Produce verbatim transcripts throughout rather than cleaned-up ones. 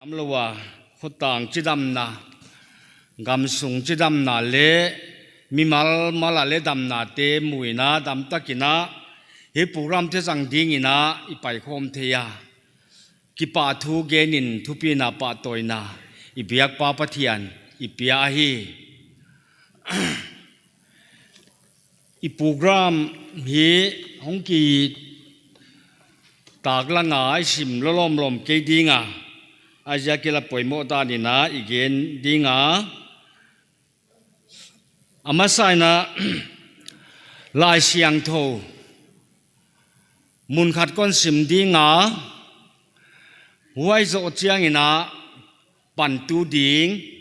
Amlou a, khotang chidamna, gamsung chidamna leh mimal mal a leh damnate mu in a, damtak in a, hiai programte zang ding in a i paikhawm thei a, kipahthu gen in thupina pahtawina i biak Pa Pathian i pia hi. I program hi hong kitaklang a i sim lawmlawm kei ding a, a ziak in a poimoh dan in a i gen ding a. A masa in a, Laisiangthou mun khat kon sim ding a, huai zoh chiang in a pantu ding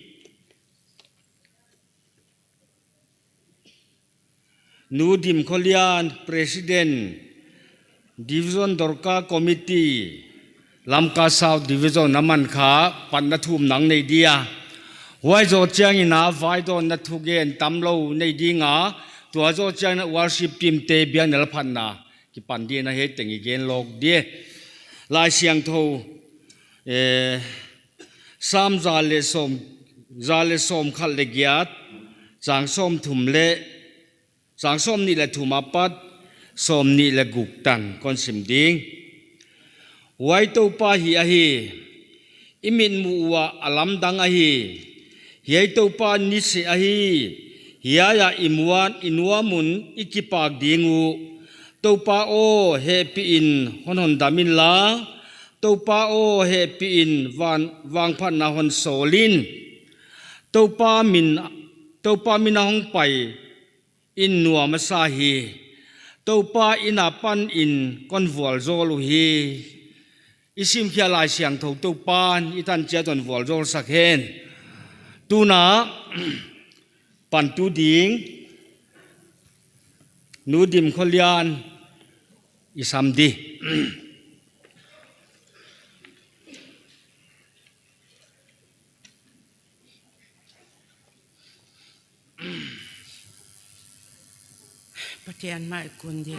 Nu Dim Kholian, President, Division Dorka Committee, Lamka South Division, aman kha panna thumna nei dia. Huai zoh chiang in a vaidawnna thugen tamlou nei ding a, tua zoh chiang in a worship team te biakna leh phatna kipan ding in a, hiai teng i gen lawk dia. Laisiangthou, eh, Sam za leh sawm, za leh sawmkhat leh giat, chang sawmthum leh, chang sawmnih leh thum apat sawmnih leh guk tan kon sim ding. Huai Toupa hi ahi, i mitmuh uah a lamdang ahi. Hiai Toupa niseh ahi, hiai ah i muan, i nuam un i kipak ding uh. Toupa aw, hehpih in hon hondam inla, Toupa aw, hehpih in van, vangphatna hon sawl in. Toupa min, Toupa min a hong pai in nuam a sa hi. Toupa in a pan in kon vualzawl uhi. I simkhiak Laisiangthou Toupa'n i tan chiat hon vualzawl sak hen. Tuna pantu ding Nu Dim Kholian i sam di. Pathian mai kun di.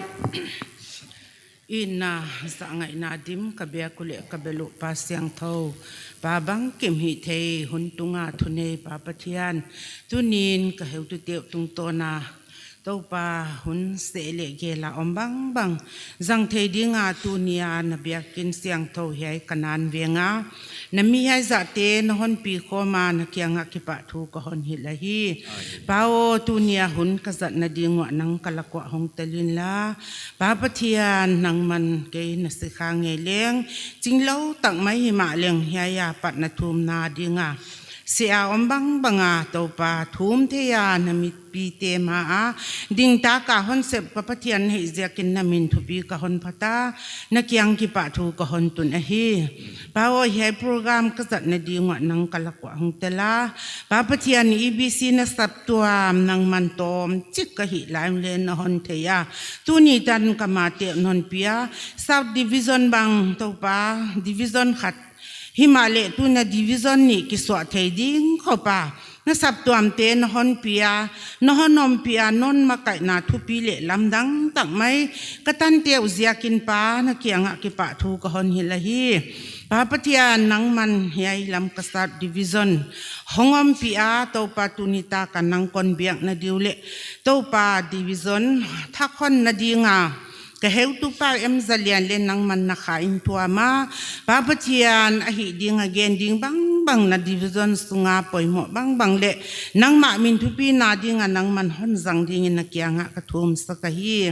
Itna, zahngaihna dim ka biak uh leh ka bel uh Pa siangthou, Pa bangkim hihtheih hun tunga thunei Pa Pathian, tuni'n ka heutute uh tungtawn a Toupa hun seh leh gel a om bangbang zang thei ding a tuni a na biakin siangthou hiai Kanan veng a na mi hiai zahte na hon pi khawm a na kiang ah kipahthu ka hon hilh ahi. Pa aw, tuni a hun ka zatna ding uah nang ka lak uah hong tel inla, Pa Pathian, nangman kei na sikha ngei leng, chinglou tak mai himahleng hiai a patna thumna ding a seh a om bangbang a Toupa thum thei a na mipite ma a dingtak a hon sep Pa Pathian na hih ziakin na min thupi ka hon phat a, na kiang kipahthu ka hon tun ahi. Pa aw, hiai program ka zatna ding uah nang ka lak uah hong tel a, Pa Pathian, EBC na saptuam nangman tawmchik ka hih lai un leng na hon thei a, tuni tan ka mate uh na hon pi a, South Division bang Toupa, Division khat himahleh tuna Division nih kisuah thei ding khop a na saptuamte na hon pi a, na hon ompih a, na hon makaihna thupi leh lamdang tak mai ka tante uh ziakin Pa na kiang ah kipahthu ka hon hilh ahi. Pa Pathian, nangman hiai Lamka South Division hong ompih a Toupa, tuni tak a nang kon biakna ding uh leh Toupa, Division thak honna ding a ka heutupa M Zalian leh nangman na kha in thuam a, Pa Pathian, a hih ding a gen ding bangbang, na Division sunga poimoh bangbang leh nangmah min thupina ding a nangman hon zang dingin na kiang ah ka thum sak ahi.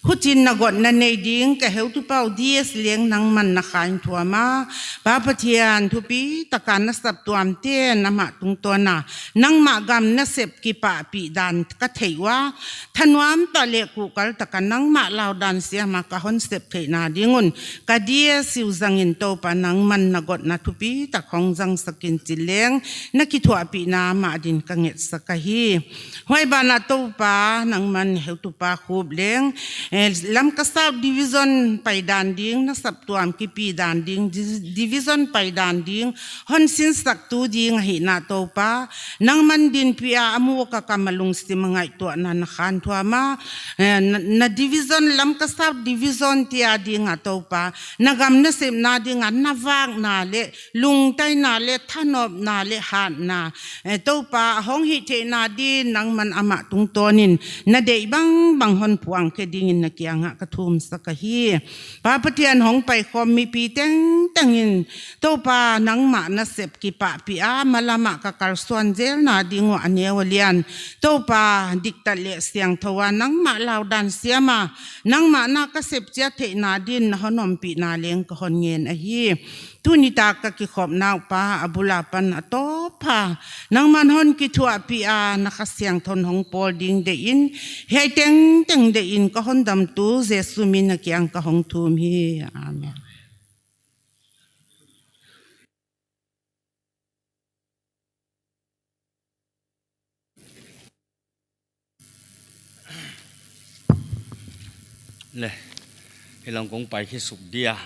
Huchiin na gotna nei ding ka heutupa uh D S leng nangman na kha in thuam a, Pa Pathian, thupi tak a na saptuamte na mah tungtawn a nangmah gam nasep kipahpih dan ka theih ua, thanuam tak leh kuhkal tak a nangmah laudan siam a ka hon sep theihna ding un ka D S uh zangin Toupa nangman na gotna thupi tak hong zang kin chi leng, na kithuahpihna mah din ka ngetsak ahi. Huai banah Toupa, nangman heutupa Khup leng, eh, Lamka South Division paidan ding, na saptuam kipidan ding, di-, Division paidan ding, hon sinsaktu ding ahihna Toupa, nangman dinpih a, a muh ka kam a lungsim a ngaihtuahna na khanthuam a, eh, na, na Division, Lamka South Division te ading a Toupa, na gam nasepna ding a na vakna leh, lungtaina leh, thanopna leh, hatna, eh, Toupa, a hong hihtheihna din nangman amah tungtawnin na deih bangbang hon puang khe dingin na kiangah ka thumsak ahi. Pa Pathian, hong paikhawm mipi tengteng in, Toupa, nangmah nasep kipahpih a, malam ah ka kalsuan zelna ding uh a neu a lian, Toupa, diktat leh siangthou a, nangmah laudan siam a, nangmah na ka sep chiat theihna din na hon ompihna leng ka hon ngen ahi. Tuni tak ka kikhopna uh Pa, a bul apan a tawp pha, nangman hon kithuahpih a, na Kha Siangthou in hong pawl ding deihin, hiai tengteng deihin ka hondamtu Jesu min a kiang ka hong thum hi. Amen. Le, hilang kong pai khe suk dia.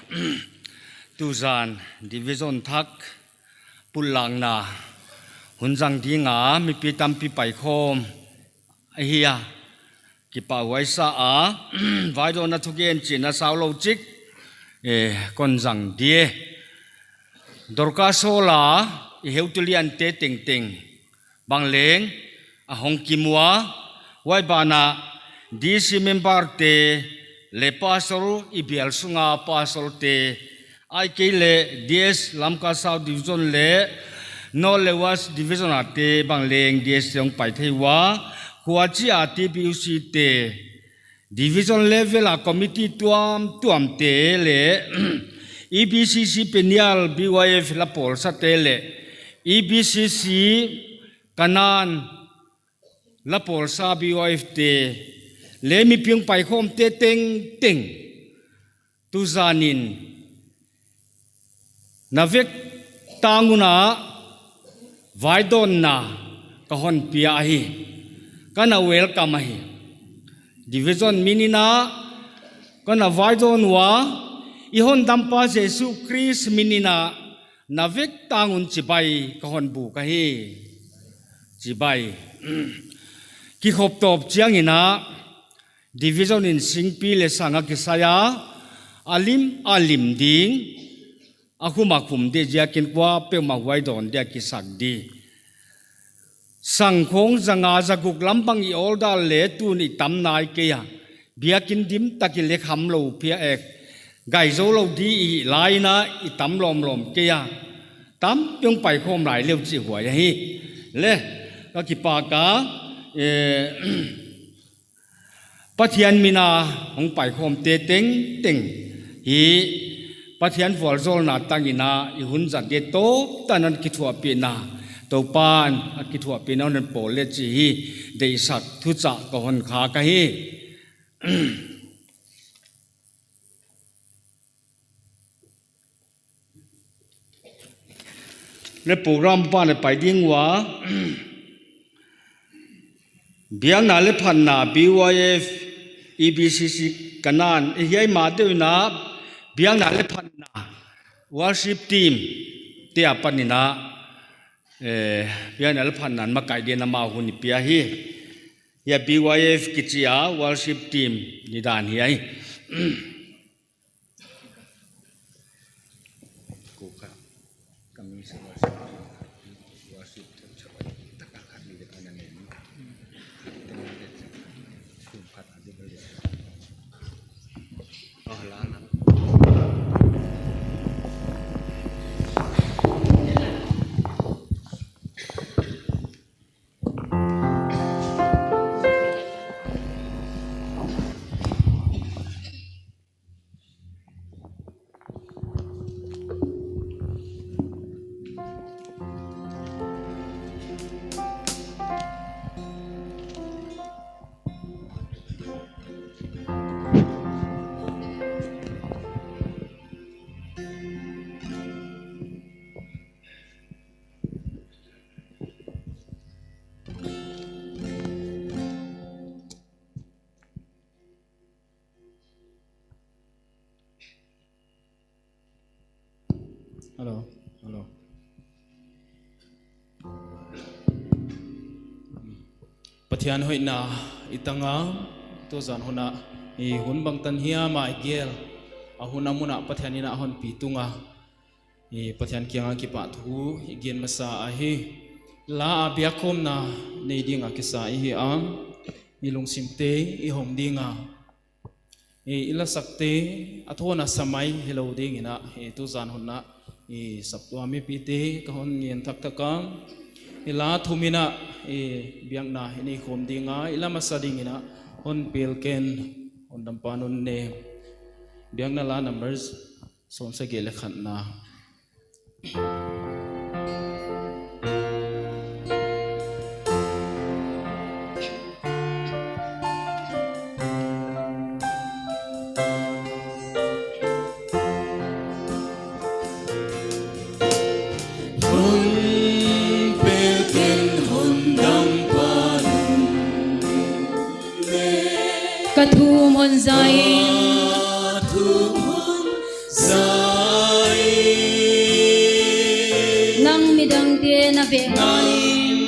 Tuzan Division thak pullakna hun zang ding a, mipi tampi paikhawm ahi a, kipahhuai sa a, vaidawnna thugen chihna sau lou chik, eh, kon zang dia. Dorcas Hall a, i heutu liante tengteng bang leng a hong kimu a, huai banah D C member te leh pastor, i bial sunga pastor te, ahihkeileh D S Lamka South Division leh North leh West Division a te bang leng D S te hong pai thei ua, huchi a T B U C te, division level a committee tuamtuam te leh E B C C Peniel B Y F la pawlsa te leh E B C C Kanan la pawlsa B Y F te leh mipi hong paikhawmte tengteng, tuzanin na vek tang un a vaidawnna ka hon pia ahi. Ka na welcome ahi. Division min in a ka na vaidawn ua, i hondampa Jesu Khrist min in a na vek tang un chibai ka hon buk ahi. Chibai. Kikhop tawp chiangin a, division in singpi leh sang a kisai a, a lim a lim ding, a khum a khum ding ziakin kuapeuhmah huai dawn dia kisak di. Sang khawng zanga zaguk lam bang i order leh tun i tam nai kei a, biakin dim takin leh kham lou phial ek, gai zou lou di i laina i tam lawmlawm kei a, tampi hong paikhawm lai leh chih huai ahi. Le, ka kipak a, eh, Pathian min a hong paikhawmte tengteng hi Pathian vualzawlna tang in a i hun zat dia tawp tanin kithuahpihna, Toupan a kithuahpihna hon pawl leh chih hi deihsak thuchah ka hon khak ahi. Le program pan a pai ding ua, biakna leh phatna B Y F, E B C C Kanan, eh, hiai mah deuh in a, biakna leh phatna worship team te apan in a, eh, biakna leh phatna makaih dia amau hun i pia hi. Hiai B Y F kichi a worship team nidan hi ahi. Hello, hello. Pathian hoihna i tang a, tuzan hun a, i hun bangtan hiam a i gel, a hun a mun a Pathian in a hon pi tung a, i Pathian kiang a kipahthu i gen masa ahi. La a biakkhawmna nei ding a kisa i hi a, i lungsimte i hong ding a, i, i lasakte a thawn a sa mai hilou ding in a, i tuzan hun a, i saptuam mipite ka hon ngen thakthak a, i la thum in a, i biakna i nei khawm ding a, i la masa ding in a, hon pel ken, hon dampa nun ne. Biakna la number sawmsagih leh khatna. Hon pel ken, hon dampa nun ne. Ka thum hon za in. Ka thum hon za in. Nang midangte na vek ngal in.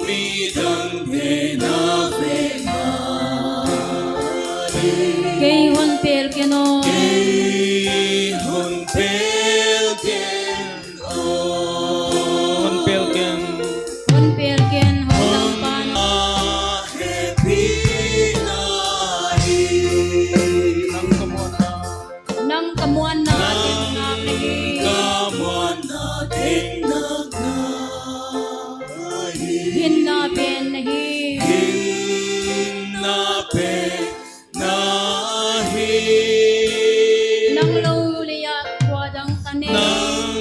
Nang midangte na vek ngal in. Kei hon pel ken aw. Kei hon pel ken. Hon pel ken. Hon pel ken, hon dampa nun. Nang ka muanna. Nang ka muanna teng na hi. Nang ka muanna teng na hi. Hinna pen na hi. Hinna pen na hi. Nang lou leh a kua dang ka nei. Nang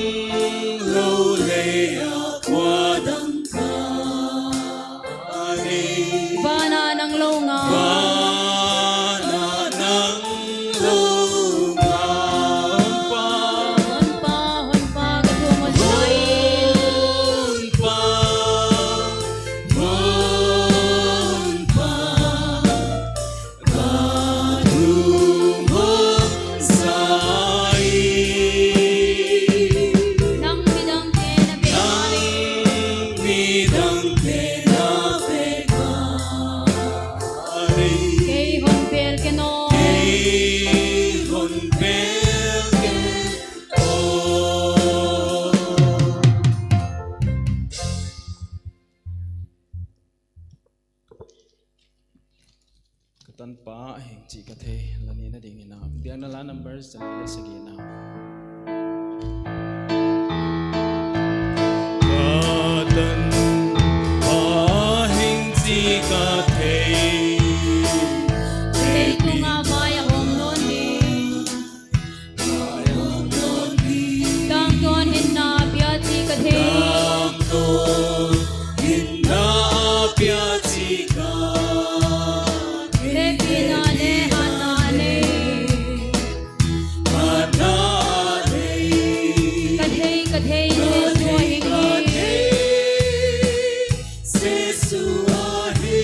lou leh a kua dang ka nei. Van a nang lou ngal. Van a nang lou ngal. Hon pa. Hon pa, hon pa, ka thum hon za in. Hon pa, hon pa. Ka thum hon za in. Nang midangte na vek ngal in. Nang midangte na vek ngal in. Kei hon pel ken aw. Kei hon pel ken aw. Ka tanpa heng chih ka thei, la nihna ding in a. Biakna la number sawmli leh sagihna. Ka tanpa heng chih ka thei. Leitung a vai a hong nawn ding. Tangtawn hinna pia chih ka thei. Tangtawn hinna pia chih ka thei. Hehpihna leh hatna nei. Hatna nei. Ka thei, ka thei, ka thei, Jesu ahi. Jesu ahi.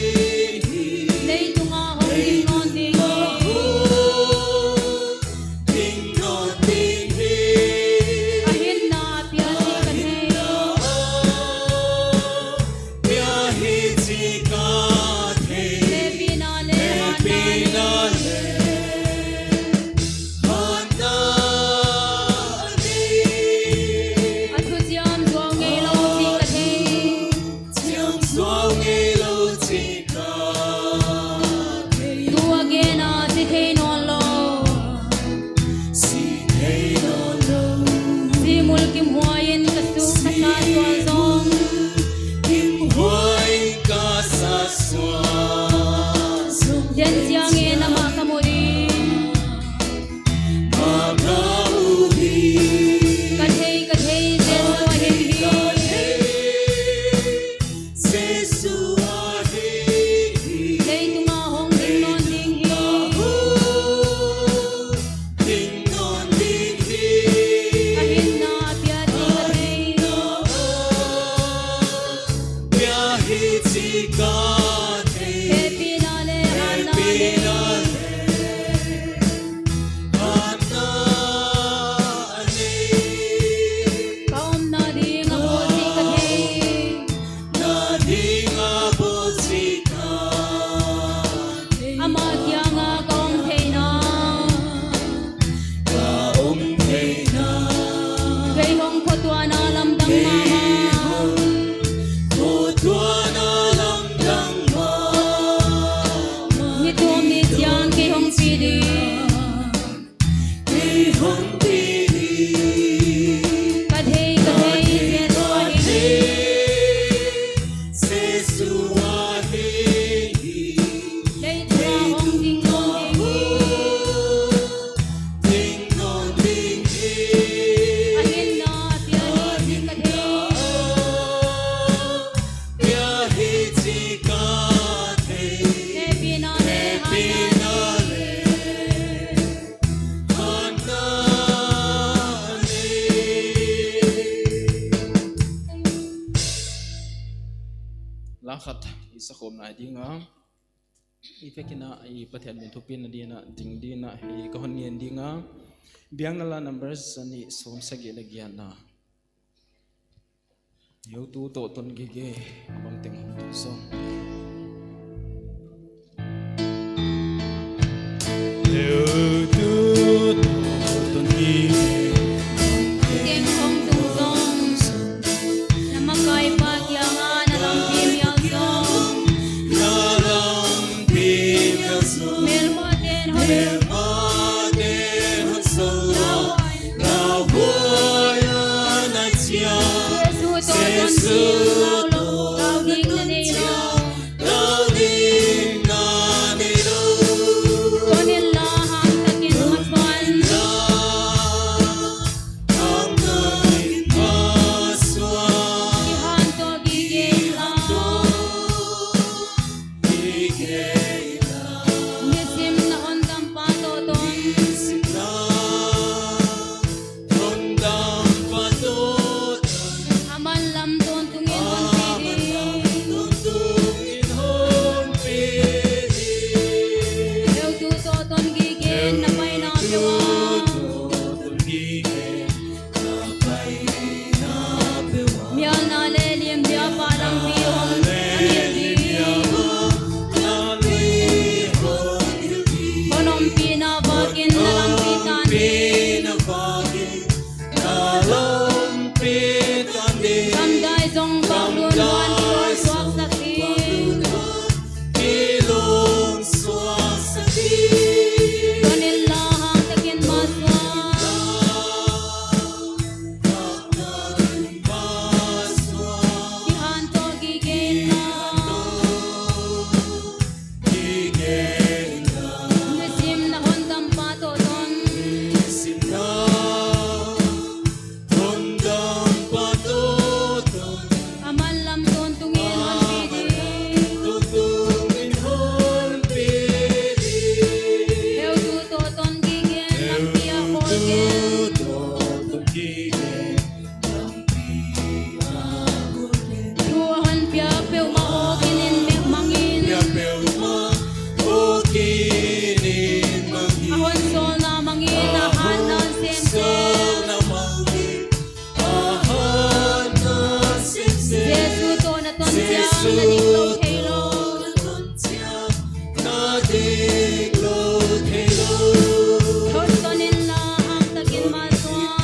khat i sakhawm nai ding a, i vekin a i Pathian min thupina dingin a ding dingin a hei ka hon ngen ding a, Biakna La number zanih sawmsagih leh giatna. Heutu toh ton gige, a bangteng hong tung sawm. Heutu toh ton gige. Teng hong tung sawm. Na makaipa kianga na lampi mial sawm. Na lampi mial sawm. Melmaten hon. Melmaten hon sawm. Jesu toh ton gige, lau ding na nei lou. Ton inla hangtakin masuan. Kihan toh gige inla. Nisim na hondampa toh ton. Aman lam tawntungin hon pi di. Heutu toh ton gige na paina peuh ah. Mialna leh lim dia pa lampi hong hilh di. Hon ompihna vakin na lampi tan di. Gamdai zong paklun huan kilawm suaksak di. Ton inla hangtakin masuan. Kihan toh gige inla. Nisim na hondampa toh ton. Aman lam tawntungin hon pi di. Heutu toh ton gige lampi a kol gen. Thu a hon piak peuhmah hawkin in mek mangin. A hon sawlna mangin a hatna semsem. Jesu toh na ton chiang na diklou theilou. Hon ton inla hangtakin masuan.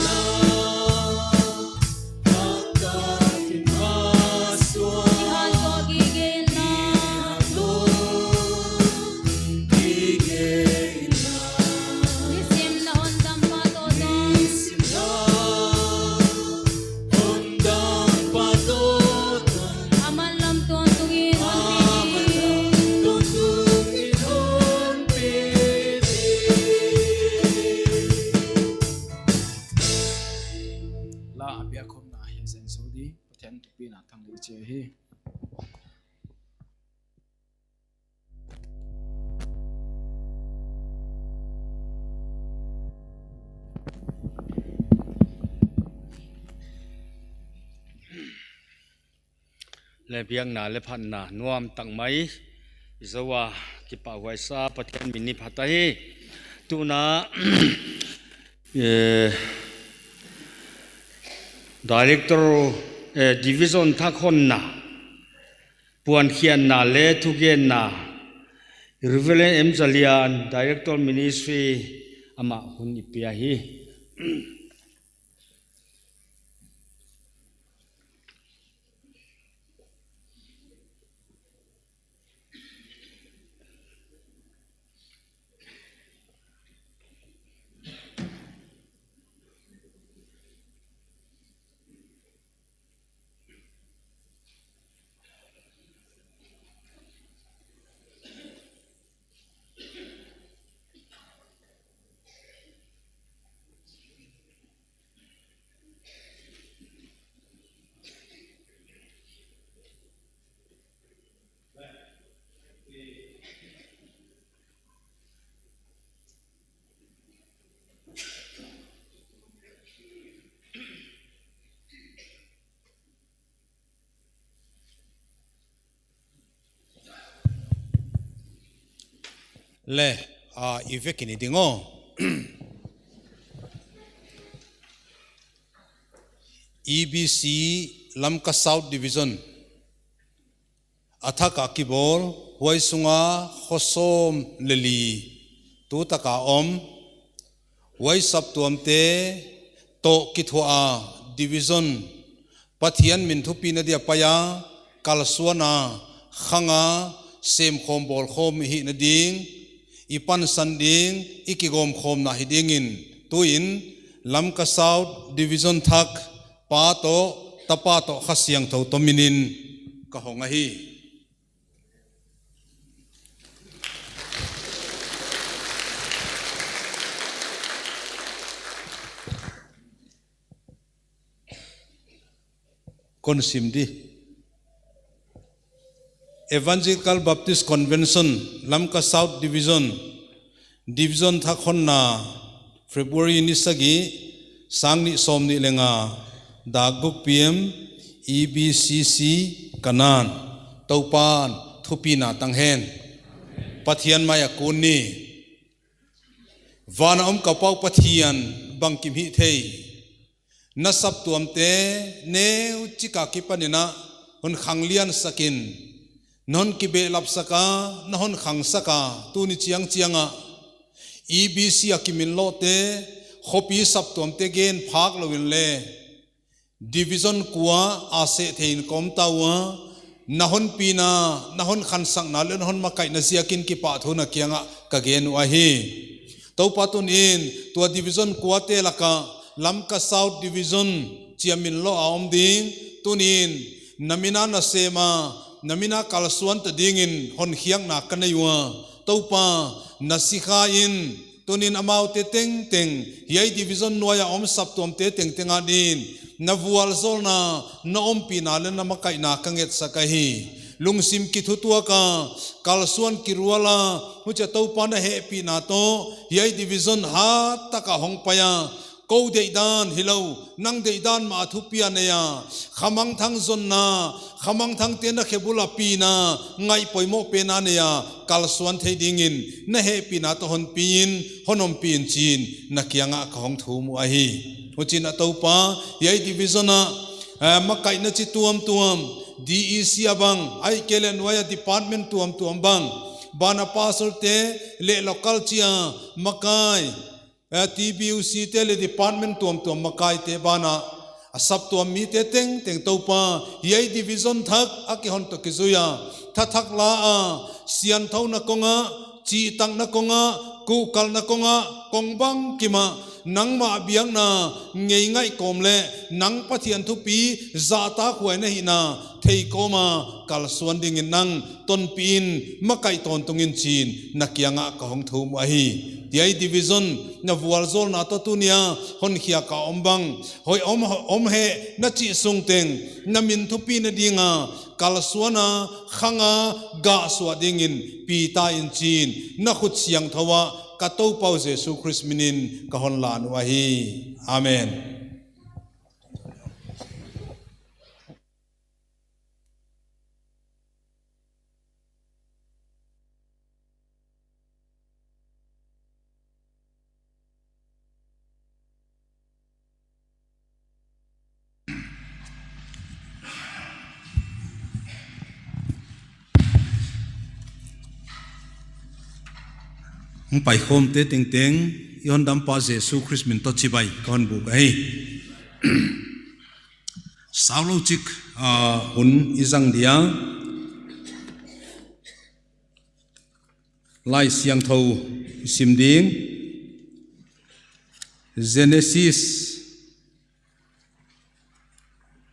La a biakkhopna hi zen zo di. Pathian thupina thang leh chia hi. Leh biakna leh phatna nuam tak mai i zoh a, kipahhuai sa Pathian min i phat ahi. Tuna, eh, Director, eh, Division thak honna puankhiatna leh thugenna, Reverend M Zalian, Director Ministry, amah hun i pia hi. Le, a, i vekin i ding aw. E B C Lamka South Division a thak a kibawl, huai sunga kho sawm le li tu taka om, huai saptuamte toh kithuah a division Pathian min thupina dia pai a, kalsuan a, khang a, semkhawm bawlkhawm hihna ding i pansan ding, i kigawmkhawmna hi dingin, tuin Lamka South Division thak Pa toh, Tapa toh, Kha Siangthou toh minin ka hong ahi. Kon sim di. Evangelical Baptist Convention, Lamka South Division, Division thak honna February ni sagih, sang nih sawmnih le nga, dak guk P M, E B C C, Kanaan, Toupan thupina tang hen. Pathian mai a kun ni. Vana om ka Pa Pathian, bangkim hihtheih, na saptuamte neuchik a kipanin a hon khanglian sakin, na hon kibehlap sak a, na hon khang sak a, tuni chiangchiang a E B C a kiminlawhte, khopi saptuamte gen phak louin le, Division kua a seh theiin ka om ta ua, na hon pina, na hon khansakna le na hon makaihna ziakin kipahthu na kiangah ka gen uh ahi. Toupa, tunin tua Division kuate laka Lamka South Division chi a minlawh a om ding, tunin na min a na sem a, na min a kalsuan ta dingin honkhiakna ka nei ua. Toupa, na sikhain tunin amaute tengteng, hiai Division nuai a om saptuamte tengteng adin na vualzawlna, na ompihna le na makaihna ka ngetsak ahi. Lungsim kithutuak a, kalsuan kirual a, huchia Toupa na hehpihna toh hiai Division hat taka hong pai a, kou deihdan hilou, nang deihdan mah a thupi a nei a, khamangthang zonna, khamangthangte na khe bul a pina, ngaih poimoh pen a nei a, kalsuan thei dingin na hehpihna toh hon piin, hon ompih in chiin na kiangah ka hong thum uh ahi. Huchiin a Toupa, hiai Division a, eh, makaihna chi tuamtuam, D E C a bang, ahihkeileh nuai a department tuamtuam bang, bana pastorte le local chi a makai, eh, T B U C te le department tuamtuam makaite bana, a saptuam mite tengteng Toupa, hiai Division thak a kihon toh kizui a, thathak la a, siangthouna kong a, chihtakna kong a, kuhkalna kong a, kong bangkim a, nangmah biakna ngei ngaih kawm le, nang Pathian thupi zahtakhuai na hihna thei kawm a, kalsuan dingin nang tonpihin makaih tawntung in chiin na kiangah ka hong thum uh ahi. Hiai Division na vualzawlna toh tuni a honkhiak a om bang, hoih om, om heh na chih sung teng, na min thupina ding a, kalsuan a, khang a, gah suah dingin pi ta in chiin, na khut siangthou ah ka Toupa uh Jesu Khrist minin ka hon lan uh ahi. Amen. Hong paikhawmte tengteng, i Hondampa Jesu Khrist min toh chibai ka hon buk ahi. Saulou chik, ah, hun i zang dia. Laisiangthou i sim ding. Genesis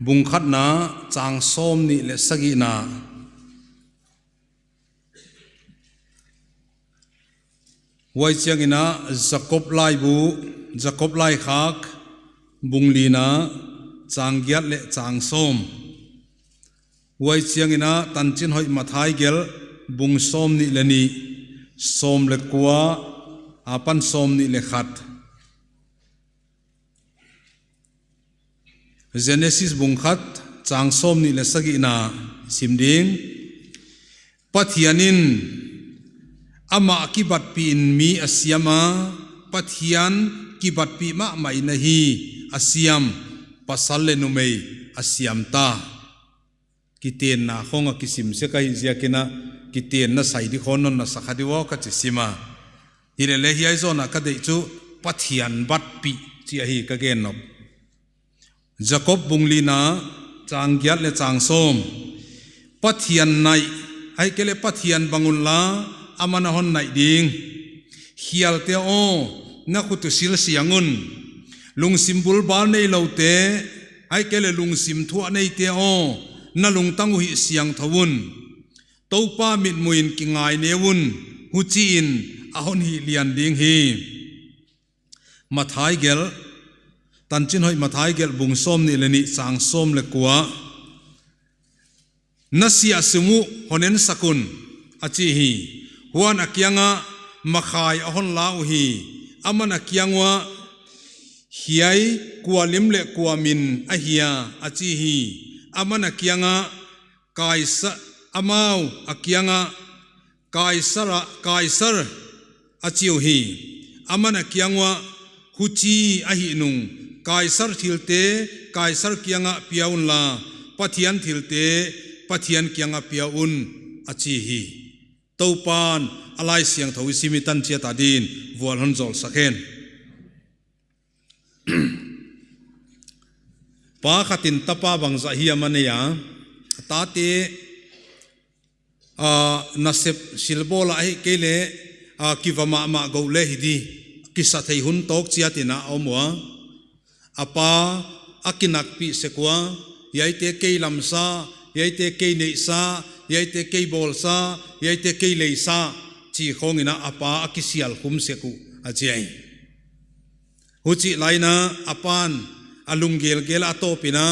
bung khatna chang sawmnih le sagihna. Huai chiangin a Jakob laibu, Jakob laikhak, bung lina, chang giat le chang sawm. Huai chiangin a Tanchinhoih Matthai gel, bung sawmnih le nih, sawm le kua apan sawmnih le khat. Genesis bung khat, chang sawmnih le sagihna sim ding. Pathianin Amah kibatpih in mi a siam a, Pathian kibatpih mahmah in ahi a siam, pasal leh numei a siam ta. Kitenna khong a kisim sek ahih ziakin a, kitenna sai di khong non na sa kha di ua ka chi sim a. Hilele hiai zawh in a ka deih chu Pathian batpih chih ahi ka gen nop. Jakob bung lina chang giat leh chang sawm. Pathian naih, ahihkeileh Pathian bang unla, aman a hon naih ding. Khialte aw, na khut uh silsiang un. Lungsim bulbal neiloute, ahihkeileh lungsim thuah neite aw, na lungtang uh hih siangthou un. Toupa mitmuh in kingaineu un, huchiin a hon hihlian ding hi. Matthai gelh, Tanchinhoih Matthai gelh bung sawmnih leh nih chang sawm leh kua. Na siah sung uh hon ensak un, a chi hi. Huan a kiangah makhai a hon la uhi. Aman a kiang uah, hiai kua lim leh kua min ahia, a chi hi. Aman a kiangah Kaisar, amau a kiangah Kaisar, Kaisar a chi uhi. Aman a kiang uah, huchi ahih nung, Kaisar thilte Kaisar kiangah pia unla, Pathian thilte Pathian kiangah pia un, a chi hi. Toupan a Laisiangthou i sim i tan chiat a din vual hon zawlsak hen. Pa khat in tapa bangzah hiam a nei a, a tate, ah, nasep silbawl a ahihkeileh, ah, kiva mahmah gou leh hi di, kisa thei hun tawk chiat in a om ua. A pa a kinakpih sek ua, hiaite kei lamsa, hiaite kei neihsa, hiaite kei bawlsa, hiaite kei leisa, chi khong in a a pa a kisial khum sek uh, a chi ai. Huchih lai in a a pan a lunggelgel a tawp in a,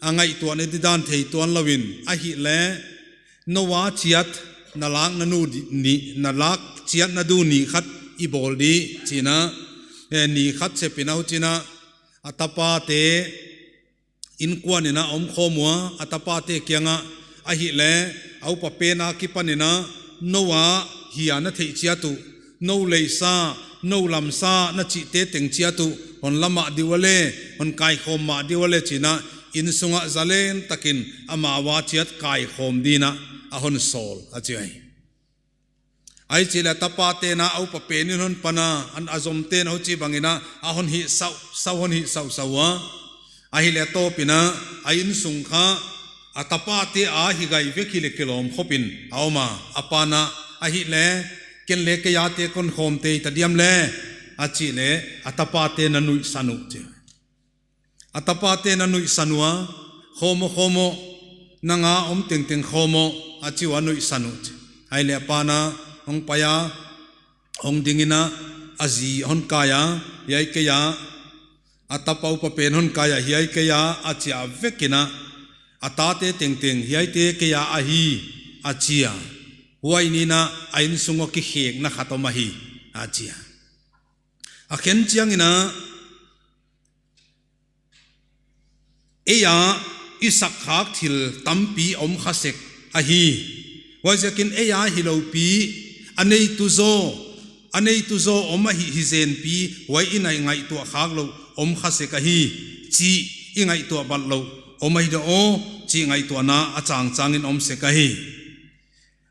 a ngaihtuahna didan thei tuan lou in, ahihleh, nou a chiat na lak na nu di, ni, na lak chiat na du ni khat i bawl di, chi in a, eh, ni khat sep in a huchiin a, a tapate, innkuan in a om khawm ua, a tapate kiangah, ahihleh, a upa pen a kipan in a, nou a hia na theih chiat uh, nou leisa, nou lamsa na chihte teng chiat uh, hon la mah di ua leh, hon kaikhawm mah di ua leh chi in a, innsung ah zalen takin amau a chiat kaikhawm di'n a, a hon sawl, a chi ai. Ahihchihleh a tapate'n a, a upa pen in hon pan a, an a zomte'n a huchibang in a, a hon hih sau, sau hon hih sau sau ua. Ahihleh a tawp in a, a innsung kha, a tapate a hih gai vek hileh kilawm khop in a om a, a pa'n a, ahihleh, ken leh kei a te kon khawm tei ta diam leh, a chih leh, a tapate'n a nuihsan uh chi. A tapate'n a nuihsan ua, khawm aw, khawm aw, nang a om tengteng khawm aw, a chi ua nuihsan uh chi. Ahihleh a pa'n a, hong pai a, hong ding in a, a zi hon kai a, hiai kei a, a tapa upa pen hon kai a, hiai kei a, a chi a vek in a, a tate tengteng, hiaite kei a ahi, a chi a. Huai ni in a, a innsung ah kikhekna khat om ahi, a chi a. A khen chiang in a, ei a i sak khak thil tampi om kha sek ahi. Huaiziakin ei a hilou pi, a neitu zaw, a neitu zaw om ahih hi zen pi, huai in a i ngaihtuah khak lou om kha sek ahi, chih i ngaihtuah bat lou om ahi di aw, chih ngaihtuahna a changchang in om sek ahi.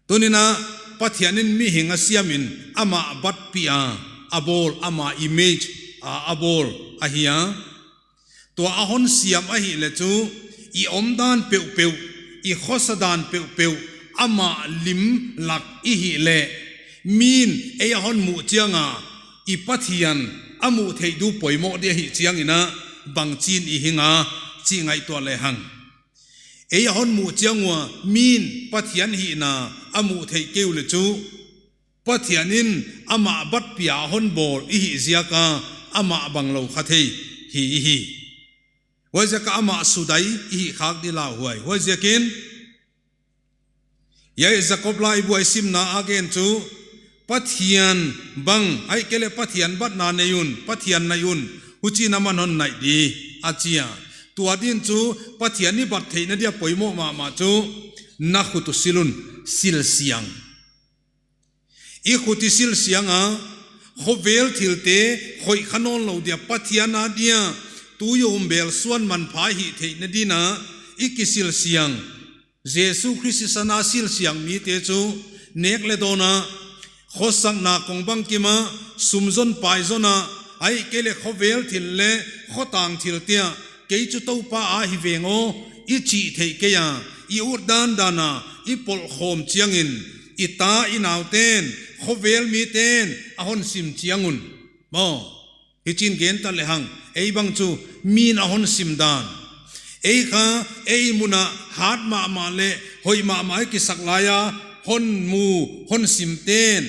Tuni'n a Pathian in mihing a siam in amah batpih a, a bawl, amah image a, a bawl ahi a. Tua a hon siam ahihleh chu i omdan peuhpeuh, i khosa dan peuhpeuh, amah lim lak i hih leh, mi'n ei a hon muh chiang a, i Pathian a muh theih di uh poimoh di ahih chiang in a bangchi'n i hing a, chih ngaihtuah lehang. Ei a hon muh chiang ua, mi'n Pathian hihna a muh theih kei uleh chu, Pathian in amah batpih a hon bawl i hih ziak a, amah bang lou kha thei hi i hi. Huaiziak a amah sudai i hih khak di lauhuai. Huaiziakin, hiai Jakob laibu a i simna a gen chu, Pathian bang, ahihkeileh Pathian batna nei un, Pathian naih un, huchiin aman hon naih di, a chi a. Tua din chu, Pathian i bat theihna dia poimoh mahmah chu, na khut uh sil un, silsiang. I khut i silsiang a, khovel thilte khoih kha nawnlou dia Pathian a dia tui a um bel suan manpha hih theihna dingin i kisilsiang. Jesu Khrist i san a silsiang mite chu nek leh dawn a, khosakna kong bangkim a, sum zon pai zon a, ahihkeileh khovel thil leh khotang thilte ah, kei chu Toupa a hi veng aw, i chih theih kei a, i ut dandan a, i polhkhawm chiangin, i ta i naute'n, khovel mite'n a hon sim chiang un. Maw, hichi'n gen ta lehang, ei bang chu mi'n a hon sim dan. Ei kha, ei mun a hat mahmah leh hoih mahmah i kisak lai a, hon mu, hon simte'n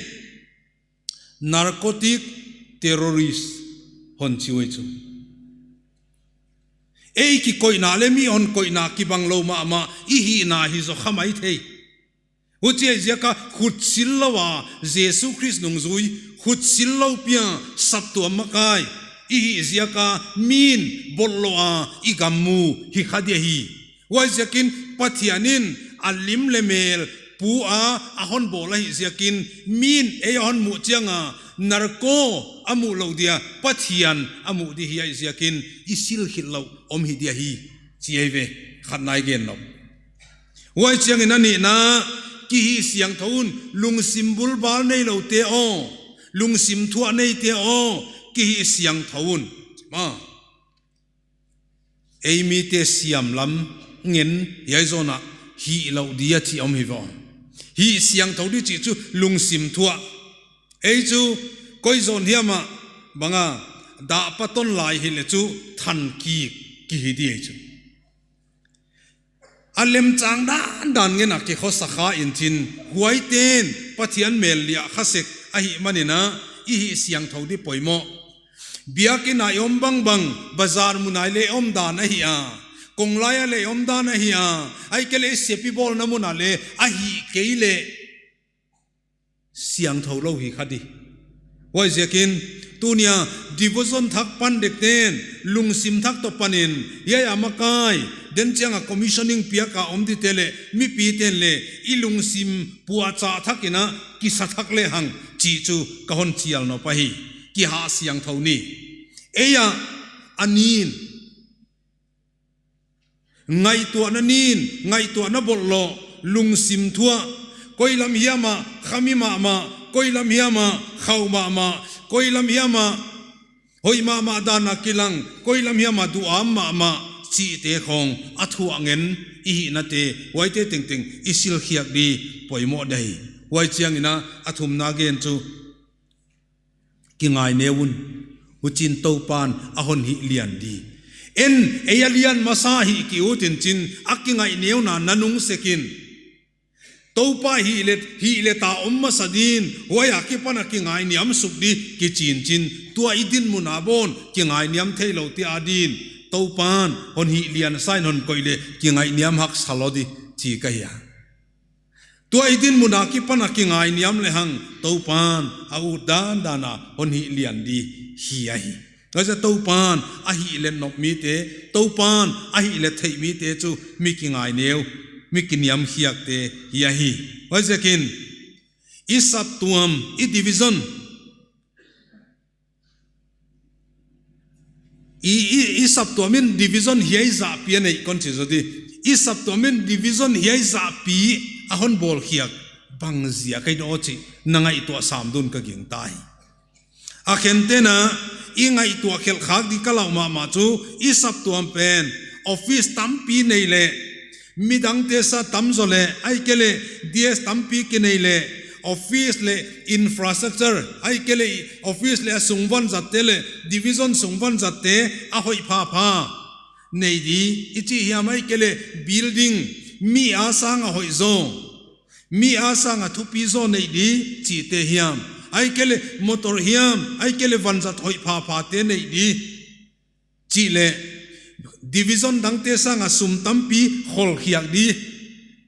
narcotic terrorist hon chi uhi chu. Ei kikoihna leh mi hon koihna kibanglou mahmah i hihna hi zaw kha maithei. Huchi ahih ziak a khut sil lou a Jesu Khrist nungzui, khut sil lou pi a saptuam makai i hih ziak a mi'n bawlhlouh a i gam mu hi kha dia hi. Huaiziakin Pathian in a lim leh mel pu a a hon bawl ahih ziakin mi'n ei a hon muh chiang a narco a muh lou dia Pathian a muh di hi ahih ziakin i sil khit louh om hi dia hi, chi ahi ve, khatna i gen nop. Huai chiangin a nihna, kihih siangthou un, lungsim bulbal neiloute aw, lungsim thuah neite aw, kihih siangthou un. Maw, ei mite siam lam ngen hiai zawn a hih lou dia chi om hi ve. Hih siangthou di chih chu lungsim thuah. Ei chu koi zawn hiam a bang a dah paton lai hileh chu than kik kihi di ei chu. A lemchang dandan ngen a kikhosa kha in chin, huaite'n Pathian mel liah kha sek ahih manin a, i hih siangthou di poimoh. Biakinn a i om bangbang, bazar mun a i leng om dan ahi a, kong lai a leng om dan ahi a, ahihkeileh i sep i bawlna mun a leng ahihkeileh siangthou lou hi kha di. Huaiziakin tuni a devotion thak pan dekte'n lungsim thak toh panin, hiai a makai, den chiang a commissioning piak a om dite leh mipite'n leng i lungsim puahchah thak in a kisa thak lehang chih chu ka hon chial nop ahi. Kihih siangthou ni. Ei a, a ni'n ngaihtuahna ni'n, ngaihtuahna bawlhlouh, lungsim thuah, koi lam hiam a khami mahmah, koi lam hiam a khau mahmah, koi lam hiam a hoih mahmah dan a kilang, koi lam hiam a duham mahmah chihte khong a thuah ngen i hihnate, huaite tengteng i silkhiak di poimoh di ahi. Huai chiangin a, a thumna gen chu kingaineu un, huchiin Toupan a hon hih lian di. En, ei a lian masa hih ki ut in chin, a kingaihneuna nanung sek in. Toupa hih leh, hih leh ta om masa din, huai akipan a kingainiam suk di kichi in chin, tua i dinmun a bawn kingainiam theilou te adin, Toupan hon hih lian sa in hon koih leh kingainiam haksa lou di chi ka hi a. Tua i dinmun akipan a kingainiam lehang, Toupan a ut dandan a hon hih lian di hi ahi. Huaiziak Toupan a hih let nop mite, Toupan a hih let theih mite chu mi kingaineu, mi kiniamkhiakte hi ahi. Huaiziakin, i saptuam, i division, i, i, i saptuam in division hiai zahpi a neih kon chi zaw di. I saptuam in division hiai zahpi a hon bawlkhiak bang ziak ahi daw chih na ngaihtuah sam dun ka gingta hi. A khente'n a, i ngaihtuah khelh khak di ka lau mahmah chu, i saptuam pen office tampi nei leh, midangte sa tam zaw leh, ahihkeileh D S tampi kinei leh, office leh infrastructure, ahihkeileh office leh a sung vanzatte leh division sung vanzatte a hoih phapha nei di i chih hiam, ahihkeileh building mi a sang a hoih zaw, mi a sang a thupi zaw nei di chihte hiam, ahihkeileh motor hiam, ahihkeileh vanzat hoih phaphate nei di chih leh, division dangte sang a sum tampi kholkhiak di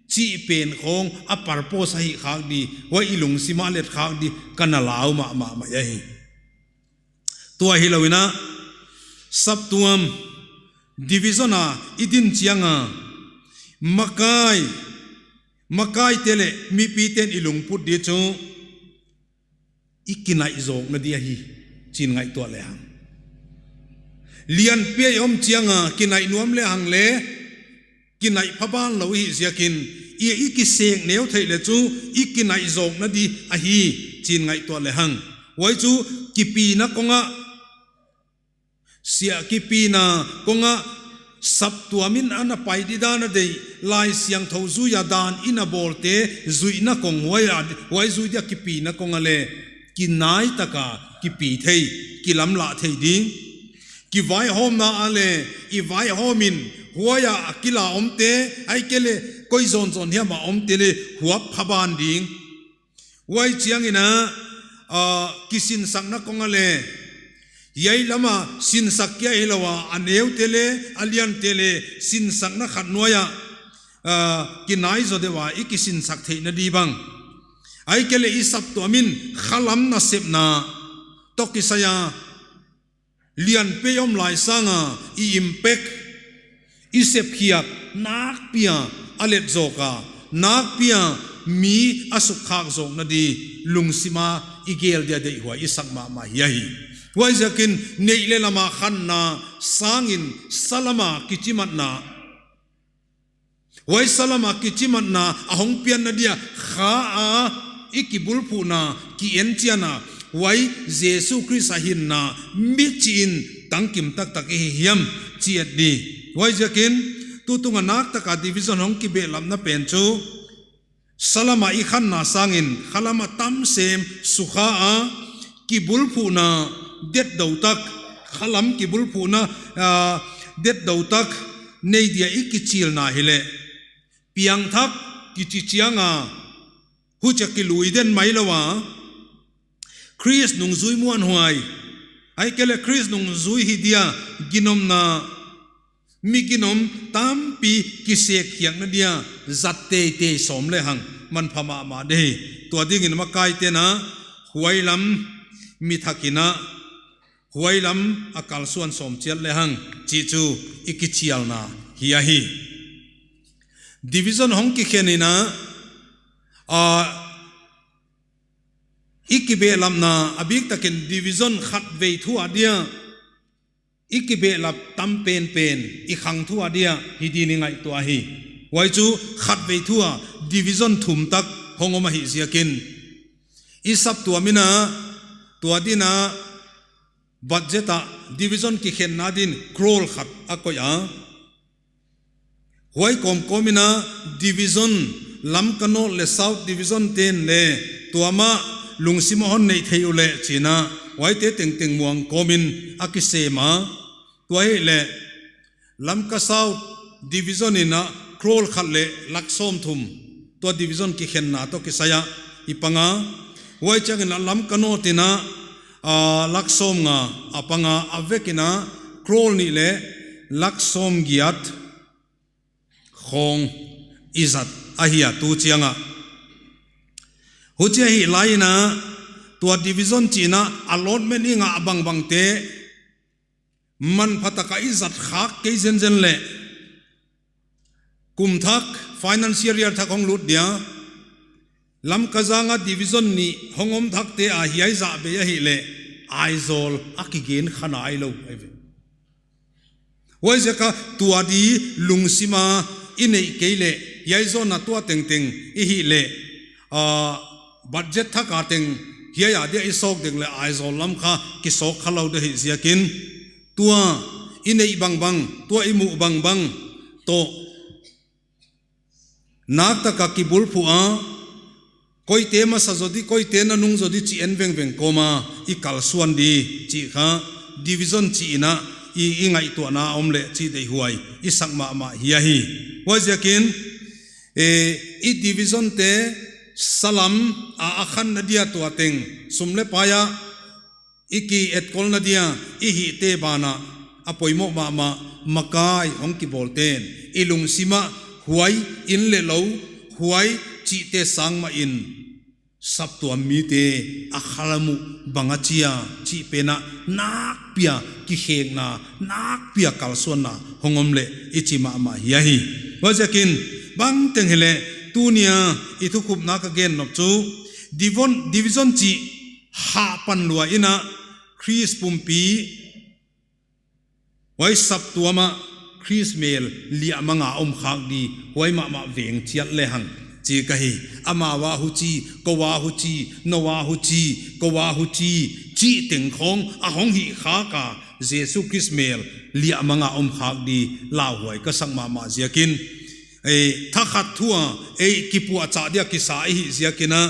chih pen khong a purpose ahih khak di, huai i lungsim a let khak di ka na lau mahmah mai ahi. Tua hilou in a, saptuam, division a i din chiang a, makai, makaite leh mipite'n i lungput di chu, i kinaih zawkna di ahi, chi'n ngaihtuah lehang. Lianpi a i om chiang a kinaih nuam lehang leng, kinaih phaban lou i hih ziakin, i, i kisek neu theih leh chu, i kinaih zawkna di ahi, chi'n ngaihtuah lehang. Huai chu, kipina kong ah, sia kipina kong ah, saptuam in ana pai didan a deih, Laisiangthou zui a dan in a bawlte, zuihna kong huai a, huai zui dia kipina kong ah leng, kinai taka kipi thei, kilamlah thei ding. Kivaihawmna ah leng, i vaihawm in, huai a kila omte, ahihkeileh, koi zawnzawn hiam a omte leng, huap phaban ding. Huai chiangin a, ah, kisinsakna kong ah leng, hiai lam a sinsak kia hilou a, a neute leng, a liante leng, sinsakna khat nuai ah, ah, kinai zaw deuh a, i kisinsak theihna di bang. Ahihkeileh i saptuam in, khalam nasepna, toh kisai a, lianpi a i om lai sang a, i impact, i sepkhiak, nakpi a, a let zawk a, nakpi a, mi a sukkhak zawkna di, lungsim a, i gel dia deihhuai, i sak mahmah hi ahi. Huaiziakin, neih leh lam a khanna, sangin, sa lam a, kichimatna, huai sa lam a kichimatna a hong pianna dia kha a i kibulphuhna, ki-enchianna, huai Jesu Khrist a hinna mi chih in tangkim taktak i hi hiam chih et di. Huaiziakin tutung a naktak a division hong kibehlapna pen chu sa lam a i khanna sangin khalam a tam sem sukha a kibulphuhna detdou tak, khalam kibulphuhna, ah, detdou tak nei dia i kichilna hileh. Piangthak kichi chiang a, huchia kilui den mai lou a, Khrist nungzui muanhuai, ahihkeileh Khrist nungzui hi dia ginomna, mi ginom tampi kisekkhiakna dia zat teitei sawm lehang manpha mahmah di. Tua dingin makaite'n a, huai lam mi thak in a, huai lam a kalsuan sawm chiat lehang chih chu i kichialna hi ahi. Division hong kikhen in a, a, i kibehlapna a biktakin division khatvei thu a dia, i kibehlap tam penpen, i khang thu a dia, hi di'n i ngaihtuah hi. Huai chu khatvei thu a, division thum tak hong om ahih ziakin. I saptuam in a, tua di'n a, budget a, division kikhenna di'n crore khat a koih a. Huai kawmkawm in a division, Lamka North leh South Division te'n leng, tua mah lungsim a hon neih theih uleh chi'n a, huaite tengteng muang kawm in a kisem a. Tua hileh, Lamka South Division in a crore khat leh lakh sawmthum, tua division kikhenna toh kisai a i pang a. Huai chiangin a Lamka North in a, ah, lakh sawmnga a pang a, a vek in a crore nih leh lakh sawmgiat khong i zat ahi a tu chiang a. Huchia hi lai in a, tua division chih in a allotment i ngah bangbangte manpha taka i zat khak kei zenzen leh, kum thak financial year thak hong lut dia, Lamka zang a division nih hong om thakte a hiai zah bei ahihleh, Aizawl a kigen kha nai lou ahi ve. Huaiziak a tua di lungsim a i neih kei leh, hiai zon a tua tengteng i hih leh, ah, budget thak a teng hiai a dia i sawk dek leh Aizawl lam kha kisawk kha lou di ahih ziakin, tua i neih bangbang, tua i muh bangbang toh naktak a kibulphuh a, koite masa zaw di, koite nanung zaw di chih en vengveng kawm a i kalsuan di chih kha division chih in a i, i ngaihtuahna a om leh chih deihhuai i sak mahmah hi ahi. Huaiziakin, eh, i division te sa lam a a khanna dia tua teng sum leh pai a i ki-etkolna dia i hihte banah a poimoh mahmah, makai hong kibawlte'n i lungsim a huai in leh lou, huai chihte sang mah in saptuam mite a khalam uh bang a chi a chih pen a nakpi a kikhekna, nakpi a kalsuanna hong om leh i chi mahmah hi ahi. Huaiziakin bangteng hileh tuni a i thukhupna ka gen nop chu divon-, division chih hah pan lua in a, Khrist pumpi, huai saptuam ah Khrist mel liahmang a om khak di, huai mahmah veng chiat lehang chi ka hi. Amau a huchi, kou a huchi, nou a huchi, kou a huchi, chih teng khong a hong hih khak a, Jesu Khrist mel liahmang a om khak di lauhuai ka sak mahmah ziakin, ei, thakhat thu a, ei, kipuahchah dia kisa i hih ziakin a,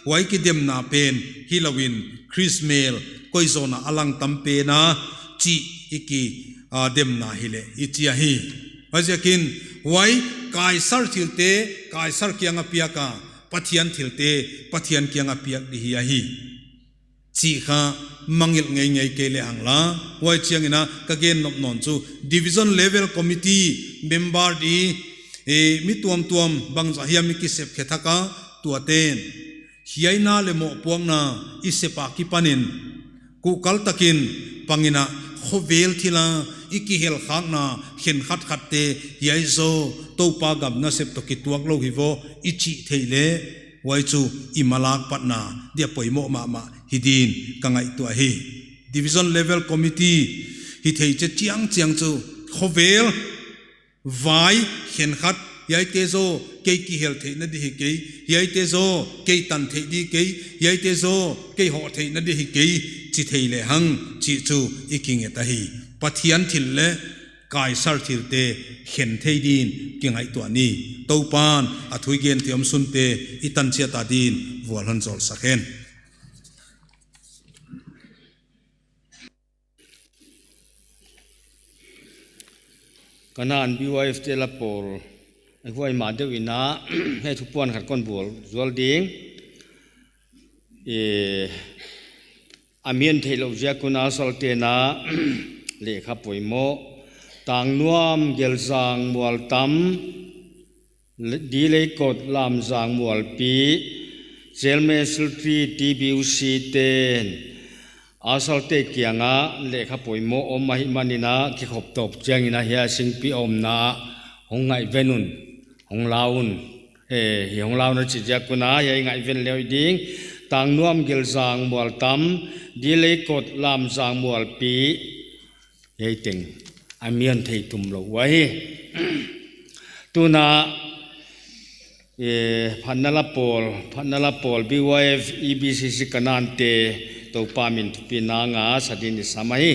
huai kidemna pen hilou in Khrist mel koi zawn a a lang tam pen a chih i ki, a, demna hileh i chi ahi. Huaiziakin, huai Kaisar thilte Kaisar kiang a piak a, Pathian thilte Pathian kiang a piak di hi ahi chih kha mangngilh ngeingei kei lehang la. Huai chiangin a ka gen nop nawn chu Division Level Committee member di, eh, mi tuamtuam bangzah hiam i kisep khe thak a, tuate'n hiai na leh mohpuakna i sep akipanin kuhkal takin pang in a, khovel thil a i kihel khakna khenkhat khatte hiai zaw Toupa gam nasep toh kituak lou hi vo i chih theih leh, huai chu i malak patna dia poimoh mahmah hi din ka ngaihtuah hi. Division Level Committee hi thei che chiangchiang chu khovel vai khenkhat, hiaite zaw kei kihel theihna di hi kei, hiaite zaw kei tan theih di kei, hiaite zaw kei hoh theihna di hi kei, chi thei lehang chih chu i kinget ahi. Pathian thil leh Kaisar thilte khen thei din kingaihtuah ni. Toupa'n a thu i gente omsunte i tan chiat a din vual hon zawlsak hen. Kanaan B Y F te la pawl, a huai mah deuh in a, hei thupuan khat kon bawl zual ding. E, a mi en theihlouh ziak un a Salte'n a lehkha poimoh, Tangnuam Gelzang Mualtam, D. Leikot Lamzang Mualpi, Chairman Secretary T B U C te'n a Salte kiang a lehkha poimoh om ahihmanin a kikhop tawp chiangin a hiai singpi omna ah hong ngaihven un, hong la un. Eh, hi hong la un a chih ziak un a hiai ngaihven leh ding, Tangnuam Gelzang Mualtam, D. Leikot Lamzang Mualpi, hiai teng a mi en thei tum lou uh ahi. Tun a, eh, phatna la pawl, phatna la pawl B Y F, E B C C Kanaan te Toupa min thupina nga sa din i sam ahi.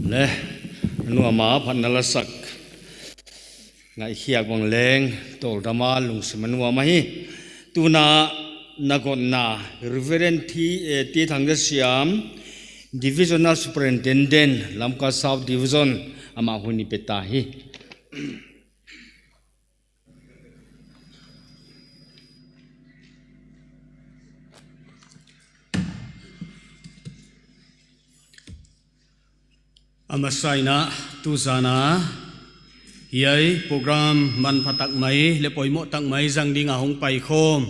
Le, nuam a phatna la sak ngaihkhiak bang leng, tawldam a lungsim a nuam ahi. Tuna na gawtna Reverend T, eh, T Thangzasiam, Divisional Superintendent, Lamka South Division, amah hun i pe ta hi. A masa in, tuzan a hiai program manpha tak mai leh poimoh tak mai zang ding a hong paikhawm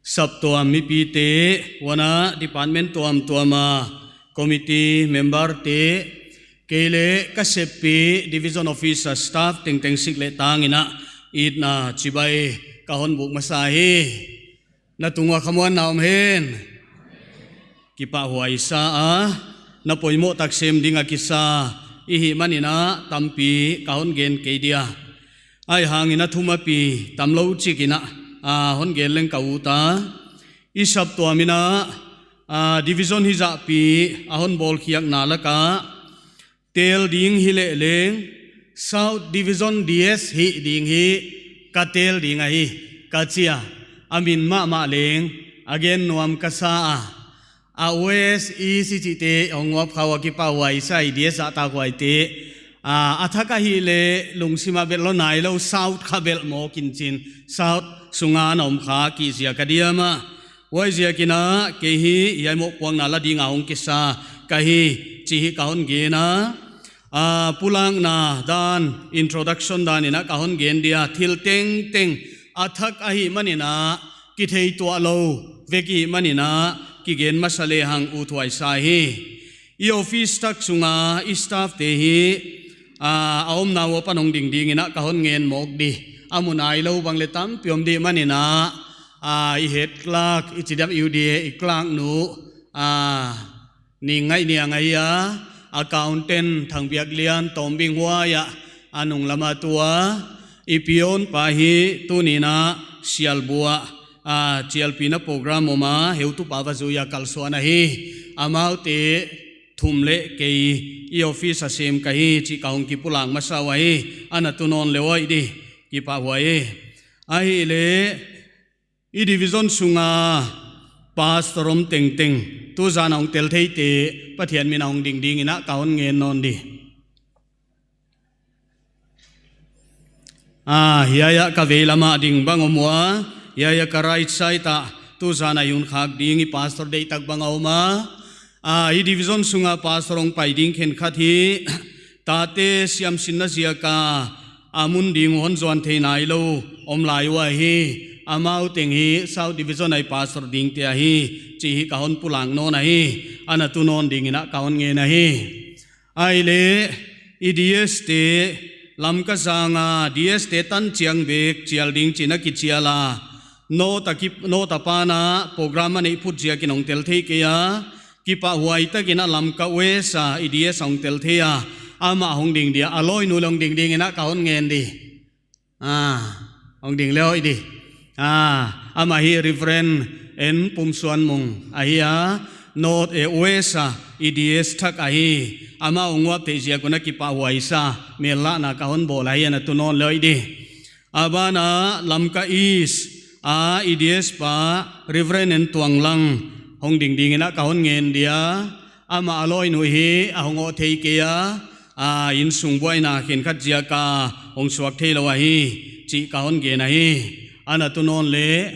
saptuam mipite, huan a department tuamtuam a committee member te, kei leh ka seppi division officer, staff tengteng sik leh tang in itna chibai ka hon buk masa hi. Na tung ua khamuanna om hen. Kipahhuai sa a, na poimoh tak sem ding a kisa i hih manin tampi ka hon gen kei dia. Ahihhangin a thumapi tamlou chik in a hon gen leng ka ut a. I saptuam in a, division hizahpi a hon bawlkhiakna lak ah, tel ding hileh leng, South Division D S hih ding hi, ka tel ding ahi, ka chi a. A min mahmah leng a gen nuam ka sa a. A West, East i chihte hong uap kha ua, kipahhuai sa hi, D S zahtakhuaite. A, a thak ahihleh lungsim a belh lou nailou, South kha belh mawk in chin, South sung a na om kha kizia ka diam a. Huaiziakin kei hi hiai mohpuakna la ding a hong kisa ka hi, chih hi ka hon gen a. A, pulakna dan, introduction dan in ka hon gen dia, thil tengteng a thak ahih manin kithei tuah lou vek i hih manin kigen masa lehang uthuai sa hi. I office tak sung a i staff te hi, a, a omna ua pan hong ding dingin ka hon ngen mawk di. a mu nailou bang leh tampi om di manin a, a, i head clerk, i chi diam U D A i clerk nu, a, Ning Ngaih Niang ahi a, accountant Thangbiaklian Tawmbing huai a, a nung lam a tu a, i peon pa hi tuni'n a Sialbua, a, chialpihna program om a, heutupa va zui a kalsuan ahi, amaute thum leh kei i office a sem ka hi chih ka hong kipulak masa uhi, ana tu nawn leh oi di, kipahhuai. Ahihleh, i division sunga pastor om tengteng, tuzan a hong tel theite, Pathian min a hong ding dingin a ka hon ngen nawn di. A, hiai a ka veilam a ding bang om ua, hiai a ka right side a, tuzan a i hun khak ding i pastor deihtak bang a om a. A, i division sunga pastor hong pai ding khenkhat hi, tate siamsinna ziak a, a mun ding hon zuan thei nailou om lai uhi, amau teng hi South Division a i pastor dingte ahi, chih hi ka hon pulak nawn ahi, ana tu nawn dingin a ka hon ngen ahi. Ahihleh, i D S te, Lamka zanga D S te tan chiang bek chial ding chi'n a kichial a, note a ki, note apan a program a neih phut ziakin hong tel thei kei a, kipahhuai takin a Lamka West a i D S hong tel thei a, amah hong ding dia, a lawinu leh hong ding dingin a ka hon ngen di. A, hong ding leh oi di. A, amah hi Reverend N Pumsuanmung ahi a, North, eh, West a i D S thak ahi, amah hong uap theih ziak un a kipahhuai sa, mel lahna ka hon bawl ahi, ana tu nawn leh oi di. A ban a Lamka East a i D S pa Reverend N Tuanglang hong ding dingin a ka hon ngen dia, amah a lawinu hi a hong awh thei kei a, a, innsung buaina khenkhat ziak a hong suak theilou ahi, chih ka hon gen ahi, ana tu nawn leh.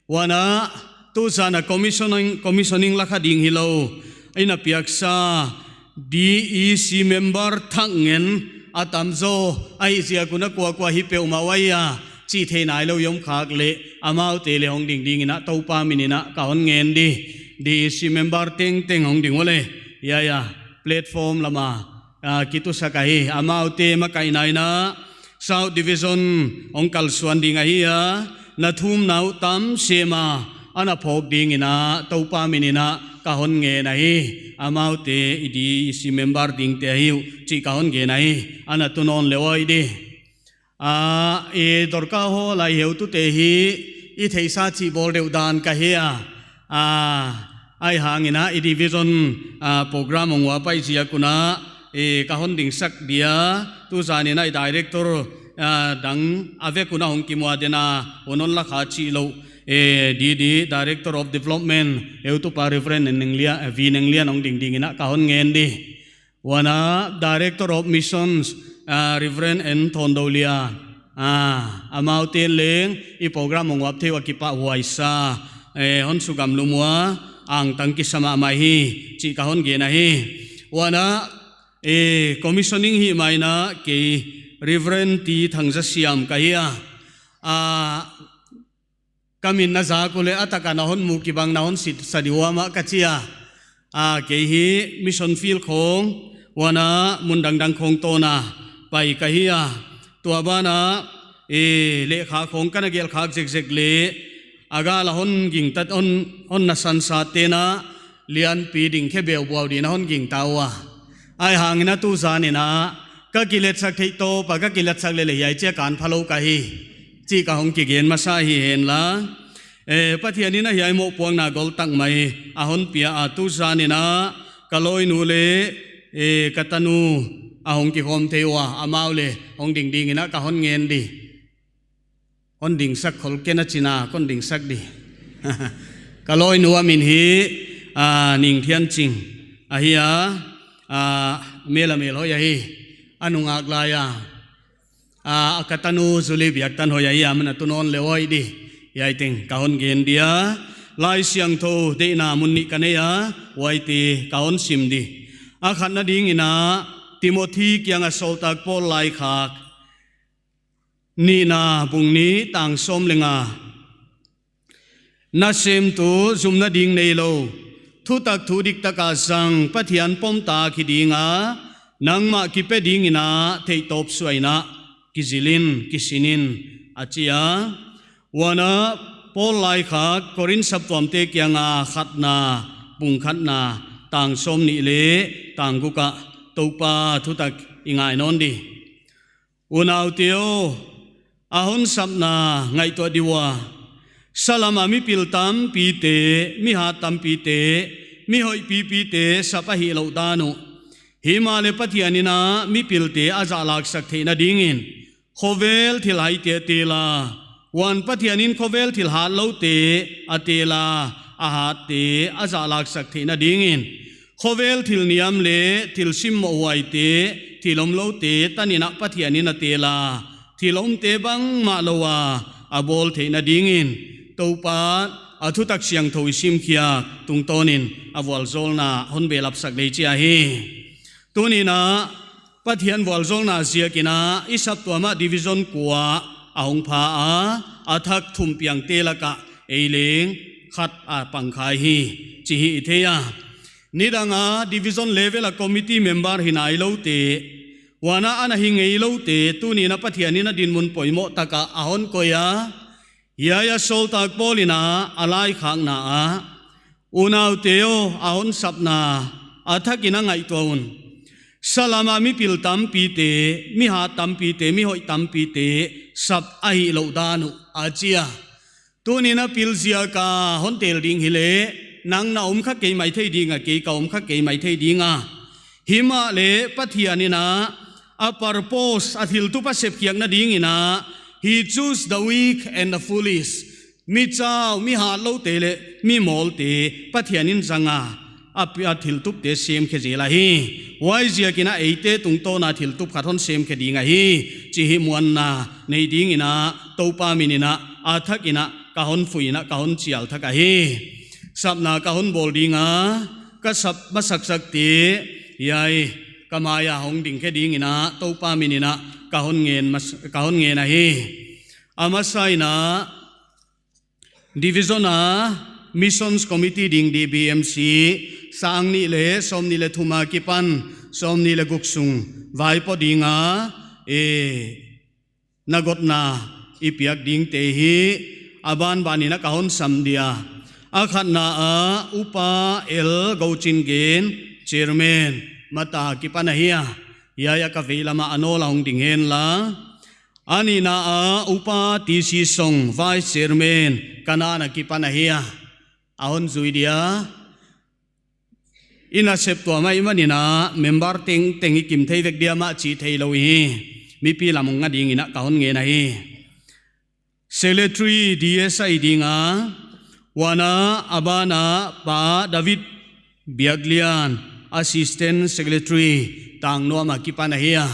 Huan a, tuzan a commissioning, commissioning la kha ding hilou, i na piaksa D E C member thak ngen a tamzaw ahih ziak un a kuakua hi peuhmah uhi a, chih theih nailou i om khak leh, amaute leh hong ding dingin a Toupa minin a ka hon ngen di. D E C member tengteng hong ding uleh, hiai a, platform lam a, a, kitusak ahi, amaute makaihna in a, South Division hong kalsuan ding ahi a, na thumna uh tam sem a, ana phawk dingin a Toupa minin a ka hon ngen ahi, amaute i D E C member dingte ahi uh, chih ka hon gen ahi, ana tu nawn leh oi di. A, i Dorka Hall a i heutute hi, i theihsa chih bawl deuh dan ka hi a. A, ahihhangin a, i division, a, program hong uap ahih ziak un a, i ka hon dingsak dia, tuzan in a i director, a, dang a vek un a hong kimu a, den a, hon hon la kha chih lou, e, D D, Director of Development, heutupa Reverend Nenglian, V Nenglian hong ding dingin a ka hon ngen di. Huan a Director of Missions, a, Reverend N Thondoulia, a, amaute leng i program hong uap theih ua kipahhuai sa, e, hon sugamlum ua, angtang kisa mahmah hi, chih ka hon gen ahi. Huan a, e, commissioning hih mai in a kei Reverend T Thangzasiam ka hi a. A, ka min na zak uleh a tak a na hon mu kibang na hon sitsa di ua mah ka chi a. A, kei hi mission field khawng, huan a mun dangdang khawng tawn a pai ka hi a. Tua ban a, e, lehkha khawng ka na gelh khak zekzek leh, a gal a hon gingta, hon, hon na sansa te'n a, lianpi ding khe beubuau dingin a hon gingta ua. Ahihhangin a tuzan in a, ka kiletsak theih tawp a, ka kiletsak leh leh hiai chiah kan phalou ka hi, chih ka hong kigen masa hi henla. E, Pathian in a hiai mohpuakna gol tak mai a hon pia a, tuzan in a ka lawinu leh, e, ka tanu a hong kikhawm thei ua, amau leh hong ding dingin a ka hon ngen di. Hon dingsak khol kei na chin a, kon dingsak di. Ka lawinu a min hi, a, Ningthianching ahi a, a, mel a mel hoih ahi, a nungak lai a. A, ka tanu Zuli Biaktan hoih ahi a, amah na tu nawn leh oi di. Hiai teng ka hon gen dia. Laisiangthou deihna mun nih ka nei a, huaite ka hon sim di. A khatna dingin a, Timothy kiang a sawltak Paul laikhak nihna bung nih tang sawm leh nga. Nasemtu zumna ding neilou, thutak thu diktak a zang Pathian pom tak hi ding a, nangmah kipe dingin a theihtawp suah in a, kizil in, kisin in, a chi a. Huan a Paul laikhak Korinth saptuamte kianga khatna, bung khatna, tang sawmnih leh tang guk ah Toupa thutak i ngai nawn di. Unaute aw, a hon sapna ngaihtuah di ua. Sa lama mipil tampite, mihat tampite, mihoih pipite sap a hihlouh dan uh. Himahleh Pathian in a mipilte a zahlaksak theihna dingin khovel thilhaite a tel a. Huan Pathian in khovel thil hatloute a tel a, a hatte a zahlaksak theihna dingin khovel thil niam leh thil simmawh huaite, thil omloute tan in a Pathian in a tel a, thil omte bangmah lou a a bawl theihna dingin Toupa'n a thutak siangthou i simkhiak tungtawnin a vualzawlna hon behlapsak lei chi ahi. Tuni'n a Pathian vualzawlna ziakin a i saptuam ah division kua a hong pha a, a thak thum piangte lakah ei leng khat a pang kha hi chih i thei a. Nidang a division level a committee member hi nailoute, huan a ana hi ngeiloute, tuni'n a Pathian in a dinmun poimoh tak ah a hon koih a. Hiai a sawltak Paul in a a laikhakna ah, unaute aw, a hon sapna a thakin a ngaihtuah un. Sa lama mipil tampite, mihat tampite, mihoih tampite sap a hihlouh dan uh, a chi a. Tuni'n a pil ziak a hon tel ding hileh, nang na om kha kei maithei ding a, kei ka om kha kei maithei ding a. Himahleh Pathian in a, a purpose, a thiltup a sepkhiakna dingin a, He choose the weak and the foolish. Mi chau, mi hatloute leh mi mawlte Pathian in zang a, a pi-, a thiltupte semkhe zel ahi. Huaiziakin a eite tungtawn a thiltup khat hon semkhe ding ahi chih muanna nei dingin a Toupa min in a, a thakin a ka hon phuih in a, ka hon chial thak ahi. Sapna ka hon bawl ding a, ka sap masaksakte hiai ka mai a hong ding khe dingin a Toupa min in a ka hon ngen mas-, ka hon ngen ahi. A masa in a division a missions committee ding, D B M C, sang nih leh sawmnih leh thum akipan sawmnih leh guk sung vaipo ding a, e, na gotna i piak dingte hi a banban in a ka hon sam dia. A khatna ah Upa L Gochin Gen, chairman, Mata akipan ahi a. Hiai a ka veilam ah a nawl a hong ding henla. A nihna ah Upa T C Song, vice chairman, Kanaan akipan ahi a. A hon zui dia. I nasep tuam ahihman in a member tengteng i kim thei vek diam a chih theilou hi. Mipi lam hong nga dingin a ka hon ngen ahi. Secretary D S ahi ding a, huan a a ban a Pa David Biaklian, Assistant Secretary, Tangnuam akipan ahi a.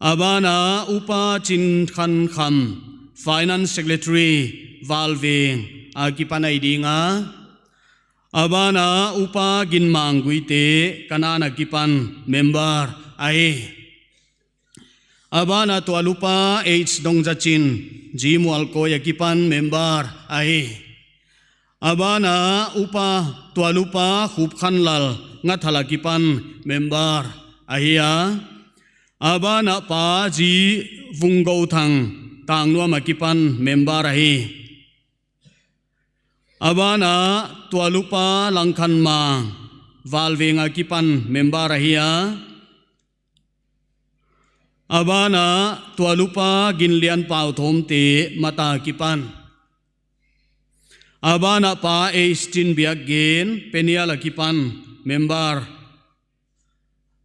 A ban a Upa Chin Khan Kham, Finance Secretary, Valveng akipan ahi ding a. A ban a Upa Ginmang Guite, Kanaan akipan member ahi. A ban a Tual Upa H Dong Za Chin, G Mualkoi akipan member ahi. A ban a Upa, Tual Upa Khup Khan Lal, Ngathal akipan member ahi a. A ban a Pa G Vung Go Thang, Tangnuam akipan member ahi. A ban a Tual Upa Lang Khan Mang, Valveng akipan member ahi a. A ban a Tual Upa Ginlian Pau Thawmte, Mata akipan. A ban a Pa H Tin Biak Gen, Peniel akipan member.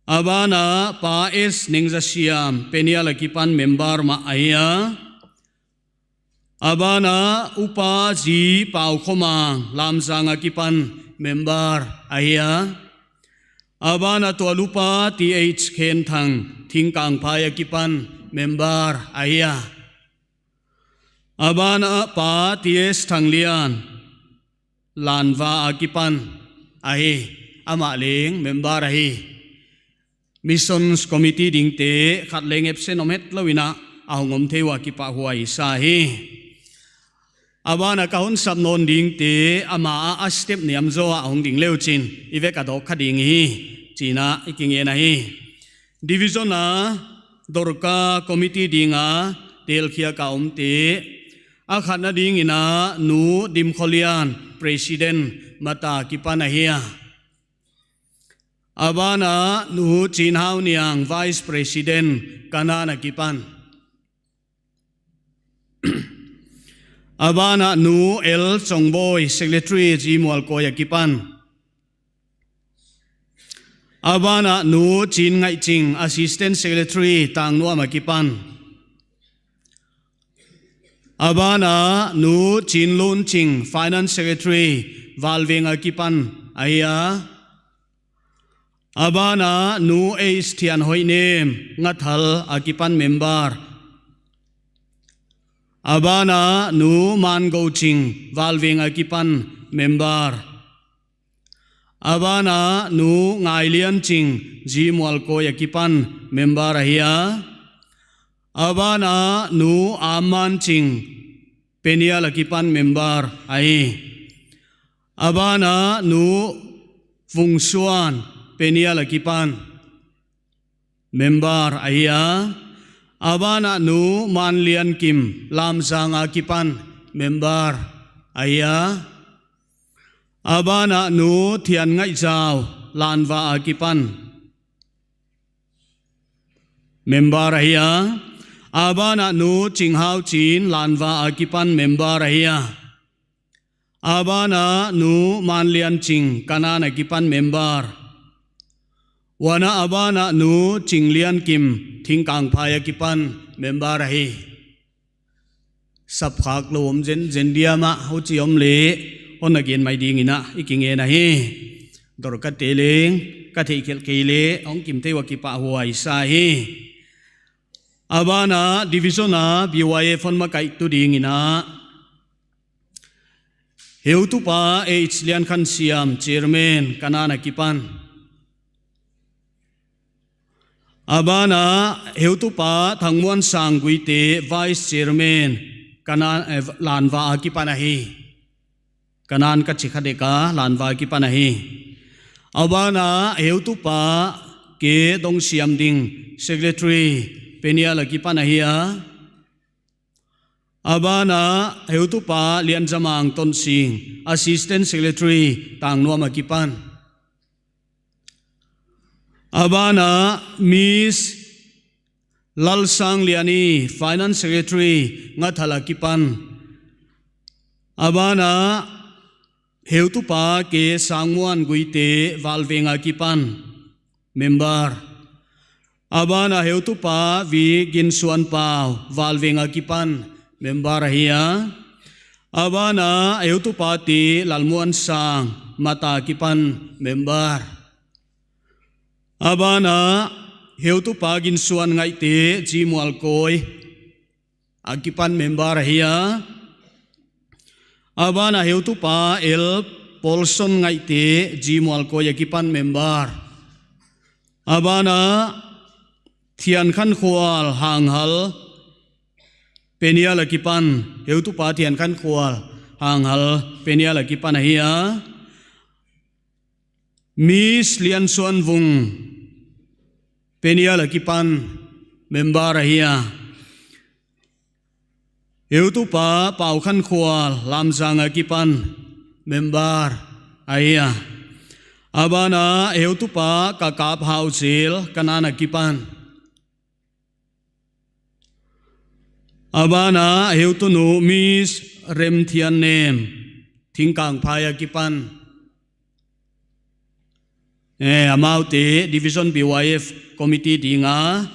A ban a Pa S Neng Za Siam, Peniel akipan member mah ahi a. A ban a Upa G Pau Khomang, Lamzang akipan member ahi a. A ban a Tual Upa T H Khen Thang, Thingkangphai akipan member ahi a. A ban a Pa T S Thang Lian, Lanva akipan ahi, amah leng member ahi. Missions Committee dingte khat leng absent om hetlou in a, a hong om thei ua kipahhuai sa hi. A ban a ka hon sap nawn dingte, amah a, a step niam zaw a hong ding le uchin, i vek a dawk kha ding hi, chi'n a i kingen ahi. Division a Dorka Committee ding a telkhiak a omte. A khatna dingin a Nu Dimkholian, President, Mata akipan ahi a. A ban ah Nu Chinhauniang, Vice President, Kanan akipan. A ban ah Nu L Chongboi, Secretary, G Mualkoi akipan. A ban ah Nu Chinngaihching, Assistant Secretary, Tangnuam akipan. A ban ah Nu Chinlunching, Finance Secretary, Valveng akipan ahi a. A ban ah Nu H Thianhoihnem, Ngathal akipan member. A ban ah Nu Mangoching, Valveng akipan member. A ban ah Nu Ngailianching, G Mualkoi akipan member ahi a. A ban ah Nu Ammanching, Peniel akipan member ahi. A ban ah Nu Vungsuan, Peniel akipan member ahi a. A ban ah Nu Manliankim, Lamzang akipan member ahi a. A ban ah Nu Thianngaihzau, Lanva akipan member ahi a. A ban ah Nu Chinghauchin, Lanva akipan member ahi a. A ban ah Nu Manlianching, Kanan akipan member. Huan a ban ah Nu Chingliankim, Thingkangphai akipan member ahi. Sapkhak lou om zenzen diam a, huchi om leh hon na gen mai dingin a i kingen ahi. Dawr ka te leng ka theih khelh kei leh hong kimte uh a kipahhuai sa hi. A ban ah division a B Y F hon makaihtu dingin a, Heutupa H Liankhansiam, Chairman, Kanan akipan. A ban ah Heutupa Thangmuansang Guite, Vice Chairman, Kanan, eh, Lanva akipan ahi. Kanan ka chi kha dek a, Lanva akipan ahi. A ban ah Heutupa K Dongsiamding, Secretary, Peniel akipan ahi a. A ban ah Heutupa Lianzamang Tonsing, Assistant Secretary, Tangnuam akipan. A ban ah Miss Lalsangliani, Finance Secretary, Ngathal akipan. A ban ah Heutupa K Sangmuan Guite, Valveng akipan member. A ban ah Heutupa V Ginsuanpau, Valveng akipan member ahi a. A ban ah Heutupa T Lalmuansang, Mata akipan member. A ban ah Heutupa Ginsuanngaihte, G Mualkoi akipan member ahi a. A ban ah Heutupa L Paulsonngaihte, G Mualkoi akipan member. A ban ah Thiankhankhual, Hanghal, Peniel akipan. Heutupa Thiankhankhual, Hanghal, Peniel akipan ahi a. Miss Liansuanvung, Peniel akipan member ahi a. Heutupa Paukhankhual, Lamzang akipan member ahi a. A ban ah Heutupa Kakap Hauzel, Kanan akipan. A ban ah Heutunu Miss Remthiannem, Thingkangphai akipan. Eh, amaute Division B Y F Committee ding a,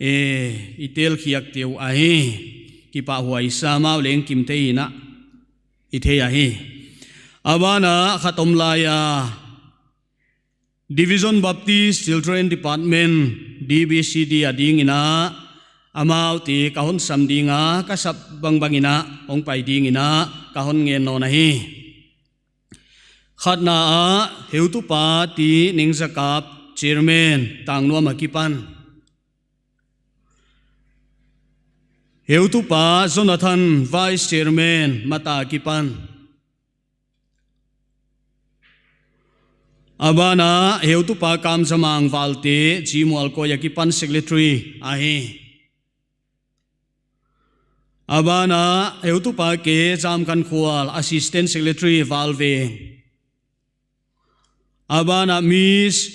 eh, i telkhiakte uh ahi. Kipahhuai sa, amau leng kimte in a i thei ahi. A ban ah khat om lai a, Division Baptist Children Department, D B C D a dingin a, amaute ka hon sam ding a, ka sap bangbang in a hong pai dingin a ka hon ngen nawn ahi. Khatna ah Heutupa T Nengzakap, Chairman, Tangnuam akipan. Heutupa Jonathan, Vice Chairman, Mata akipan. A ban ah Heutupa Kamzamang Valte, G Mualkoi akipan Secretary ahi. A ban ah heutupa K Zamkankhual, Assistant Secretary Valveng. A ban ah Miss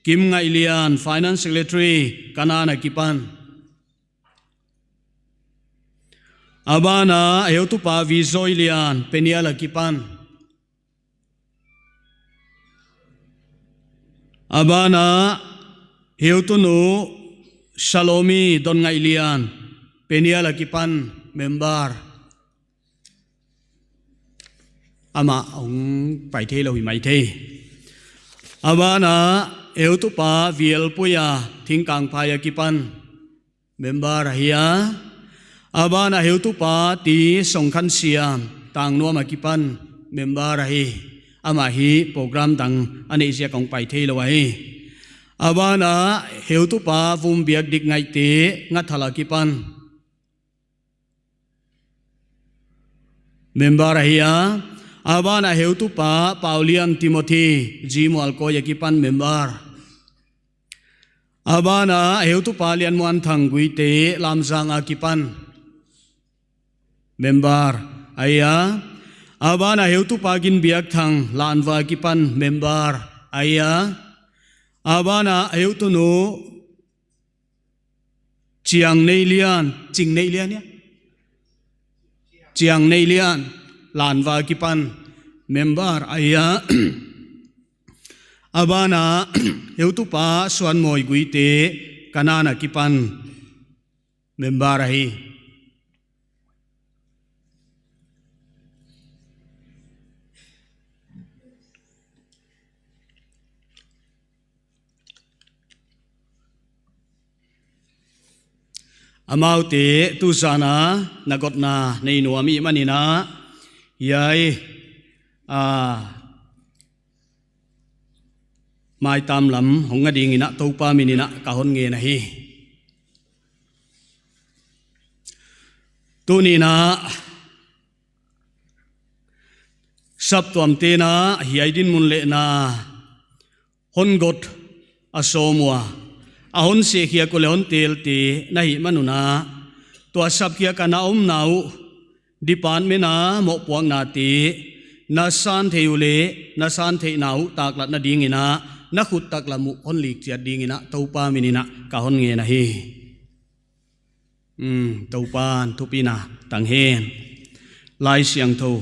Kim Ngaihlian, Finance Secretary, Kanaan a kipan. A ban ah heutupa V Zoilian, Peniel a kipan. A ban ah heutunu Salomi Donngaihlian, Peniel a kipan, member. Amah hong pai theilou hi maithei. A ban ah heutupa V L Puia, Thingkangphai a kipan, member ahi a. A ban ah heutupa T Songkhansiam, Tangnuam a kipan, member ahi. Amah hi program dang a neih ziak a hong pai theilou ahi. A ban ah heutupa Vumbiakdik Ngaihte, Ngathal a kipan, member ahi a. A ban ah heutupa Paulian Timothy, G Mualkoi a kipan, member. A ban ah heutupa Lianmuanthang Guite, Lamzang a kipan, member ahi a. A ban ah heutupa Ginbiakthang, Lanva a kipan, member ahi a. A ban ah heutunu Chiangneilian, Chingneilian ia? Chiangneilian, Lanva a kipan, member ahi a. A ban ah heutupa Suanmawi Guite, Kanaan a kipan, member ahi. Amaute tu zan a na gotna nei nuam i hih manin a, hiai, a, maitam lam hong nga dingin a Toupa minin a ka hon ngen ahi. Tuni'n a saptuamte'n a hiai dinmun leh na hon got a sawm ua, a hon sehkhiak uh leh hon telte na hih man un a, tua sapkhiak a na omna uh department a mohpuaknate na san theih uh leh na san theihna uh taklatna dingin a, na khut taklam uh hon lik chiat dingin a Toupa minin a ka hon ngen ahi. Hmm, Toupa'n thupina tang hen. Laisiangthou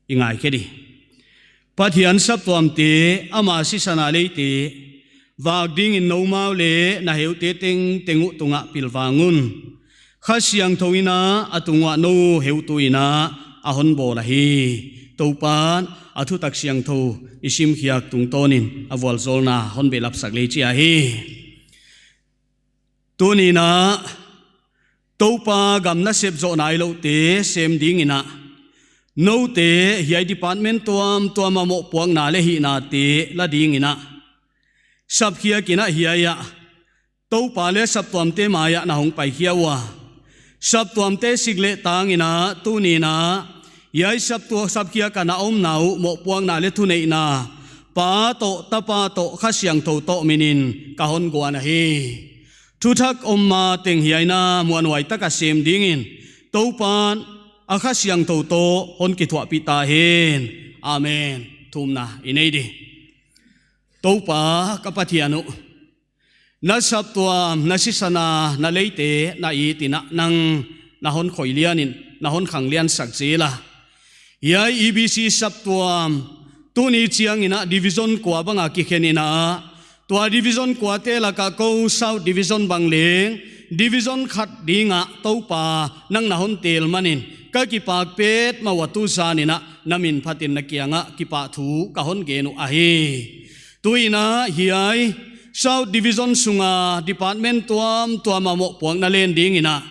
i ngaikhe di. Pathian saptuamte, ama sisan a leite vak dingin noumau leh na heute tengteng uh tungah pilvang un. Kha Siangthou in a, a tung uah nou heutu in a, a hon bawl ahi. Toupa'n a thutak siangthou i simkhiak tungtawnin a vualzawlna hon behlapsak lei chi ahi. Tuni'n a Toupa gam nasep zoh nailouhte sem dingin a, noute hiai department tuamtuam a mohpuakna leh hihnate la dingin a, sapkhiak in a hiai ah Toupa leh saptuamte mai ah na hong paikhia ua, saptuamte sik leh tangin a tuni'n a hiai saptua, sapkhiak a na omna uh mohpuakna leh thuneihna Pa toh, Tapa toh, Kha Siangthou toh minin ka hon guan ahi. Thuthak om mateng hiai na muanhuai taka sem dingin Toupa'n a Kha Siangthou toh hon kithuahpih ta hen. Amen. Thumna i nei di. Toupa ka Pathian uh, na saptuam, na sisan a na leite na it in a nang na hon khoih lian in, na hon khang lian sak zel a. Hiai E B C saptuam tuni chiangin a division kua bang a kikhen in a, tua division kuate lak ah kou South Division bang leng division khat ding a Toupa nang na hon tel manin ka kipak petmah ua, tu zan in a na min phatin na kiang ah kipahthu ka hon gen uh ahi. Tuin a hiai South Division sung a department tuamtuam a mohpuakna len dingin a,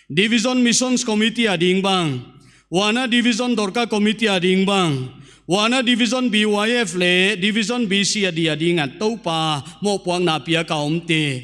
Division Missions Committee a ding bang, huan a Division Dorka Committee a ding bang, huan a Division B Y F leh Division B C a di a ding a Toupa mohpuakna piak a omte,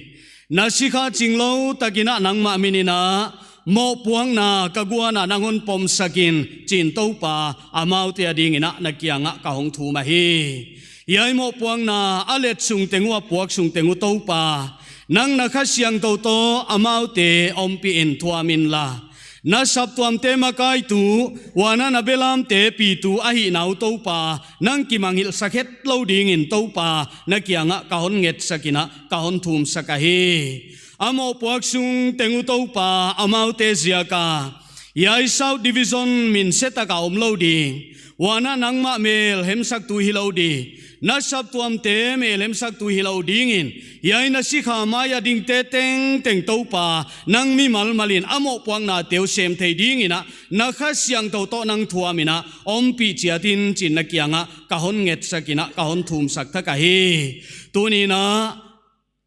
na sikha chinglou takin a nangmah minin a mohpuakna ka guan a nang hon pomsak in chi'n Toupa, amaute a dingin a na kiang ah ka hong thum ahi. Hiai mohpuakna a let sung teng uh, a puak sung teng uh Toupa, nang na Kha Siangthou toh amaute ompih in thuam inla, Na saptuamte makaitu, huan a na belamte pitu ahihna uh Toupa, nang kimangngilh sak het lou dingin Toupa, na kiangah ka hon ngetsak in a, ka hon thumsak ahi. A mohpuak sung teng uh Toupa, amaute ziak a, hiai South Division minse tak a om lou ding, huan a nangmah mel hemsaktu hi lou ding, na saptuamte mel hemsaktu hi lou dingin, hiai na sikha mai a dingte tengteng Toupa, nang mimal mal in a mohpuaknate uh sem thei dingin a, na Kha Siangthou toh nang thuam in a, ompih chiat in chi'n na kiangah, ka hon ngetsak in a, ka hon thumsak thak ahi. Tuni'n a,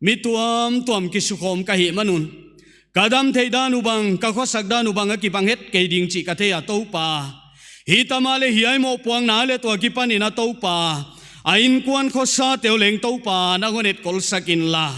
mi tuamtuam kisukhawm ka hih man un, ka dam theih dan uh bang, ka khosak dan uh bang a kibang het kei ding chih ka thei a Toupa. Himahleh hiai mohpuakna leh tua kipan in a Toupa, a innkuan khosate uh leng Toupa, nang hon etkol sak inla.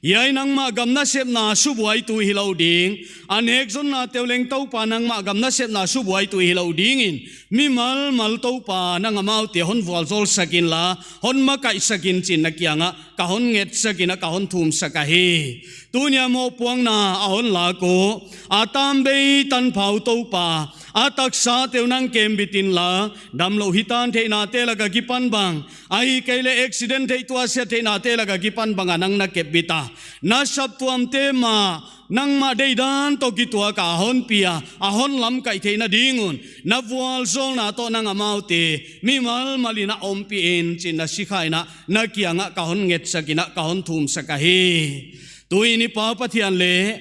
Hiai nangmah gam nasepna subuaitu hi lou ding, a nekzonnate uh leng Toupa nangmah gam nasepna subuaitu hi lou dingin, mimal mal Toupa nang amaute hon vualzawl sak inla, hon makaih sak in chi'n na kiangah, ka hon ngetsak in a, ka hon thumsak ahi. Tuni'n a mohpuakna a hon lak uh, a tambei tanpha uh Toupa, a taksate uh nang kembit inla, damlouh hitan theihnate lak a kipan bang, ahihkeileh accident theih tuasia theihnate lak a kipan bang a nang na kepbit a. Na saptuamte mah, nangmah deihdan toh kituak a hon pia, a hon lamkaih theihna ding un, na vualzawlna toh nang amaute, mimal mal in a ompih in chi'n na sikha in a, na kiangah ka hon ngetsak in a, ka hon thumsak ahi. Tuin i Pa Pathian leh,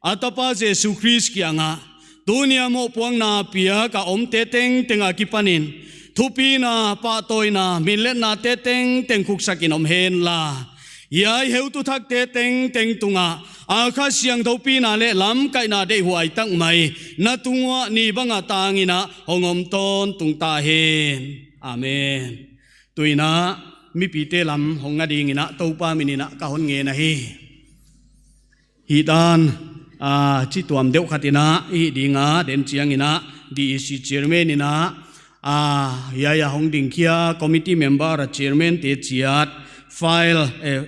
a Tapa Jesu Khrist kiangah, tuni'n a mohpuakna piak a omte tengteng a kipan in, thupina, pahtawina, minletnate tengteng khuksak in om henla. Hiai heutu thakte tengteng tungah, a Kha Siangthou pina leh lamkaihna deihhuai tak mai, na tung uah ni bang a tang in a, hong om tawntung ta hen. Amen. Tuin a, mipite lam hong nga dingin a, Toupa min in a, ka hon ngen ahi. Hiai dan, ah, chi tuam deuh khat in a, i hih ding a, den chiang in a, D E C chairman in a, ah, hiai a hong dingkhia committee member a chairman te chiat, file, eh,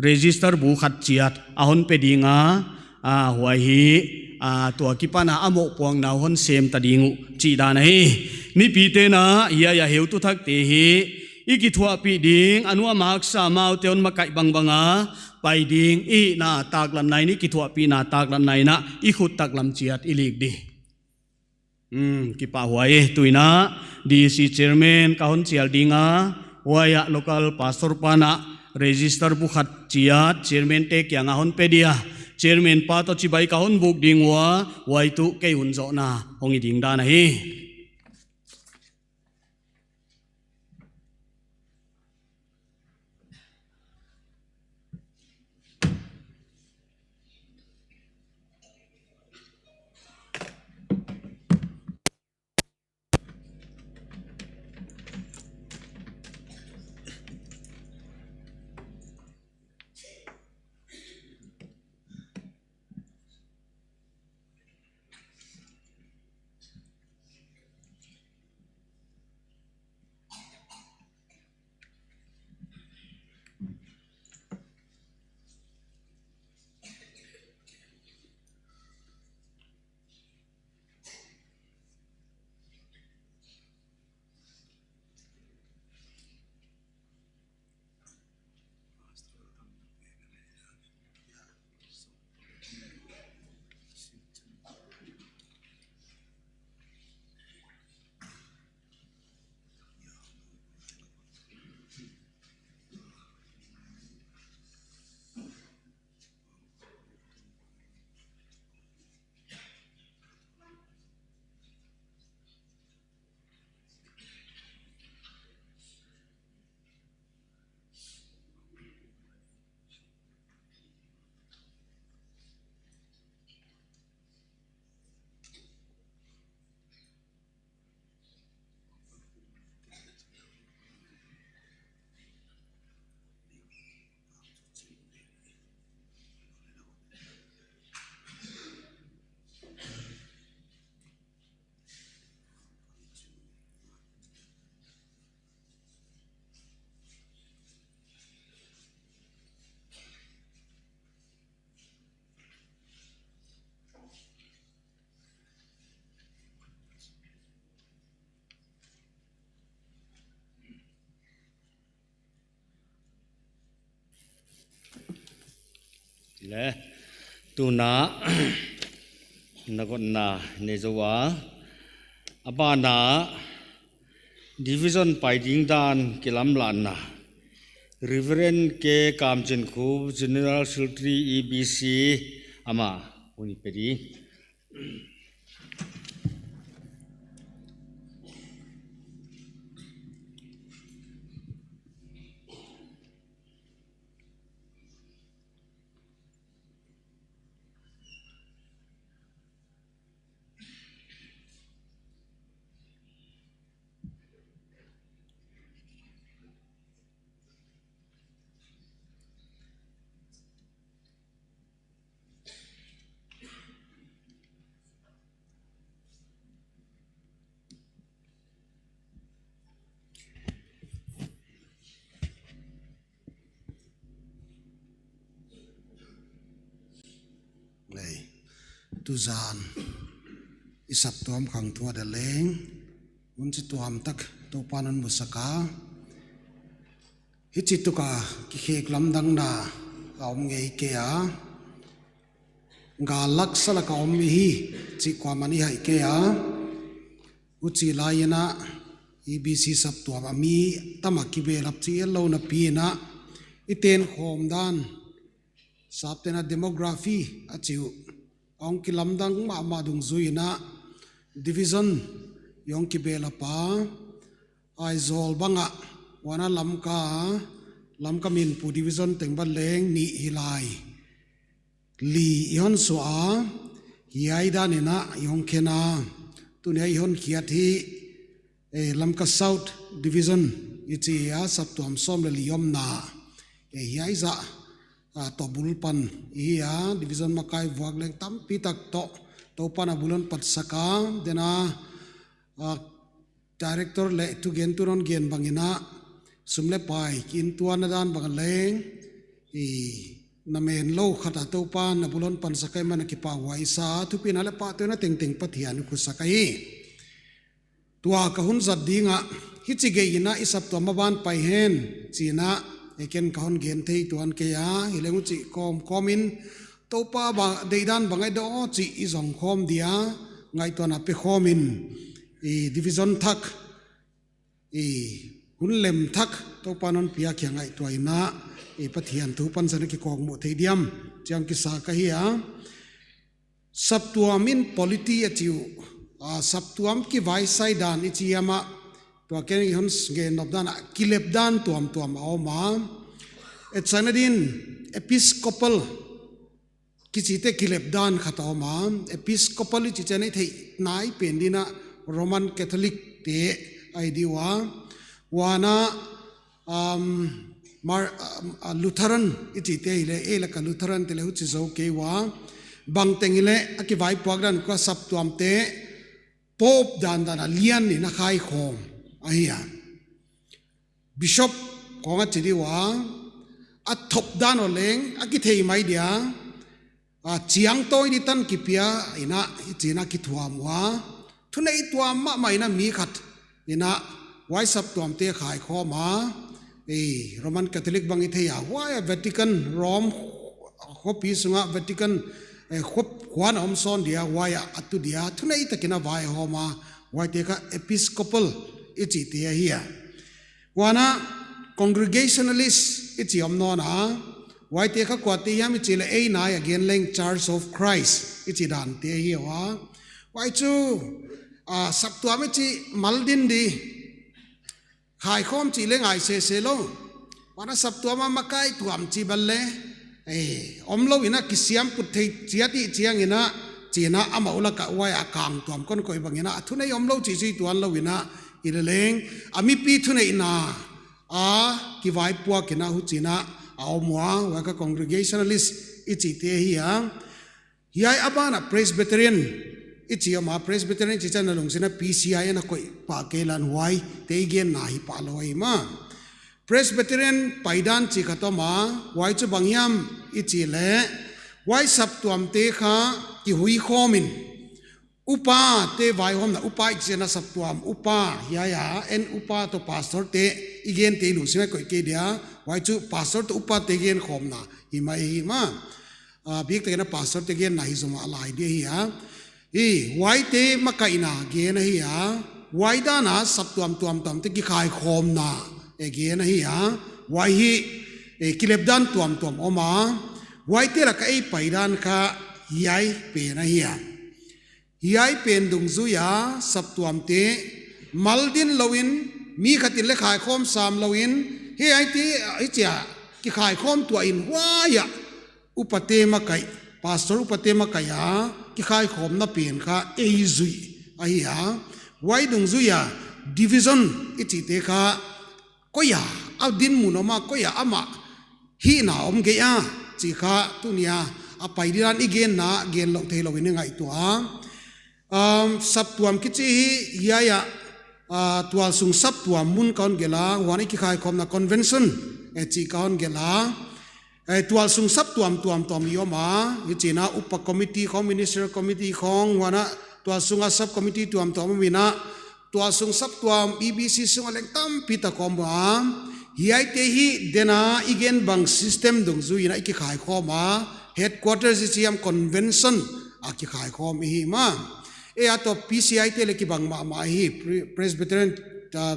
register bu khat chiat, a hon pe ding a, ah, huai hi, ah, tua kipan a a mohpuakna uh hon sem ta ding uh, chih dan ahi. Mipite'n a, hiai a heutu thakte hi, i kithuahpih ding, a nuam a haksa amaute hon makaih bangbang a, pai ding, i hihna taklatna in, i kithuahpihna taklatna in a, i khut taklam chiat i lik di. Hmm, kipahhuai e, tuin a, D E C chairman ka hon chial ding a, huai a local pastor pa'n a, register bu khat chiat, chairman te kiang a hon pe dia. Chairman pa toh chibai ka hon buk ding ua, huai tuh kei hun zohna, hong hi ding dan ahi. Le, tuna, na gotna nei zou a. A ban ah, Division pai ding dan kilamlahna, Reverend K Kamchinkhup, General Secretary E B C, amah hun i pe ding. Lei. Tuzan i saptuam khang thu a dia leng, hun chituam tak Toupa'n hon musak a. Hichi tuk a kikhek lamdangna ka om ngei kei a. Gal lak sa lak a om i hi chih kuamah i haih kei a. Huchi lai in a, E B C saptuam a mi tam a kibelap chih et lou napi in a, i ten khawm dan, saptuam a demography a chih uh, a hong kilamdang mahmah dungzui in a, division i hong kibelap a, Aizawl bang ah, huan a Lamka, Lamka Minpu division teng bang leng nih hi lai. Li i hon suah a, hiai dan in a i hong khen a. Tuni a i hon khiat hi, eh, Lamka South Division i chi a, saptuam sawm leh li omna. Eh, hiai zah, ah, toh bul pan i hi a, division makai vuak leng tampi tak toh, Toupa'n a bul hon patsak a, then a, ah, Director leh thugentu'n hon gen bang in a, sum leh pai, kiintuahna dan bang leng, i, na men lou khat a Toupa'n a bul hon pansak ahihman a kipahhuai i sa, thupina leh pahtawina tengteng Pathian i khusak ahi. Tua ka hun zat ding a, hichi gei in a i saptuam a ban pai hen, chi in a, e ken ka hon gen thei tuan kei a, hileng huchi kawmkawm in, Toupa ba, deihdan bang ahi daw chih i zong khawm dia, ngaihtuahna pe khawm in, i division thak, i hun lem thak, Toupa'n hon piak hia ngaihtuah in a, i Pathian thu pansan a kikawkmuh thei diam, chiang kisa ka hi a. Saptuam in polity a chih uh, a, saptuam kivaisai dan i chi hiam a, tua ken i hon ngen nop dan a, kilep dan tuamtuam a om a. Etsakna din, Episcopal, kichite kilep dan khat a om a, Episcopal i chih chiang a i theih nai pen din a Roman Catholic te ahi di ua. Huan a, um, Mar-, um, a Lutheran i chihte hileh, ei lak a Lutheran te leh huchi zou kei ua. Bangteng hileh, a kivaipuak dan kua saptuamte, Pope dandan a lian in a khaikhawm ahi a. Bishop khong a chi di ua, a thop dan uh leng, a kithei mai dia, a chiang tawi di tan kipia in a, i chi in a kithuam ua. Thuneih tuam mahmah in a mi khat in a, huai saptuamte khaikhawm a, ei, Roman Catholic bang i thei a, huai a Vatican, Rome, khopi sung a Vatican, eh, khop, khuan a om sawn dia, huai a, a tu dia, thuneih tak in a vaihawm a, huaite kha Episcopal i chihte ahi a. Huan a Congregationalist i chih om nawn a, huaite kha kuate hiam i chih leh ei nai a gen leng Church of Christ i chih dante ahi ua. Huai chu, a, saptuam i chih mal din di, khaikhawm chih leh ngai sese lou. Huan a saptuam a makai tuam chih bang leh, eh, om lou in a kisiam put thei chiat i chiang in a, chi in a amau lak a huai a kang tuam kon koih bang in a, a thuneih om lou chih chu i tuan lou in a, i leh leng, a mipi thuneihna, a kivaipuak in a huchi in a, a om ua, huai kha Congregationalist i chihte ahi a. Hiai a ban a Presbyterian i chih om a, Presbyterian i chih chiang a lungsim a P C I in a koih pah kei lan huaite i genna hi pah lou ahi mah. Presbyterian paidan chih khat om a, huai chu bang hiam i chih leh, huai saptuamte kha kihuikhawm in, upate vaihawmna, upa i chih in a saptuam, upa, hiai a, en upa toh pastor te, i gente i lungsim a koih kei dia, huai chu pastor toh upate genkhawmna, hi mai hi mah. a, biktakin a pastor te genna hi zomah lai di ahi a. Hi, huaite makaihna gen ahi a. Huai dan a saptuam tuamtuam te kikhaikhawmna e gen ahi a. Huai hi, e, kilepdan tuamtuam om a. Huaite laka ei paidan kha hiai pen ahi a. Hiai pen dungzui a saptuamte maldin louin, mi khatin leng khaikhawm sam louin, hiaite, hichia kikhaikhawm tuahin huai a upate makaih, pastor upate makaih a kikhaikhawmna pen kha ei zui ahi a. Huai dungzui a division i chihte kha koi a, a dinmun om a, koi a amah hihna om kei a chih kha tuni a a paidan i genna gen louh theilou in i ngaihtuah a. Um, saptuam kichi hi, hiai a, ah, tualsung saptuam mun ka hon gelh a, huan i kikhaikhawmna convention, eh, chih ka hon gelh a. Eh, tualsung saptuam tuamtuam i om a, hichiin a upa committee khong, ministerial committee khong, huan a tualsung a sub committee tuamtuam om in a, tualsung saptuam E B C sung a leng tampi tak om a. Hiaite hi den a i gen bang system dungzui in a i kikhaikhawm a, headquarters i chi hiam, convention a kikhaikhawm i hi mah. E, a toh P C I te leng kibang mahmah hi, Pre-, Presbyterian, uh,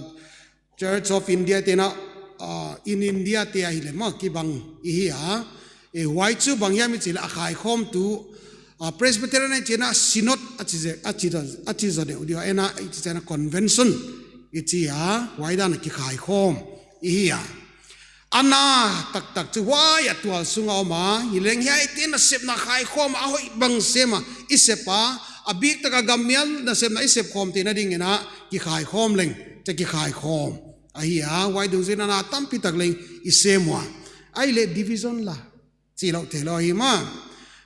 Church of India te in a, uh, in India te ahi leh mah kibang i hi a. E, huai chu bang hiam i chih leh a khaikhawmtu, uh, Presbyterian i chih in a synod a chi ze-, a chi, a chi zaw deuh di a, en a i chih in a convention i chi a, huai dan a kikhaikhawm i hi a. A na taktak chu huai a tualsung a om a, hileng hiaite nasepna khaikhawm a, a hoih bang sem a i sep a, a biktak a gam mial nasepna i sepkhawm theihna dingin a kikhaikhawm leng, chia kikhaikhawm ahi a, huai dungzui in a na tampi tak leng i sem ua. Ahihleh division la, chih louh theilou hi mah.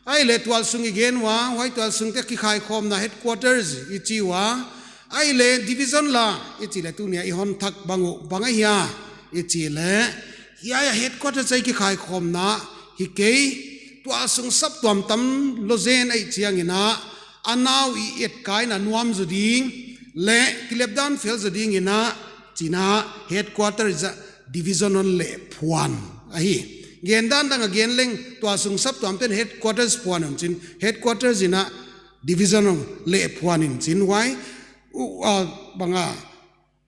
Ahihleh tualsung i gen ua, huai tualsungte kikhaikhawmna headquarters i chi ua. Ahihleh division la i chih leh tuni a i hon thak bang uh bang ahia i chih leh, hiai a headquarters a i kikhaikhawmna hi kei, tualsung saptuam tam lou zen ahih chiangin a, a nau i etkaina nuam zaw ding leh kilepdan fel zaw dingin a, chiin a headquarters a division hon lehphuan ahi. Gen dan dang a gen leng, tualsung saptuamte'n headquarters phuan un chiin, headquarters in a division hon lehphuan in chiin huai, uh, uh, bang a,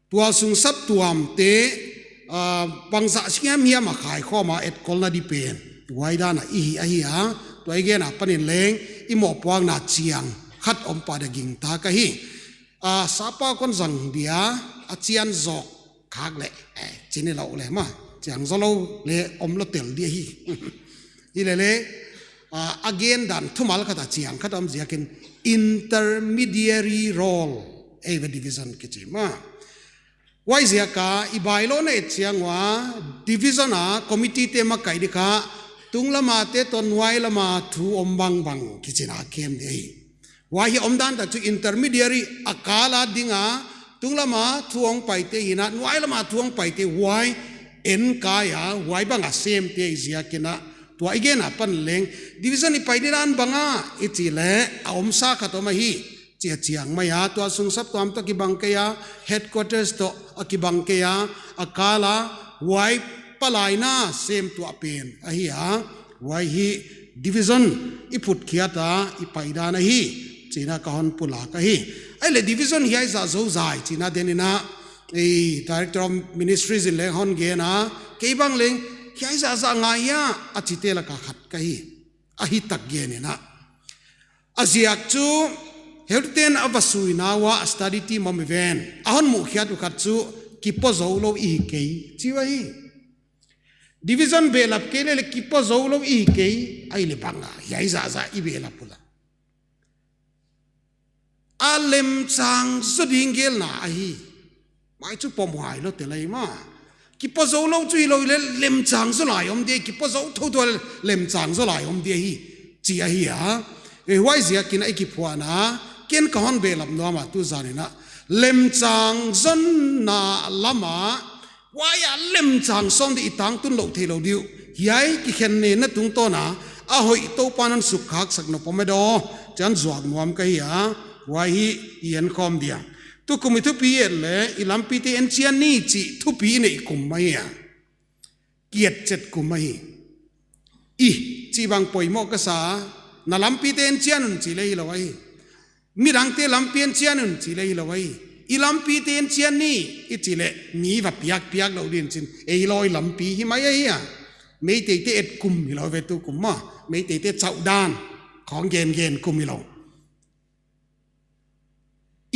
tualsung saptuamte, ah, bangzah siam hiam a khaikhawm a etkolna di pen, huai dan a i hi ahi a. Tua i gen apan in leng i mohpuakna chiang khat om pah di a gingta ka hi. Ah, sapa kon zang dia, a chian zawk khak leh, eh, chih ni lou leh mah, chiang zaw lou leh om lou tel di ahi. Hilele, ah, a gen dan thumal khat a chiang khat om ziakin intermediary role, ei ve division kichi mah. Huaiziak a i bylaw na et chiang ua, division a committee te makaih di kha, tunglam a te toh nuailam a thu om bangbang kichi'n a kem di ahi. Huai hi omdan tak chu intermediary, a kal a ding a, tunglam a thu hong paite hi in a, nuailam a thu hong paite huai enkai a, huai bang a semte ahi ziakin a, tua i gen apan leng, division i pai di dan bang a i chih leh, a omsa khat om ahi, chia chiang mai a, tualsung saptuam toh kibang kei a, headquarters toh a kibang kei a, a kal a, huai palaina sem tuah pen ahi a, huai hi division i phutkhiat a, i paidan ahi, chi'n a ka hon pulak ahi. Ahihleh division hiai zah zou zai chi'n a den in a, ei, Director of Ministries in leng hon gen a, kei bang leng, hiai zah zah ngai a, a chihte laka khat ka hi. A hi tak gen in a. A ziak chu, heutute'n a va suina ua a study team om i ven. A hon muhkhiat uh khat chu, kipo zou lou i hi kei, chi uh ahi. Division behlap kei leh leh kipo zou lou i hi kei, ahihleh bang a, hiai zah zah i behlap ula. A lemchang zaw ding gelna ahi. Mai chu pom huai lou tel ahi mah. Kipo zou lou chu hilou leh lemchang zaw lai om di, kipo zou thouthou leh lemchang zaw lai om di ahi. Chi ahi a. E huaiziakin a i kiphuahna, ken ka hon behlap nuam a tu zan in a. Lemchang zaw na lam a, huai a lemchang sawm di i tangtun lou theilou di uh. Hiai kikhen nena tungtawn a, a hoih Toupa'n hon sukkhaksak nop om e daw, chi'n zuak nuam ka hi a, huai hi i enkhawm dia. Tukum i thupi et leh, i lampite enchian ni chih thupi i neih kum ahi a. Kietchet kum ahi. I, chih bang poimoh ka sa. Na lampite enchian un chih leh hilou ahi. Midangte lampi enchian un chih leh hilou ahi. I lampite enchian ni i chih leh mi va piak piak lou din chin. Ei loi lampi hi mai ahi a. Meiteite et kum hilou ve tu kum ma. Meiteite chauh dan khong gen gen kum hilou.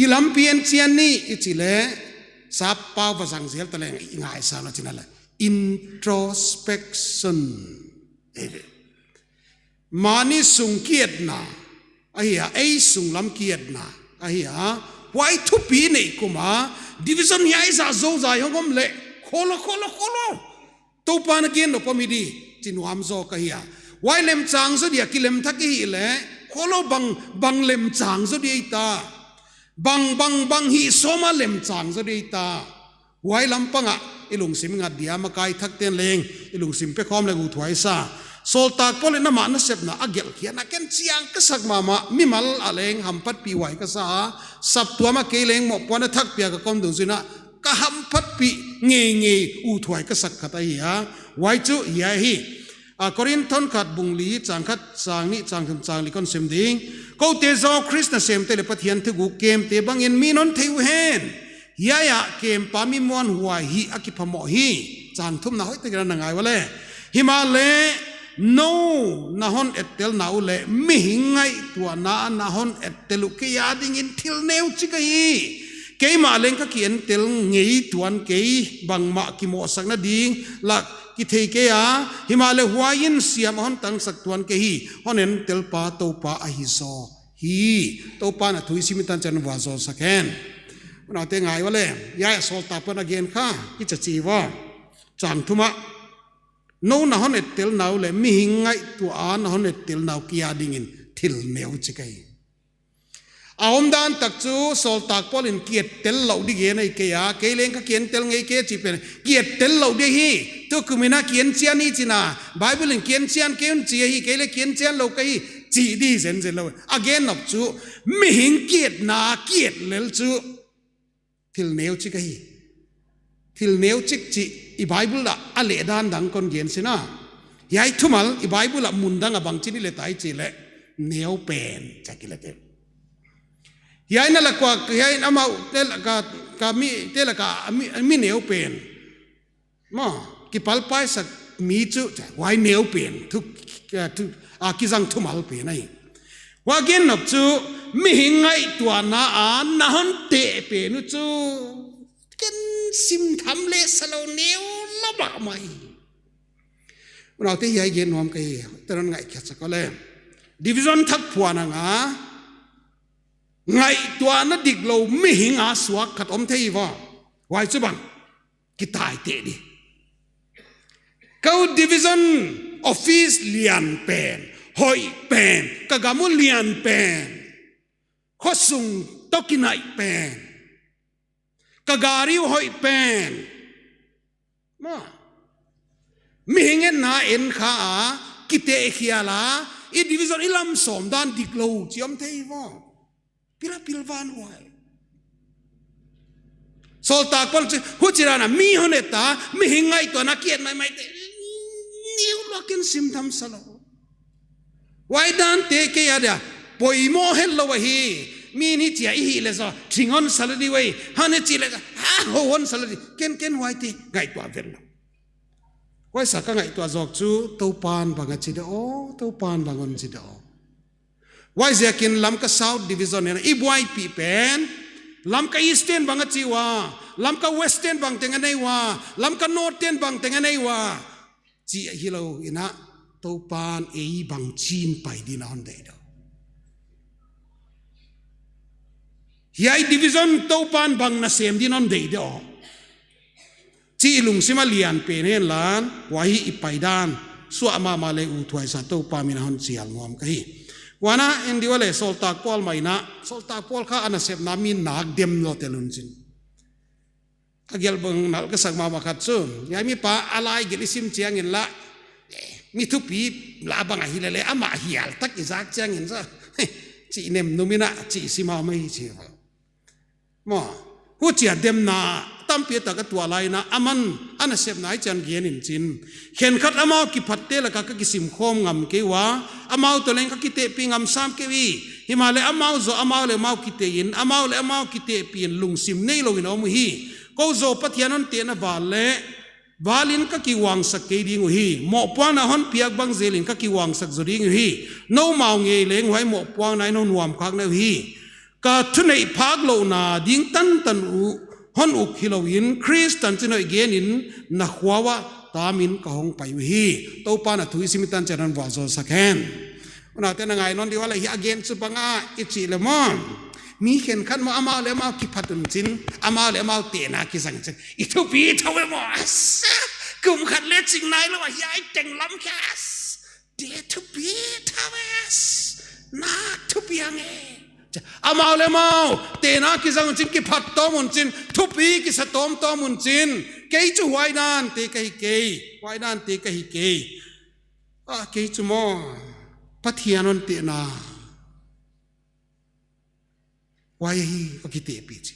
I lampi enchian ni i chih leh, sap pau va zang zel ta leng i ngaihsak lou chin a leh. Introspection. Ei ve. Mahni sung kietna ahi a, ei sung lam kietna ahi a. Huai thupi nei kum a, division hiai zah zou zai hong om leh, kholo, kholo, kholo. Toupa'n a gen nop om hi di, chi nuam zaw ka hi a. Huai lemchang zaw dia kilem thak i hih leh, kholo bang, bang lemchang zaw di ei ta. Bang, bang, bang hih sawm a lemchang zaw di ei ta. Huai lampang ah, i lungsim ngat dia makai thakte'n leng, i lungsim pekhawm leh uthuai sa. Sawltak Paul in amah nasepna a gelh khiatna ken chiang ka sak mahmah, mimal a leng hamphatpih huai ka sa. Saptuam a kei leng mohpuakna thak piak a ka om dungzui in a, ka hamphatpih ngeingei uthuai ka sak khat ahi a. Huai chu hiai hi. A, Korinth khat bung li, chang khat, chang nih, chang thum, chang li kon sim ding. Koute zaw Khrist nasemte leh Pathian thuguk kemte bangin mi'n hon thei uhen. Hiai ah kempa mi muanhuai hih a kiphamoh hi. Chang thumna hoihtak in na ngai ua leh. Himahleh nou na hon ettelna uh leh mihing ngaihtuahna a na hon ettel uh kei adingin thil neu chik ahi. Keimah leng ka kientel ngei tuan kei, bangmah kimohsakna ding lah kithei kei a, himahleh huai in siam a hon tangsak tuan kei hi, hon entelpa Toupa ahi zaw hi. Toupa'n a thu i sim i tan chiang vualzawlsak hen. Unaute ngai ua leh, hiai Sawltak Paul in a gen kha, i cha chi ua. Chang thum ah. Nou na hon ettelna uh leh mihing ngaihtuah a na hon ettelna uh kei adingin thil neu chik ahi. A omdan tak chu Sawltak Paul in kiettel lou di gen ahi kei a, kei leng ka kientel ngei kei chih pen, kiettel lou di hi, tukum in a kienchian ni chin a, Bible in kienchian kei un chi ahi, kei leh kienchian lou ka hi, chih di zenzen lou. A gen nop chu, mihing kietna, kiet lel chu, thil neu chik ahi. Thil neu chik chih, i Bible ah, a lehdan dang kon gen sin a. Hiai thumal, i Bible ah mun dang a bangchin i leh tai chih leh, neu pen, chak i leh te. Hiai na lak ua, hiai na mau, te lak a, ka mi, te lak a, mi, mi neu pen. Maw, kipalpaisak mi chu, huai neu pen, thu, thu, a kizang thumal pen ahi. Huai gen nop chu, mihing ngaihtuahna a na hon teh pen uh chu, ken simtham leh salou neu lou mahmah hi. Unaute hiai gen nuam ka hi, te hon ngaihkhiatsak leh. Division thak phuan a nga, ngaihtuahna diklou mihing a suak khat om thei ua. Huai chu bang, kitaiteh di. Kou division office lian pen, hoih pen, ka gam uh lian pen, khosung toh kinaih pen, ka gari uh hoih pen. Maw. Mihing etna en kha a, kiteh khial a, i division i lam sawm dan diklou, chi om thei ua. Pila pilvan huai. Sawltak Paul chu, huchi dan a mi hon et a, mihing ngaihtuahna kiet maimai te. Neu lou ken simtham salou. Huai dante kei a dia, poimoh hetlou ahi. Mi ni chia i hih leh zaw, thing hon sa lou di uai. Han i chih leh zaw, ha, hou hon sa lou di. Ken ken huaite, ngaihtuah vel lou. Huai sa ka ngaihtuah zawk chu, Toupa'n bang a chi de aw, Toupa'n bang hon chi de aw. Huaiziakin Lamka South Division in i buaipih pen, Lamka East te'n bang a chi ua, Lamka West te'n bangteng a nei ua, Lamka North te'n bangteng a nei ua. Chih hilou in a, Toupa'n ei bangchin pai din a hon deih de aw. Hiai division Toupa'n bang nasem din a hon deih de aw. Chih i lungsim a lian pen hen la, huai i paidan, suah mahmah leh uthuai sa Toupa min a hon chial nuam ka hi. Huan a, en di ua leh Sawltak Paul mai in a, Sawltak Paul kha a nasepna mi nak dem lou te lun chin. A gelh bang nalh ka sak mahmah khat chu. Hiai mipa a lai gelh i sim chiangin la, eh, mi thupi la bang ahi lele, amah hial tak i zak chiangin zaw. Chih nem num in a, chih sim a mai chi. Maw, huchia demna tampi tak a tuah lai in, aman a nasepna i chian gen in chin. Khenkhat amau kiphatte laka ka kisim khawm ngam kei ua, amau toh leng ka kitehpih ngam sam kei uhi. Himahleh amau zaw amau leh amau kiteh in, amau leh amau kitehpih in lungsim neilou in a om uhi. Kou zaw Pathian hon tehna val leh val in ka kiuangsak kei ding uhi. Mohpuakna hon piak bang zel in ka kiuangsak zaw ding uhi. Noumau ngei leng huai mohpuakna in hon nuamkhak na uhi. Ka thuneih phak louhna ding tantan uh hon uk hilou in, Khrist tanchin hoih gen in na khua uah tam in ka hong pai uhi. Toupa'n a thu i sim i tan chiang in hon vualzawl sak hen. Unaute, na ngai nawn di ua leh hiai a gen chu bang a i chih leh maw, mi khenkhat maw amau leh amau kiphat un chin, amau leh amau tehna kizang chin, i thupi thou e maw. Asa, kum khat leh ching nailou a hiai teng lam khia. Te thupi thou e. Nak thupi ang e. Amau leh amau tehna kizang un chin, kiphat tawm un chin, thupi kisa tawmtawm un chin. Kei chu huai dan te ka hi kei, huai dan te ka hi kei. A, kei chu maw, Pathian hon tehna huai hi ka kitehpih chi.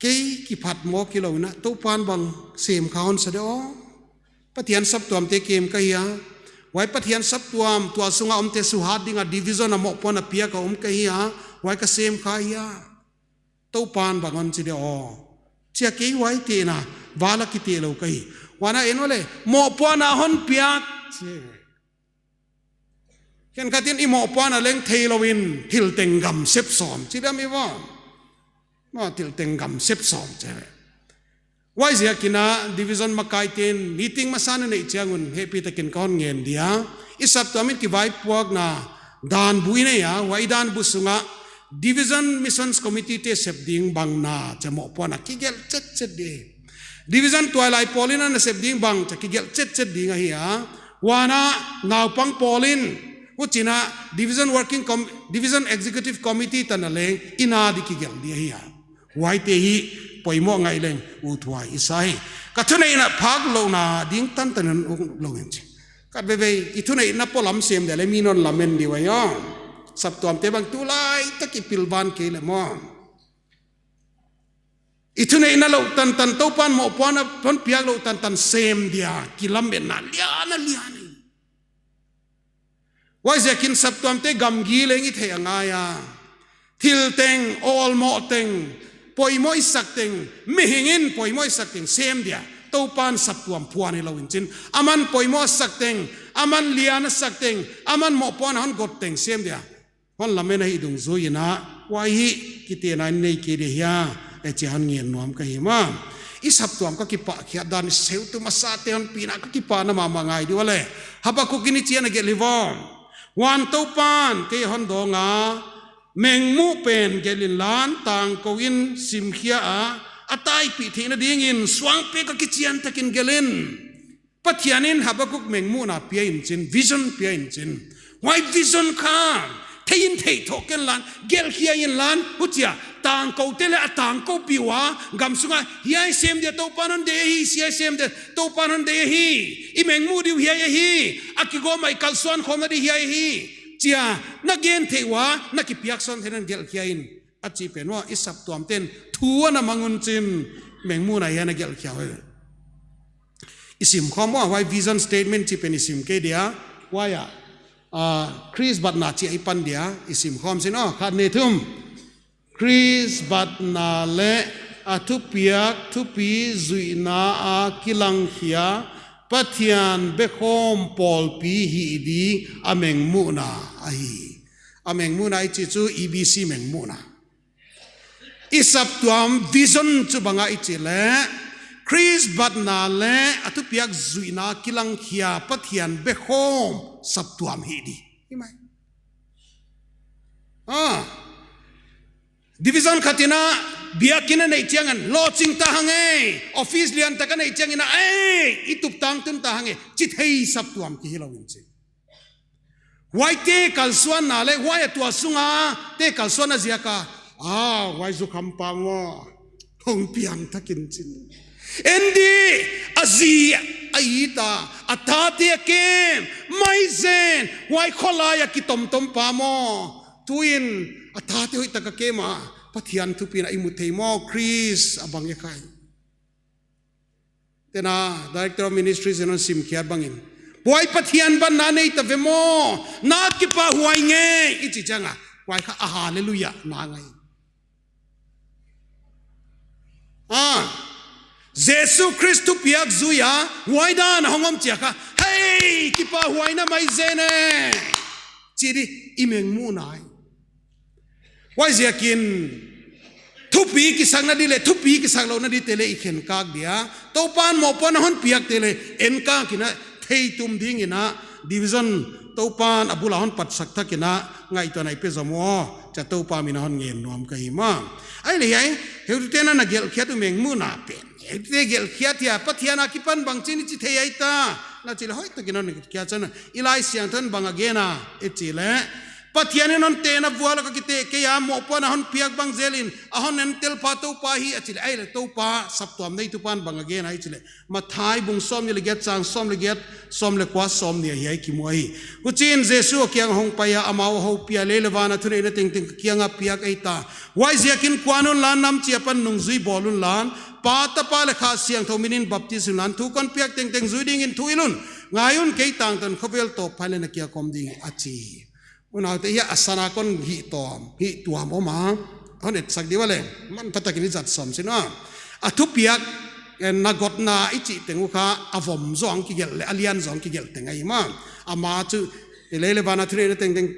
Kei kiphat mawk hilou in, Toupa'n bang sem kha hon sa de aw. Pathian saptuamte kem ka hi a. Huai Pathian saptuam, tua sunga omte suhat dinga division a mohpuakna piak a om ka hi a. Huai ka sem kha hi a. Toupa'n bang hon chi de aw. Chia kei huai tehna val a kiteh lou ka hi. Huan a en ua leh, mohpuakna hon piak. Chi. Khenkhat in i mohpuakna leng theilou in, thil teng gam sep sawm. Chi diam i va. Maw, thil teng gam sep sawm chi. Huaiziakin division makaite'n meeting masa a neih chiang un hehpihtakin ka hon ngen dia. I saptuam in kivaipuakna danbu i nei a, huai danbu sunga Division Missions Committee te sep ding bang na, chia mohpuakna kigelh chetchet di. Division tuailai pawl in a na sep ding bang chia kigelh chetchet ding ahi a. Huan naupang pawl in, huchiin Division Working Com-, Division Executive Committee tan a leng i na di kigelh di ahi a. Huaite hi poimoh ngai leng uthuai i sa hi. Ka thuneihna phak louhna ding tantan in hon uk lou in chi. Khat veivei, i thuneihna polam sem dia leh mi'n hon lamen di ua aw. Saptuamte bang tulai tak i pilvan kei leh maw, i thuneihna louh tantan, Toupa'n mohpuakna hon piak louh tantan sem dia kilametna lian a lian hi. Huaiziakin saptuamte gamgi leng i theih a ngai a. Thil teng, awlmoh teng, poimoh i sak teng, mihing in poimoh i sak teng sem dia Toupa'n saptuam phuan hilou in chin, aman poimoh a sak teng, aman lian a sak teng, aman mohpuakna hon got teng sem dia hon lamen ahih dungzui in, huai hi kitehna i nei kei di hia, e, chia hon ngen nuam ka hi maw. I saptuam ka kipahkhiat dan i seutu masate hon pina ka kipahna mahmah ngai di ua leh. Habakuk in hichiin a gelh hi ua. Huan Toupa'n kei a hon dawng a, mengmuh pen gelh inla, tangkou in simkhia a, a taipih theihna dingin suangpek a kichiantakin gelh in. Pathian in Habakuk mengmuhna pia in chin, vision pia in chin. Huai vision kha thei in theih thoh kenla, gelhkhia inla, huchia tangkoute leh a tangkoupih ua, gam sunga hiai sem dia Toupa'n hon deih ahi, hiai sem dia Toupa'n hon deih ahi, i mengmuh di uh hiai ahi, a kigawm a i kalsuan khawmna di hiai ahi, chia na gen theih ua, na kipiak sawn theihna gelhkhia in, a chih pen ua, i saptuamte'n thu a na mang un chin, mengmuhna hiai a na gelhkhia uh. I sim khawm ua, huai vision statement chih pen i sim kei dia, huai a, ah, Khrist batna chia i pan dia, i sim khawm sin aw, khat nih thum. Khrist batna leh a thupiak thupi zuihna a kilangkhia Pathian bekhawm pawlpi hih di a mengmuhna ahi. A mengmuhna i chih chu E B C mengmuhna. I saptuam vision chu bang a i chih leh, Khrist batna leh a thupiak zuihna kilangkhia Pathian bekhawm saptuam hih di. Hi mai. Ah. Division khat in biakin a neih chiangin, lohching ta hang e, office lian tak a neih chiangin, ei, i tup tangtun ta hang e, chi thei saptuam kihi lou in chi. Huaite kalsuanna leh, huai a tua sunga te kalsuanna ziak a, ah, huai zukham pa maw, hong piangthak in chin. En di, a zi a it a, a tate a kem, mai zen, huai kholai a kitomtom pa maw. Tuin, a tate hoihtak a kem a, Pathian thupina i mu thei maw, Khrist a bang e khai. Tena, Director of Ministries in hon simkhiat bangin, "Huai Pathian banna nei ta ve maw, na kipahhuai nge," i chih chiang a, huai kha a hallelujah na ngai. Ah, Jesu Khrist thupiak zui a, huai dan a hong om chiang kha, "Hei, kipahhuaina mai zen e," chi di i mengmuhna ahi. Huaiziakin, thupi kisakna di leh, thupi kisaklouhna dite leh i khenkak dia, Toupan mohpuan a hon piakte leh, enkak in a theitum dingin a, division Toupan a bul a hon patsak thak in a, ngaihtuahna i pe zom aw, chia Toupa min a hon ngen nuam ka hi maw. Ahihleh hiai, heutute'n a na gelhkhiat uh mengmuhna pen. Heutute'n gelhkhiat hia, Pathian akipan bangchin i chi thei ahi ta. Na chih leh hoihtak in hon gelhkhiat chiang a, i Laisiangthou in bang a gen a, i chih leh, Pathian in hon tehna vual a ka kiteh kei a, mohpuan a hon piak bang zel in, a hon entel pa Toupa hi, a chih leh, ahihleh Toupa, saptuam neitu pan bang a gen a, i chih leh, Matthai bung sawmnih leh giat chang sawm leh giat, sawm leh kua, sawmnih a hiai kimu ahi. Huchiin Jesu a kiang a hong pai a, amau a houpih a, "Lei leh van a thuneihna tengteng ka kiang a piak ahi ta. Huaiziakin kuan unla, nam chih apan nungzui bawl unla, Pa, Tapa leh Kha Siangthou min in baptis unla, thu kon piak tengteng zui dingin thuhilh un. Ngai un, kei tangtawn khovel tawp pha in leng na kiang a ka om ding hi," a chi. Unaute, hiai a san a kon hih tuam, hih tuam om a, hon etsak di ua leh, manpha takin i zat sawm sin a. A thupiak, eh, na gotna i chih teng uh kha, a vom zaw a kigelh leh, a lian zaw a kigelh teng ahi maw. Ama chu, "Lei leh van a thuneihna tengteng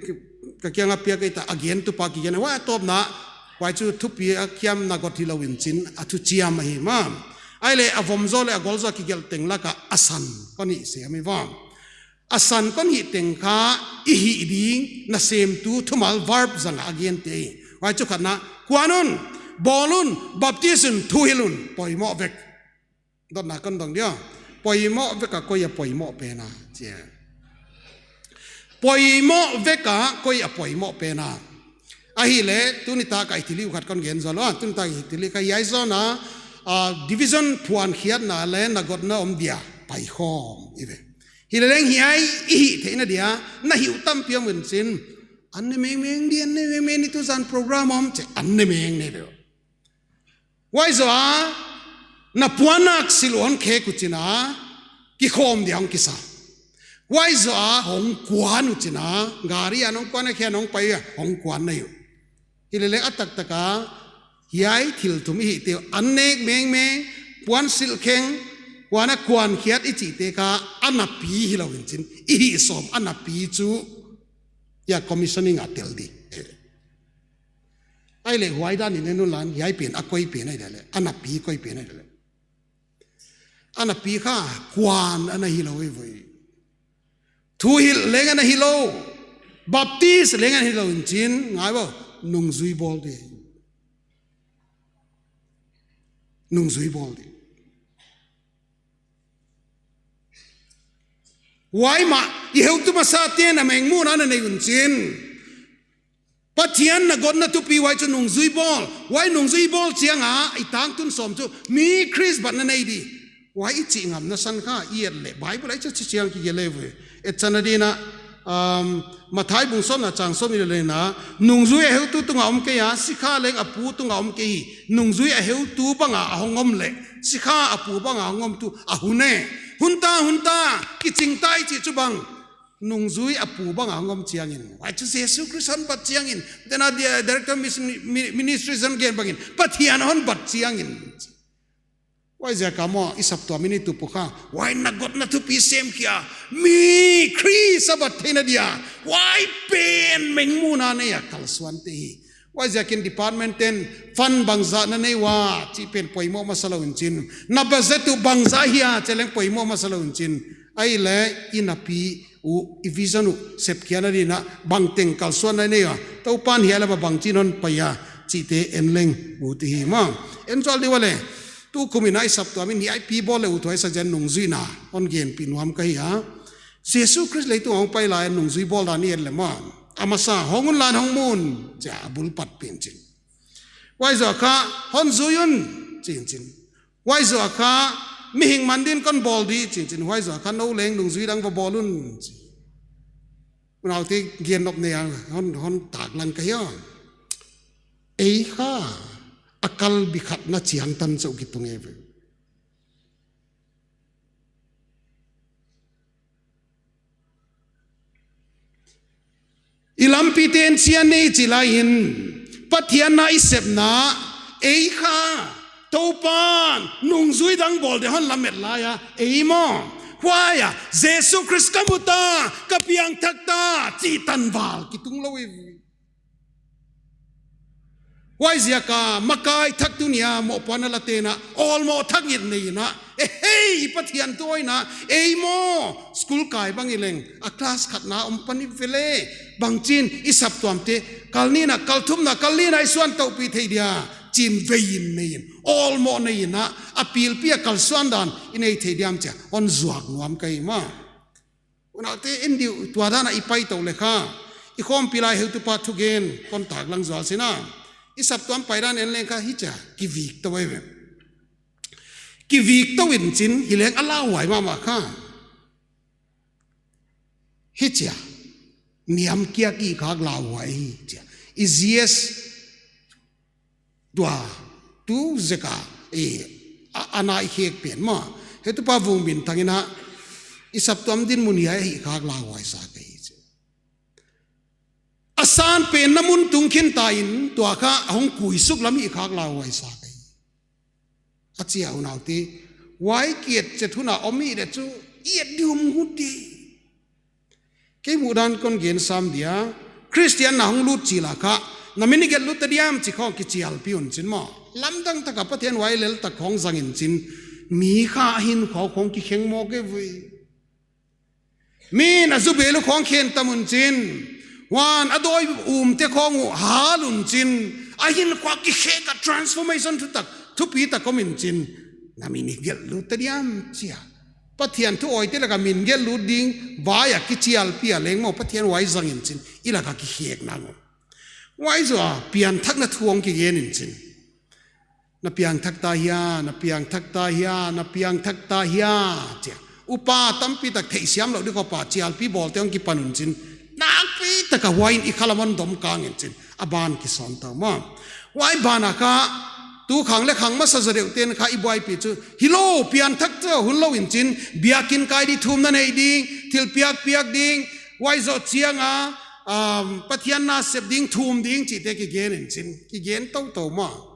ka kiang a piak ahi ta," a gentu pa kigen, huai a tawpna, huai chu thupiak hiam na got hilou in chin, a thuchiam ahi maw. Ahihleh a vom zaw leh a gol zaw a kigelh teng lak a, a san kon hih sem ahi maw. A san kon hih teng kha i hih ding nasemtu thumal verb zang a a gente. Huai chu khatna, "Kuan un, bawl un, baptis un, thuhilh un," poimoh vek. Dotna kon dong dia. Poimoh vek a koi a poimoh pen a, chia. Poimoh vek a koi a poimoh pen a. Ahihleh, tuni tak a i thilhih uh khat kon gen zou lou a, tuni tak i thilhih kha hiai zawn a, ah, division phuankhiatna leh na gotna om dia, paikhawm i ve. Hileleng hiai i hih theihna dia, na hih uh tampi om in chin. An ne mengmeng di, an ne mengmeng ni, tuzan program om chia, an ne meng ne ve. Huai zoh a, na puannak silh uh hon khek uh chin a, kikhawm dia hong kisa. Huai zoh a, hong kuan uh chin a, gari a hong kuan a, khen hong pai a, hong kuan na uh. Hileleng a taktak a, hiai thil thum i hihte uh, an nek mengmeng, puan silh kheng, kuan a kuankhiat i chihte kha, a napi hilou in chin, i hih sawm, a napi chu, hiai commissioning a tel di. Ahihleh huai dan in en unla, hiai pen, a koi pen ahi dia leh, a napi koi pen ahi dia leh. A napi kha, kuan ana hilou ei voi. Thuhilh leng ana hilou. Baptis leng ana hilou in chin, ngai vo, nungzui bawl di. Nungzui bawl di. Huai mah, i heutu masate'n a mengmuhna ana nei un chin. Pathian na gotna thupi huai chu nungzui bawl. Huai nungzui bawl chiang a, i tangtun sawm chu, mi Khrist batna nei di. Huai i chih ngamna san kha, i et leh. Bible ah i chih chiang kigelh leh ve. Etchanna dingin a, um, Matthai bung sawmna chang sawmnih leh lina, nungzui a heutu tunga om kei a, sikha leng a pu tunga om kei hi. Nungzui a heutu banga a hong om leh, sikha a pu banga a hong om tuh, a hun e. Hun ta, hun ta, kiching ta i chih chu bang. Nungzui a pu banga hong om chiangin. Huai chu Jesu Khrist hon bat chiangin. Tena di-, director mission, mi-, ministry hon gen bangin. Pathian hon bat chiangin. Huaiziak a maw, i saptuam in i tup uh kha. Huai na gotna thupi sem khia. Mi Khrist a bat theihna dia. Huai pen mengmuhna nei a kalsuante hi. Huaiziakin department te'n fund bangzah na nei ua, chih pen poimoh masa lou in chin. Na budget uh bangzah hia, chih leng poimoh masa lou in chin. Ahihleh i napi uh, i vision uh, sepkhiatna dingin a bangteng kalsuanna nei ua. Toupan hiai lam a bangchin hon pai a, chihte en leng ut hi maw. En zual di ua leh, tukum in a i saptuam in hiai pi bawl leh uthuai sa zen nungzuihna, hon genpih nuam ka hi a. Jesu Khrist leitung a hong pai lai nungzui bawl dan i et leh maw. A masa, hong unla hong mu un, chia a bul pat pen chin. Huai zoh kha, hon zui un, chin chin. Huai zoh kha, mihing man dingin kon bawl di, chin chin. Huai zoh kha, nou leng nungzui dang va bawl un, chin. Unaute gen nop nei a, hon, hon taklang ka hi a. Ei kha a kal bikhatna chiang tan chauh kitung e ve. I lampite'n chian nei chi lai in, Pathian na i sepna, ei kha, Toupa'n nungzui dang bawl ding hon lamet lai a, ei maw. Huai a, Jesu Khrist ka mu ta, ka piangthak ta, chih tangval kitung lou i. Huaiziak a makai thak tuni a mohpuakna la te'n a, awlmoh thak ngit nei in a, e hei, Pathian thu awi in a, ei maw, school kai bang i leng, a class khatna om pan i ve leh, bangchin, i saptuamte, kal nihna, kal thumna, kal lina i suan touhpih thei dia, chi'n vei in nei in, awlmoh nei in a, a pilpi a kalsuan dan, i nei thei diam chia, hon zuak nuam ka hi maw. Unaute, en diu, tua dan a i pai tou leh kha, i khawmpi lai heutupa thugen, kon taklang zual sin a. I saptuam paidan en leng kha hichia, kivik tou ei ve. Kivik tou in chin, hi leng a lauhuai mahmah kha. Hichia, niam kiak i khak lauhuai hichia. I G S tua, tu zek a, e, a, a nai khek pen maw. Heutupa Vungminthang in a, i saptuam dinmun hiai hi khak lauhuai sa ka hi chi. A san pen na mun tung khin ta in, tua kha a hong kuisuk lam hi khak lauhuai sa ka hi. A chi a unaute, huai kiet chet hun a om i leh chu, i et diu om ngut di. Kei muhdan kon gen sam dia, Khristian na hong lut chih la kha, na min i gelh lut ta diam chih khong kichialpih un chin maw. Lamdang tak a Pathian huai lel tak khong zang in chin, mi kha a hinkhua uh khong kikheng mawk e ve. Mi'n a zu bel uh khong khen tam un chin, huan a dawi umte khong uh hal un chin, a hinkhua kikhek a transformation thutak, thupitak om in chin, na min i gelh lut ta diam chia. Pathian thu awite lak a min gelh lut ding, vai a kichialpih a leng maw Pathian huai zang in chin, i lak a kikhek nang uh. Huai zoh a, pianthakna thu hong kigen in chin. Na piangthak ta hia, na piangthak ta hia, na piangthak ta hia, chia. Upa tampi tak theihsiam lou di khop a chialpih bawlte hong kipan un chin. Nakpi tak a huai in i khalam hon dom kang in chin. A ban kisawn ta maw. Huai ban a kha, tu khang leh khang masa zaw deuhte'n kha i buaipih chu. Hilou, piangthak ta hun lou in chin. Biakin kai di, thumna nei ding, thilpiak piak ding. Huai zoh chiang a, um, Pathian na sep ding, thum ding, chihte kigen in chin. Kigen tou tou maw.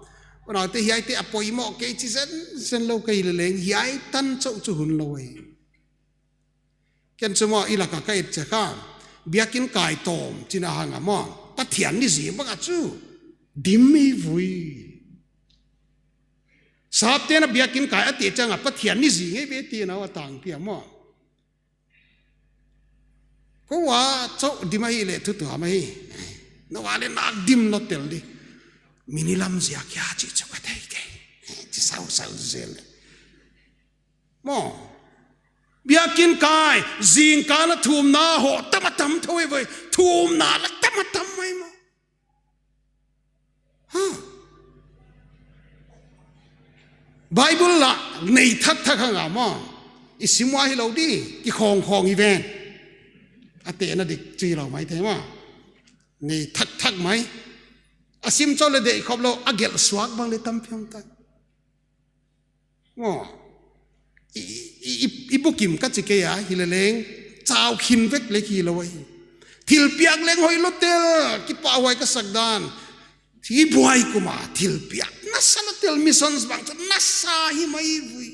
Unaute, hiaite a poimoh kei chi zenzen lou ka hi leh leng, hiai tan chauh chu hun lou ei. Ken chu maw, i lak a ka et chiang kha, biakin kai tawm chihna hang a maw, Pathianni zing bang a chu dim i ve ui. Sapte'n a biakin kai a te chiang a Pathianni zing ei ve ti na a tangpi a maw. Kou a chauh dim ahi leh thu tuam ahi. Nou a leh nak dim lou tel di. Min i lam ziak hia chih chu ka thei kei. Chi sau sau zel. Maw. Biakin kai, zingkal a thumna hoh tam a tam thou ei ve. Thumna lak tam a tam mai maw. Ha. Bible la nei thak thak hang a maw. I sim ua hilou di, kikhong khong i ven. A tehna dik chi lou mai thei maw. Nei thak thak mai. A sim chauh leh deih khop lou, a gelh suak bang leh tampi om ta. Maw. I, i, i, i bukim ka chi kei a, hi leh leng, chau khin vek leh hilou ahi. Thilpiak leng hoihlou tel, kipahhuai ka sak dan. Hi buai kum a, thilpiak. Nasa lou tel missions bang chu, nasa hi mai vui.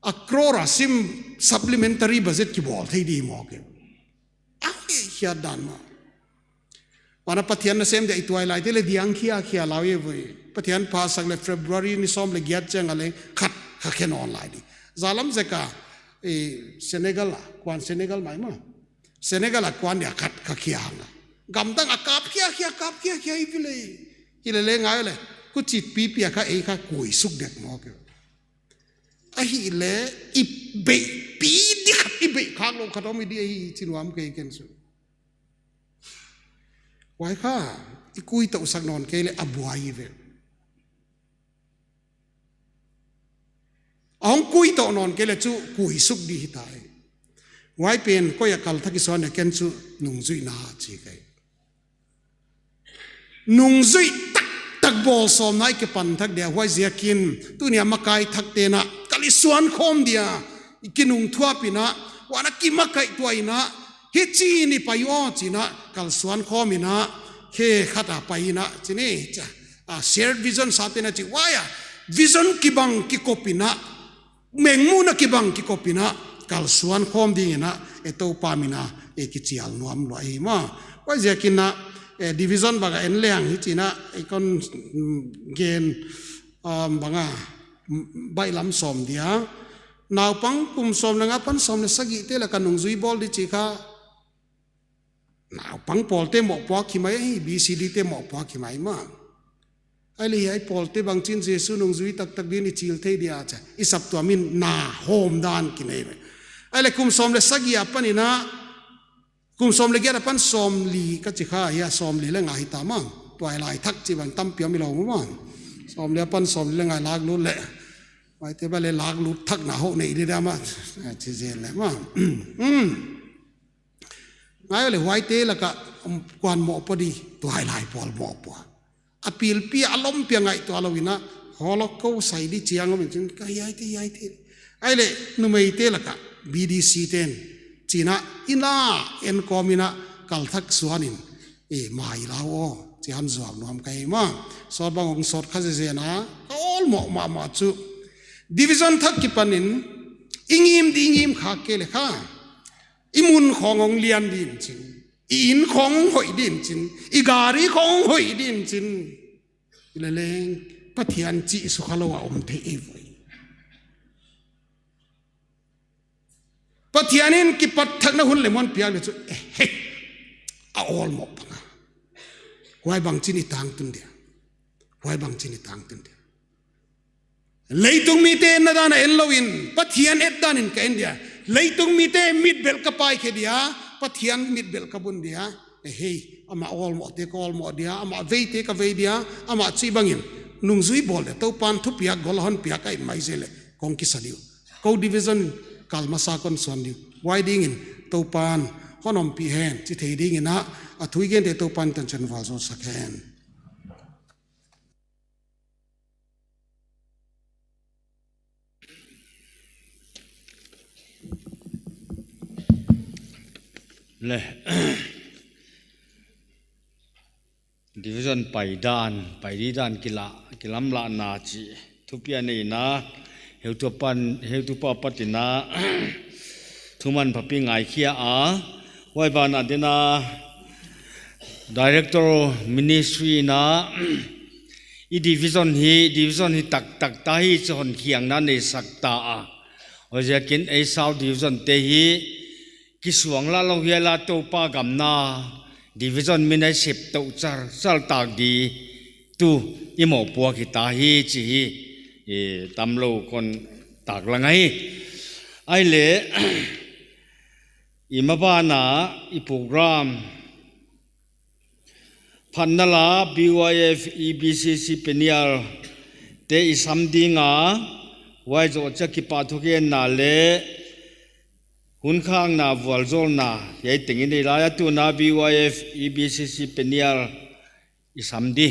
A crore a sim supplementary budget kibawl thei di maw ke. A hi hiat dan maw. Huan a Pathian nasem dia i tuailaite leh diang khia khia lou ei vui. Pathian pha sak leh February ni sawm leh giat chiang a leh khat kha khen online di. Zalam zek a, eh, Senegal a, kuan Senegal mai maw. Senegal a kuan dia khat kha khia hang a. Gamdang a kap khia khia, kap khia khia i ve leh. Hi leh leng ngai leh. Kuchit pipi a kha ei kha kuisuk dek maw ke. Ahihleh, i beihpih di khat, i beih khak lou khat om i di ahi chi nuam kei ken chu. Huai kha, i kui tou sak nawn kei leh a buai i ve. A hong kui tou nawn kei leh chu kuisuk di hi ta ei. Huai pen koi a kal thak i suan a ken chu nungzuihna chi kei. Nungzui tak tak bawl sawmna i kipan thak dia, huaiziakin tuni a makai thakte'n a kalsuan khawm dia, i kinungthuap in a, huan a kimakaihtuah in a, hichi'n i pai aw chi'n a kalsuan khawm in a, khe khat a pai in a, chi ni, cha, a shared vision sate'n a chi, huai a, vision kibang kikop in a, mengmuhna kibang kikop in a, kalsuan khawm ding in a, e Toupa min a, e kichial nuam lua hi maw. Huaiziakin a, e division bang a en leng hichi'n a, e kon, mm, gen, um, bang a, mm, baihlam sawm dia. Naupang kum sawm leh nga apan sawm leh sagihte laka nungzui bawl di chi kha, naupang pawlte mohpuak hi mai, B C D te mohpuak hi mai maw. Ahihleh hiai pawlte bangchin Jesu nungzui taktak dingin i chil thei dia cha, i saptuam in na hawm dan kinei mai. Ahihleh kum sawm leh sagih apan in a, kum sawm leh giat apan sawmli ka chi kha, hiai sawmli leh nga hi ta maw. Tuailai thak chih bang tampi om hilou maw. Sawmli apan sawmli leh nga lak lut leh, huaite bang leh lak lut thak na hoh nei di dia maw. Chi zel leh maw. Hmm. Ngai leh huaite laka, um, kuan mohpuak di, tuailai pawl mohpuak. A pilpi a lompi a ngaihtuah lou in a, Holocaust sai di chiang om in chin, ka hiaite, hiaite. Ahihleh numeite laka, B D C te'n, chi'n a, in a, en kawm in a, kal thak suan in, e, mai lau aw, chi han zuak nuam ka hi maw. Sawt bang hong sawt kha zezen a, ka awlmoh mahmah chu. Division thak kipan in, i ngim di i ngim khak kei leh kha. I mun khawng hong lian din chin. I inn khawng hong hoih din chin. I gari khawng hong hoih din chin. Hileleng, Pathian chih sukha lou a om thei ei voi. Pathian in kipat thakna hun leh mun piak leh chu, eh, hei, a awlmoh bang a. Huai bangchin i tangtun dia. Huai bangchin i tangtun dia. Leitung mite enna dan a en lou in, Pathian et dan in ka en dia. Leitung mite mitbelh ka paikhe dia, Pathian mitbelh ka bun dia. Eh, hei, amah awlmohte ka awlmoh dia, amah veite ka vei dia, amah chih bangin. Nungzui bawl dia, Toupan thupiak, gol hon piak a in mai zel leh, kong kisa di uh. Kou division kal masa kon suan di uh. Huai dingin, Toupan, hon ompih hen, chi thei dingin a, a thu i gente Toupan tangchan vualzawl sak hen. Leh, division pai dan, pai di dan kila, kilamlahna chih thupi a neihna, heutupa, heutupa apat in a, thumanphapi ngaikhia a, huai ban a ding a, Director Ministry in a, i division hi, division hi taktak ta hi chih hon khiakna neisak ta a. Huaiziakin ei South Division te hi, kisuang lah lou hial a Toupa gam na, division min a i sep tou char, char tak di, tu i mohpuak hi ta hi chih hi, i tamlou kon taklang hi. Ahihleh, i maban a, i program, phatna la B Y F E B C C Peniel te i sam ding a, huai zoh chiang kipahthugenna leh hun khakna vualzawlna, hiai teng in ei lai a tun a B Y F E B C C Peniel i sam di.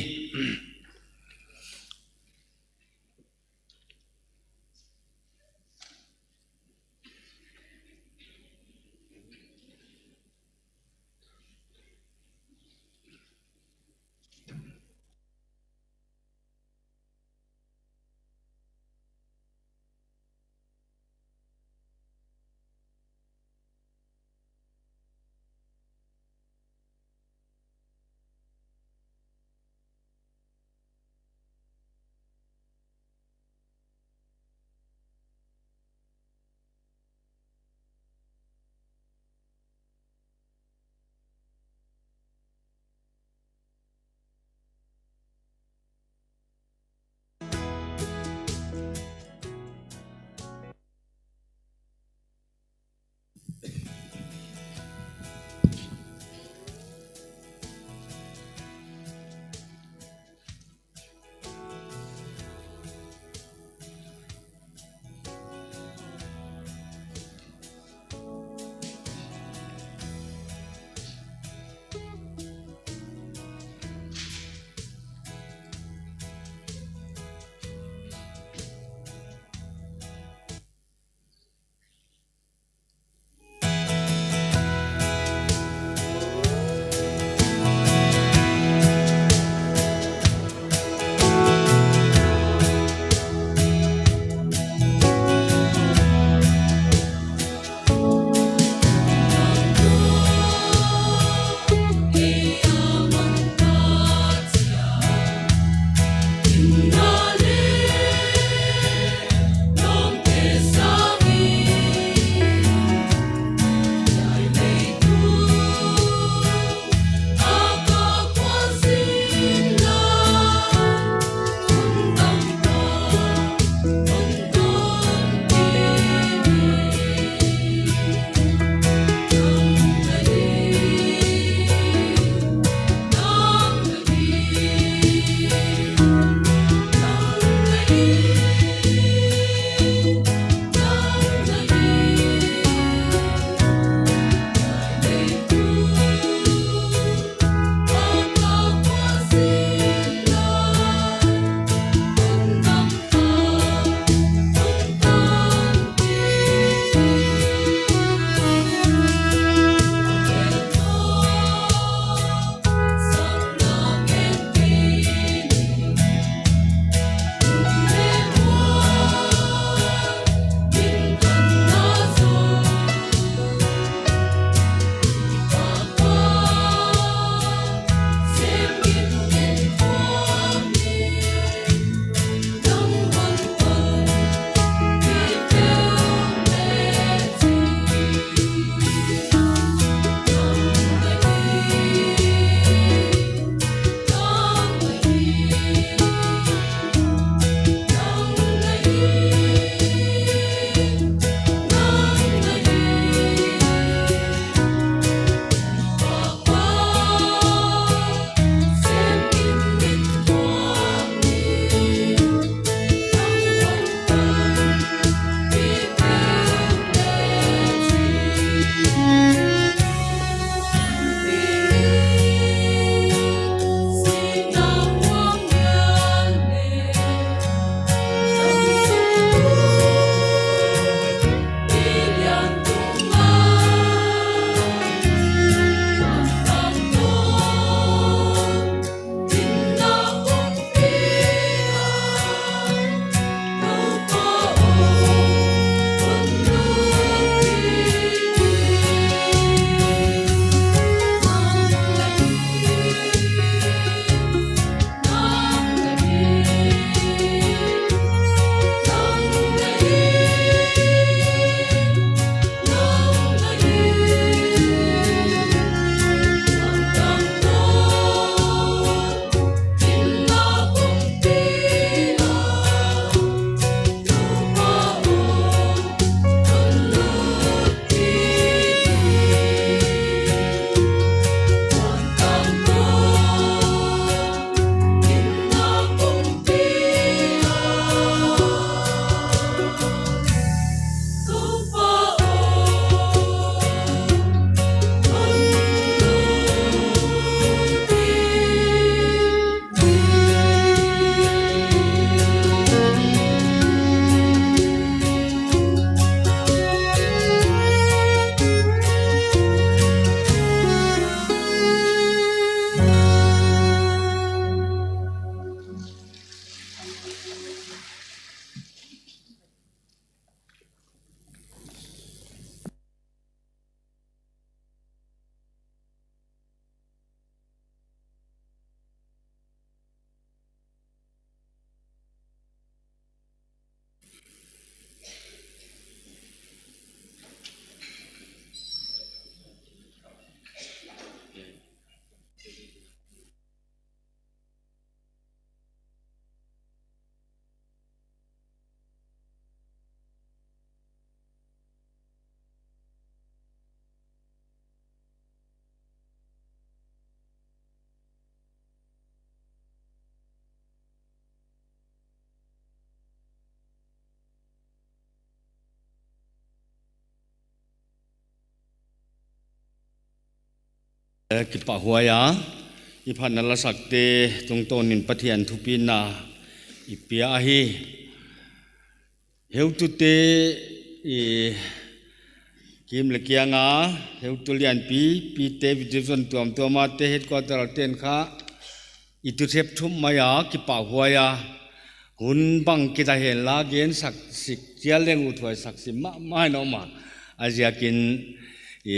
Eh, kipahhuai a, i phatna lasakte tungtawnin Pathian thupina i pia ahi. Heutute, i, kim leh kiang a, heutu lianpi, pite, division tuamtuam a te, headquarter te'n kha, i tu thep thum mai a, kipahhuai a, hun bang kita hen la gen sak sik chial leng uthuai sak sim mahmah in om a. A ziakin, i,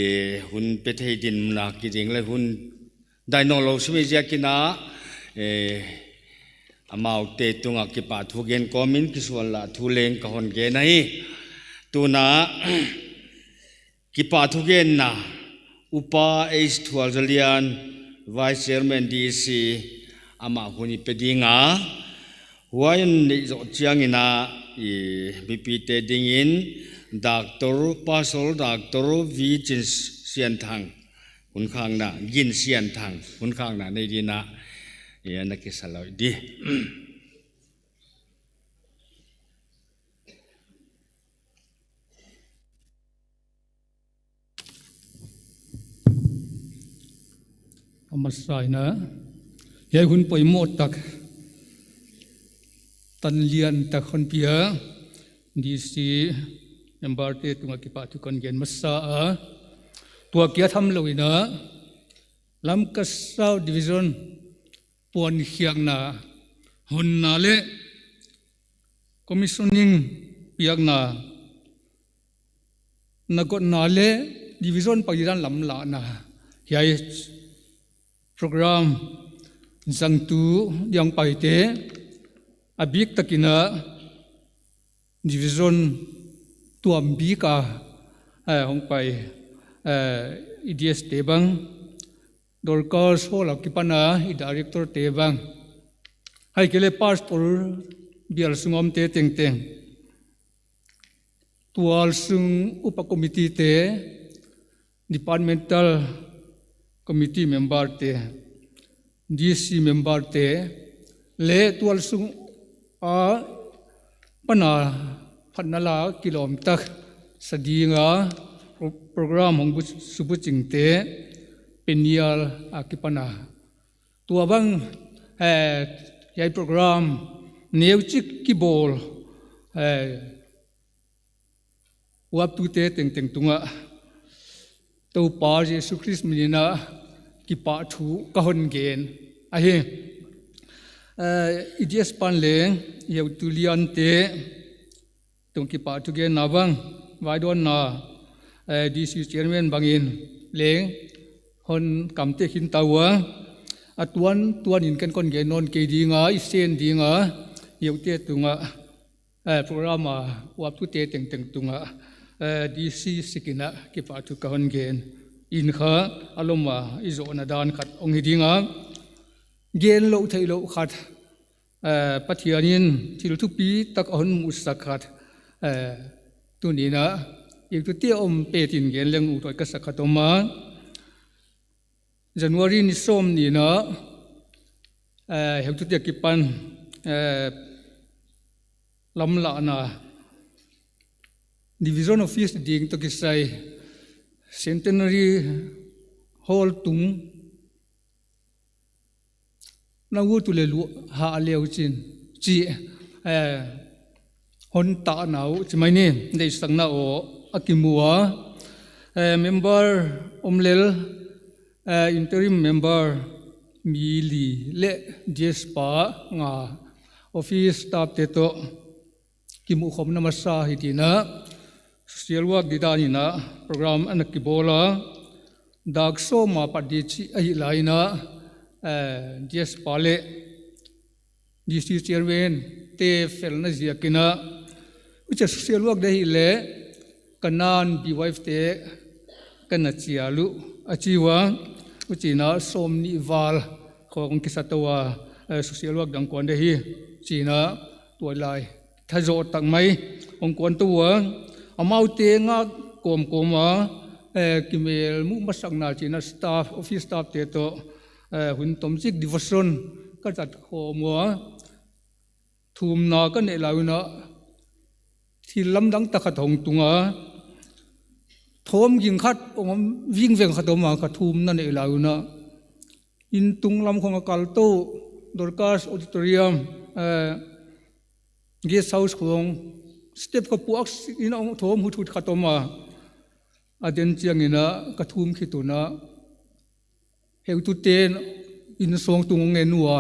hun pe thei dinmun a kiding leh hun dai nawnlou sim ziakin a, eh, amaute tungah kipahthu gen kawmin kisuanlah thu leng ka hon gen ahi. Tuna, kipahthu genna, Upa H. Thualzalian, Vice Chairman D C, amah hun i pe ding a. Huai a neih zoh chiangin a, i, mipite dingin, Doctor, Pastor Doctor V. Chinsianthang, hun khakna, Ginsianthang, hun khakna nei dingin a, i, ana kisalawh di. A masa in a, hiai hun poimoh tak, tan lian tak hon pia, D C member te tungah kipahthu kon gen masa a. Tua kia tham lou in a, Lamka South Division puankhiakna honna leh commissioning piakna, na gotna leh division pai dan lamlahna, hiai program zangtu diang paite, a biktakin a division tuam bik a, eh, hong pai, eh, i D S te bang, Dorcas Hall a kipan a i director te bang, ahihkeileh pastor bial sung omte tengteng, tualsung upa committee te, departmental committee member te, D C member te, leh tualsung apan a phatna la kilawm tak sa ding a pro-, program hong bu-, subuchingte, penial a kipan a. Tua bang, eh, hiai program neuchik kibawl, eh, uaptute tengteng tungah Toupa Jesu Khrist min in a kipahthu ka hon gen ahi. Eh, i D S pan leng, heutu liante tung kipahthu genna bang, vaidawnna, eh, D C chairman bangin leng hon kamte khin ta ua, a tuantuanin ken kon gen nawn kei ding a, i sen ding a, heute tungah, eh, program a uaptute tengteng tungah, eh, D C sikin a kipahthu ka hon gen in kha, a lom a i zohna dan khat hong hi ding a, gen louh theih louh khat, eh, Pathian in thil thupi tak a hon musak khat, eh, tuni'n a, i tu te om petin gen leng uthuai ka sa khat om a. January ni sawm ni in a, eh, heutute akipan, eh, lamlahna, Division Office ding toh kisai, Centenary Hall tung, na ut uleh luah hah leuchin, chi, eh, hon tahna uh, chi mai ni, deihsakna uh a kimu a. Eh, member om lel, eh, interim member mi li leh D S pa nga Office staff te toh kimuhkhopna masa hi tina, social work di dan ina program ana kibawl a, dak sawm a pat di chih ahi lai ina, eh, D S pa leh D C chairman te felna ziak ina, huchia social work di hileh ka na'n B Y F te ka na chial uh a chi ua, huchiin a sawmnih val khawng kisa tou a, eh, social work dang kuan di hi chiin a tuailai thazaw tak mai hong kuan tou ua, amaute ngak kawmkawm a, eh, kimelmuh masakna chiin a staff, office staff te toh, eh, hun tomchik devotion ka zat khawm ua, thumna ka neih lai un a, thil lamdang tak khat hong tung a, thawm ging khat hong om, vingveng khat om a, ka thumna neih lai un a, inn tung lam khawng a kal tou, Dorcas Auditorium, eh, guest house khawng, step ka puak in a hong thawm huthut khat om a, a den chiangin a ka thum khit un a, heutute'n inn sawng tung hong en ua,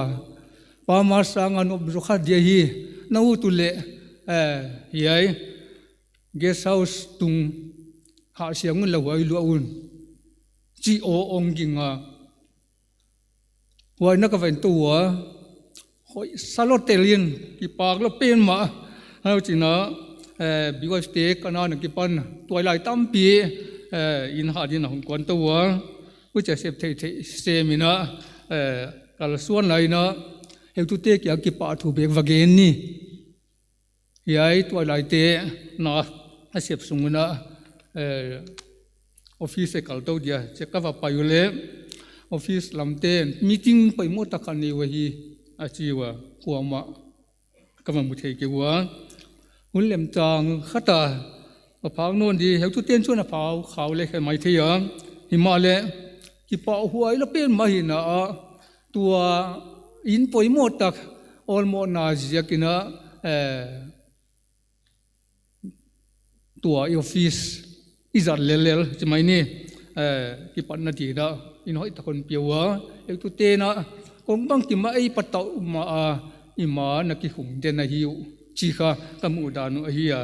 Pa, ma sang a nop zaw kha dia hi, na ut uleh, eh, hiai guest house tung hah siang un la huai luah un, chi aw hong ging a. Huai na ka va en tou ua, hoih sa lua tel in, kipak lua pen mah. Huchiin a, eh, B Y F te ka na'n a kipan tuailai tampi, eh, inn hat in a hong kuan tou ua, huchia sep theihtheih sem in a, eh, kalsuan lai in a, heutute kiang kipahthu bek va gen ni. Hiai tuailaite na a sep sung un a, eh, office a kal tou dia, chi ka va pai uleh, office lamte'n meeting poimoh tak khat nei uhi a chi ua, kuamah ka va mu thei kei ua. Hun lemchang khat a, a phak nawn di, heutute'n chuan a phau khau leh khe maithei a, himahleh kipahhuai lua pen mah hi in a, tua inn poimoh tak awlmohna ziak in a, eh, tua i office i zat lellel chi mai ni, eh, kipatna ding in a, inn hoih tak hon pia ua, heutute'n a, kong bangkim a ei patau mah a, i ma na kihung den ahi uh, chi kha ka muhdan uh ahi a.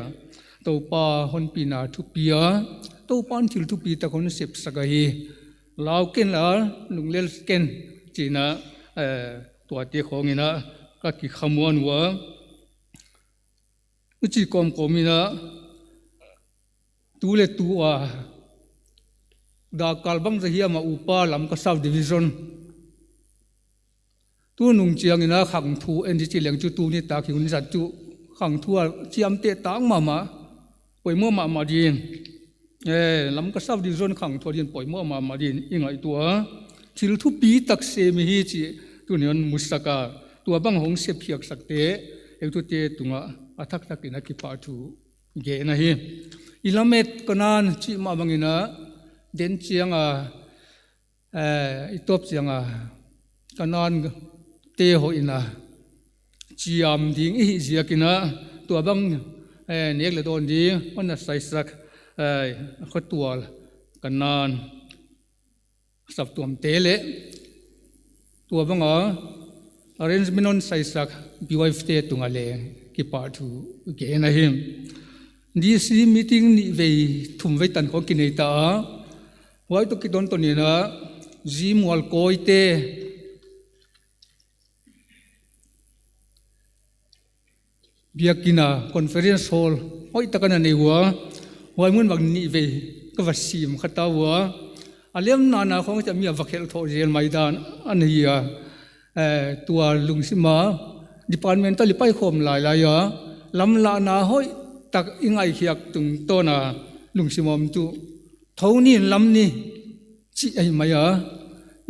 Toupa hon pina thupi a, Toupa'n thil thupi tak hon sepsak ahi. Lau ken la, lunglel ken, chiin a, eh, tuate khawng in a, ka kikhamuan ua. Huchi kawmkawm in a, tu leh tu a, dak kal bangzah hiam a upa Lamka South Division. Tunung chiangin a khangthu en di chi leng chu tuni tak hi hun zat chu khangthu a chiamteh tak mahmah, poimoh mahmah ding. Eh, Lamka South Division khangthu a din poimoh mahmah din i ngaihtuah a. Thil thupi tak sem hi chih tuni'n musak a. Tua bang hong sep khiak sakte, heutute tungah a thak tak in a kipahthu gen ahi. I lamet ka na'n chih mah bangin a, den chiang a, eh, i tawp chiang a, ka na'n te hoih in a, chiam ding i hih ziak in a, tua bang, eh, nek leh dawn ding, hon na saisak, eh, khotual ka na'n saptuamte leh, tua bang a, arrangement hon saisak B Y F te tungah leng kipahthu gen ahi. D C meeting nih vei, thum vei tan khawng kinei ta a. Huai toh kitawntawn in a, Zi Mualkawi te biakinn a conference hall hoih tak ana nei ua. Huai mun bang nih vei ka va sim kha ta ua. A lemna na khawng chiah mi a va khelh thou zel mai dan ana hi a. Eh, tua lungsim a department a leh paikhawm lailai a, lamlahna hoih tak i ngaihkhiak tungtawn a lungsim om chu, thou ni in lam ni chih ahi mai a.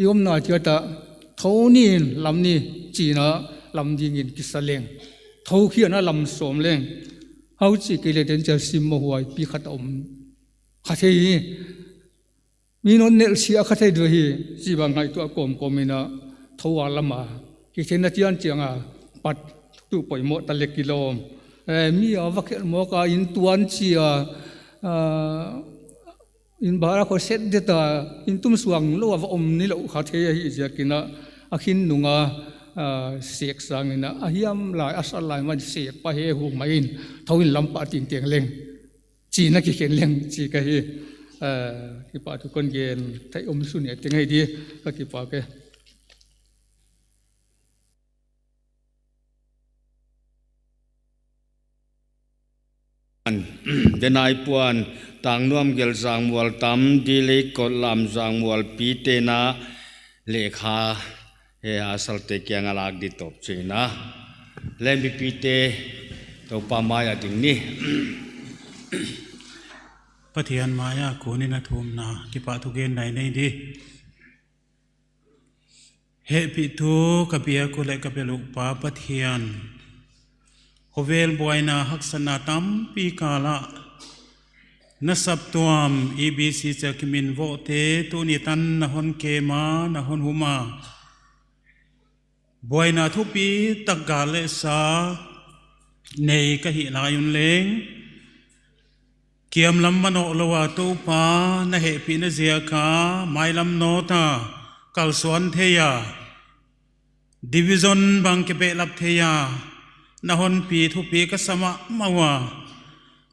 I omna chiat ah thou ni in lam ni chiin a, lam dingin kisa leng, thou khian a lam sawm leng, huchi kei leh den chiah simmawh huai pi khat om kha thei hi. Mi non nel sia kha thei dua hi, chih bang ngaihtuah kawmkawm in a, thou a lam a kitheihna chian chiang a, pat tu poimoh ta leh kilawm. Eh, mi a va khelh mawk a, inn tuan chia, ah, inn bhara khawng set det a, inn tum suang lou a va om ni lou kha thei ahih ziakin a, a khin nung a, ah, sek sang in a, a hiam lai, a sat lai man sek pa he hu mai in, thou in lam pah tin teng leng. Chi na kikhen leng, chi ka hi, ah, kipahthu kon gen, thei om sun e teng ai di, ka kipak e. Denai puan, Tangnuam Gel Zangmual tam, Dilei Kot Lam Zangmual pi te na, lekha he a salte kiang a lak di top china. Lem pi te, Toupa mai a ding ni. Pathian mai a kunin a thumna, kipahthu gen nai nei di. Hehpihtu ka biak uh leh ka belh uh Pa Pathian, khovel buaina haksatna tampi kal ah na saptuam E B C chia kiminvoh te tuni tan na hon kem a, na hon hum a. Buaina thupi tak gal leh sa nei ka hih lai un leng, kiam lam manoh lou a Toupa na hehpihna ziak a mailam nawt a kalsuan thei a, division bang kibehlap thei a na hon pi thupi ka sa mahmah ua,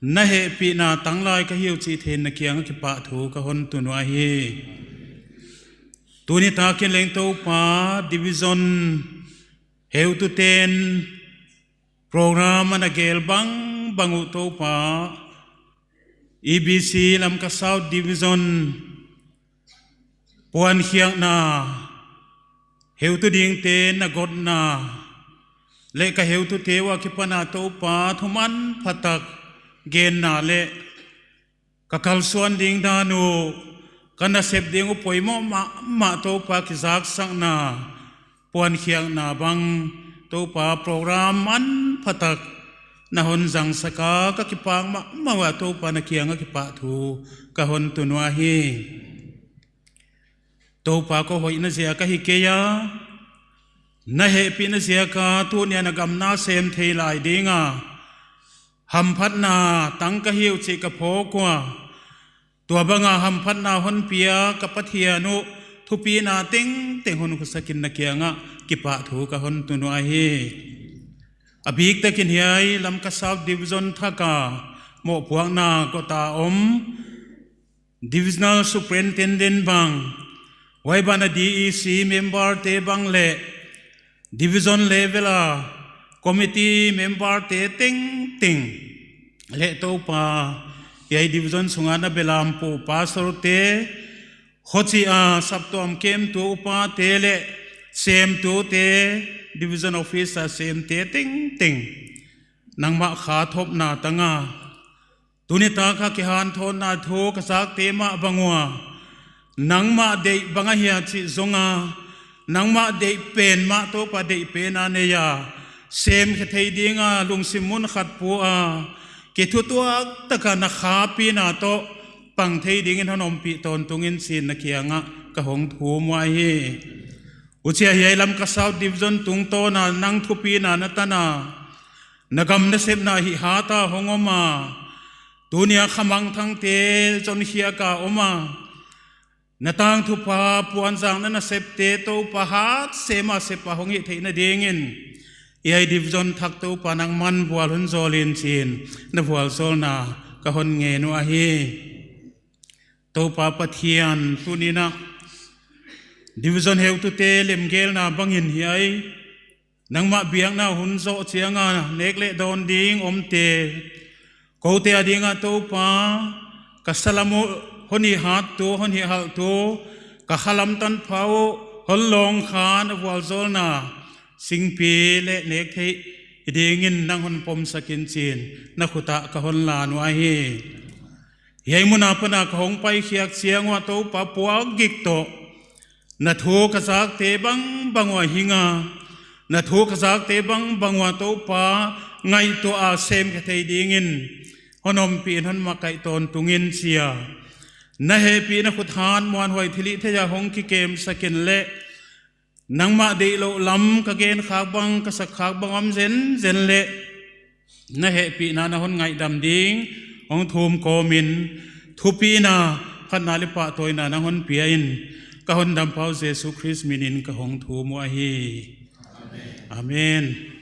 na hehpihna tanglai ka hi uh chih theihna kiang a kipahthu ka hon tun uh ahi. Tuni tak in leng Toupa, division heutute'n program ana gel bangbang uh Toupa, E B C Lamka South Division puankhiakna, heutu dingte na gotna leh ka heutute ua kipan a Toupa, thu manphatak genna leh ka kalsuan ding dan uh, ka nasep ding uh poimoh mahmah Toupa, kizaksakna, puankhiakna bang Toupa, program manphatak na hon zangsak a, ka kipak mahmah ua Toupa, na kiang a kipahthu ka hon tun uh ahi. Toupa, kou hoihna ziak ahi kei a, na hehpihna ziak a tuni a na gam na sem thei lai ding a, hamphatna tang ka hi uh chih ka phawk ua, tua bang a hamphatna hon pia ka Pathian uh, thupina tengteng hon khosak in na kiang a kipahthu ka hon tun uh ahi. A biktak in hiai Lamka South Division thak a mohpuakna kot a om Divisional Superintendent bang, huai ban a D E C member te bang leh Division level a committee member te tengteng leh Toupa, hiai division sung a na belampu pastor te, khochih a saptuam kemtu upa te leh semtute, division office a semte tengteng, nangmah kha thopna tang a, tuni tak a kihanthawnna thu ka zakte mah bang ua, nangmah deih bang ahia chih zong a, nangmah deih pen mah Toupa deih pen a nei a, semkhe thei ding a lungsim mun khat pua a, kithutuak tak a na khapina toh pang thei ding in hon ompih tawntung in chi'n na kiang a ka hong thum uh ahi. Huchia hiai Lamka South Division tungtawn a nang thupina na tan a, na gam nasepna hih hat a hong om a, tuni a khamangthangte zonkhiak a om a, na tangthupha puanzakna nasepte Toupa hat sem a sep a hong hih theihna ding in, hiai division thak Toupa nangman vual hon zawl in chi'n na vualzawlna ka hon ngen uh ahi. Toupa Pathian, tuni a division heutute lemgelna bang in hiai nangmah biakna hun zoh chiang a nek leh dawn ding omte, koute a ding a Toupa, ka salam uh hon hih hattu, hon hih halhtu, ka khalam tanpha uh hon lawng kha na vualzawlna singpi leh nek theih ding in nang hon pomsak in chi'n na khut ah ka hon lan uh ahi. Hiai mun a pan a ka hong paikhiak chiang ua Toupa, puakgik toh na thu ka zakte bangbang ua hing a, na thu ka zakte bangbang ua Toupa, ngaihtuah a semkhe thei ding in hon ompih in hon makaih tawntung in chia, na hehpihna khut han muanhuai thilhihthei a hong kikemsak in leh, nangmah deihlouh lam ka gen khak bang, ka sak khak bang om zenzen leh, na hehpihna na hon ngaihdam ding hong thum kawm in, thupina, phatna leh pahtawina nang hon pia in, ka Hondampa uh Jesu Khrist min in ka hong thum uh ahi. Amen.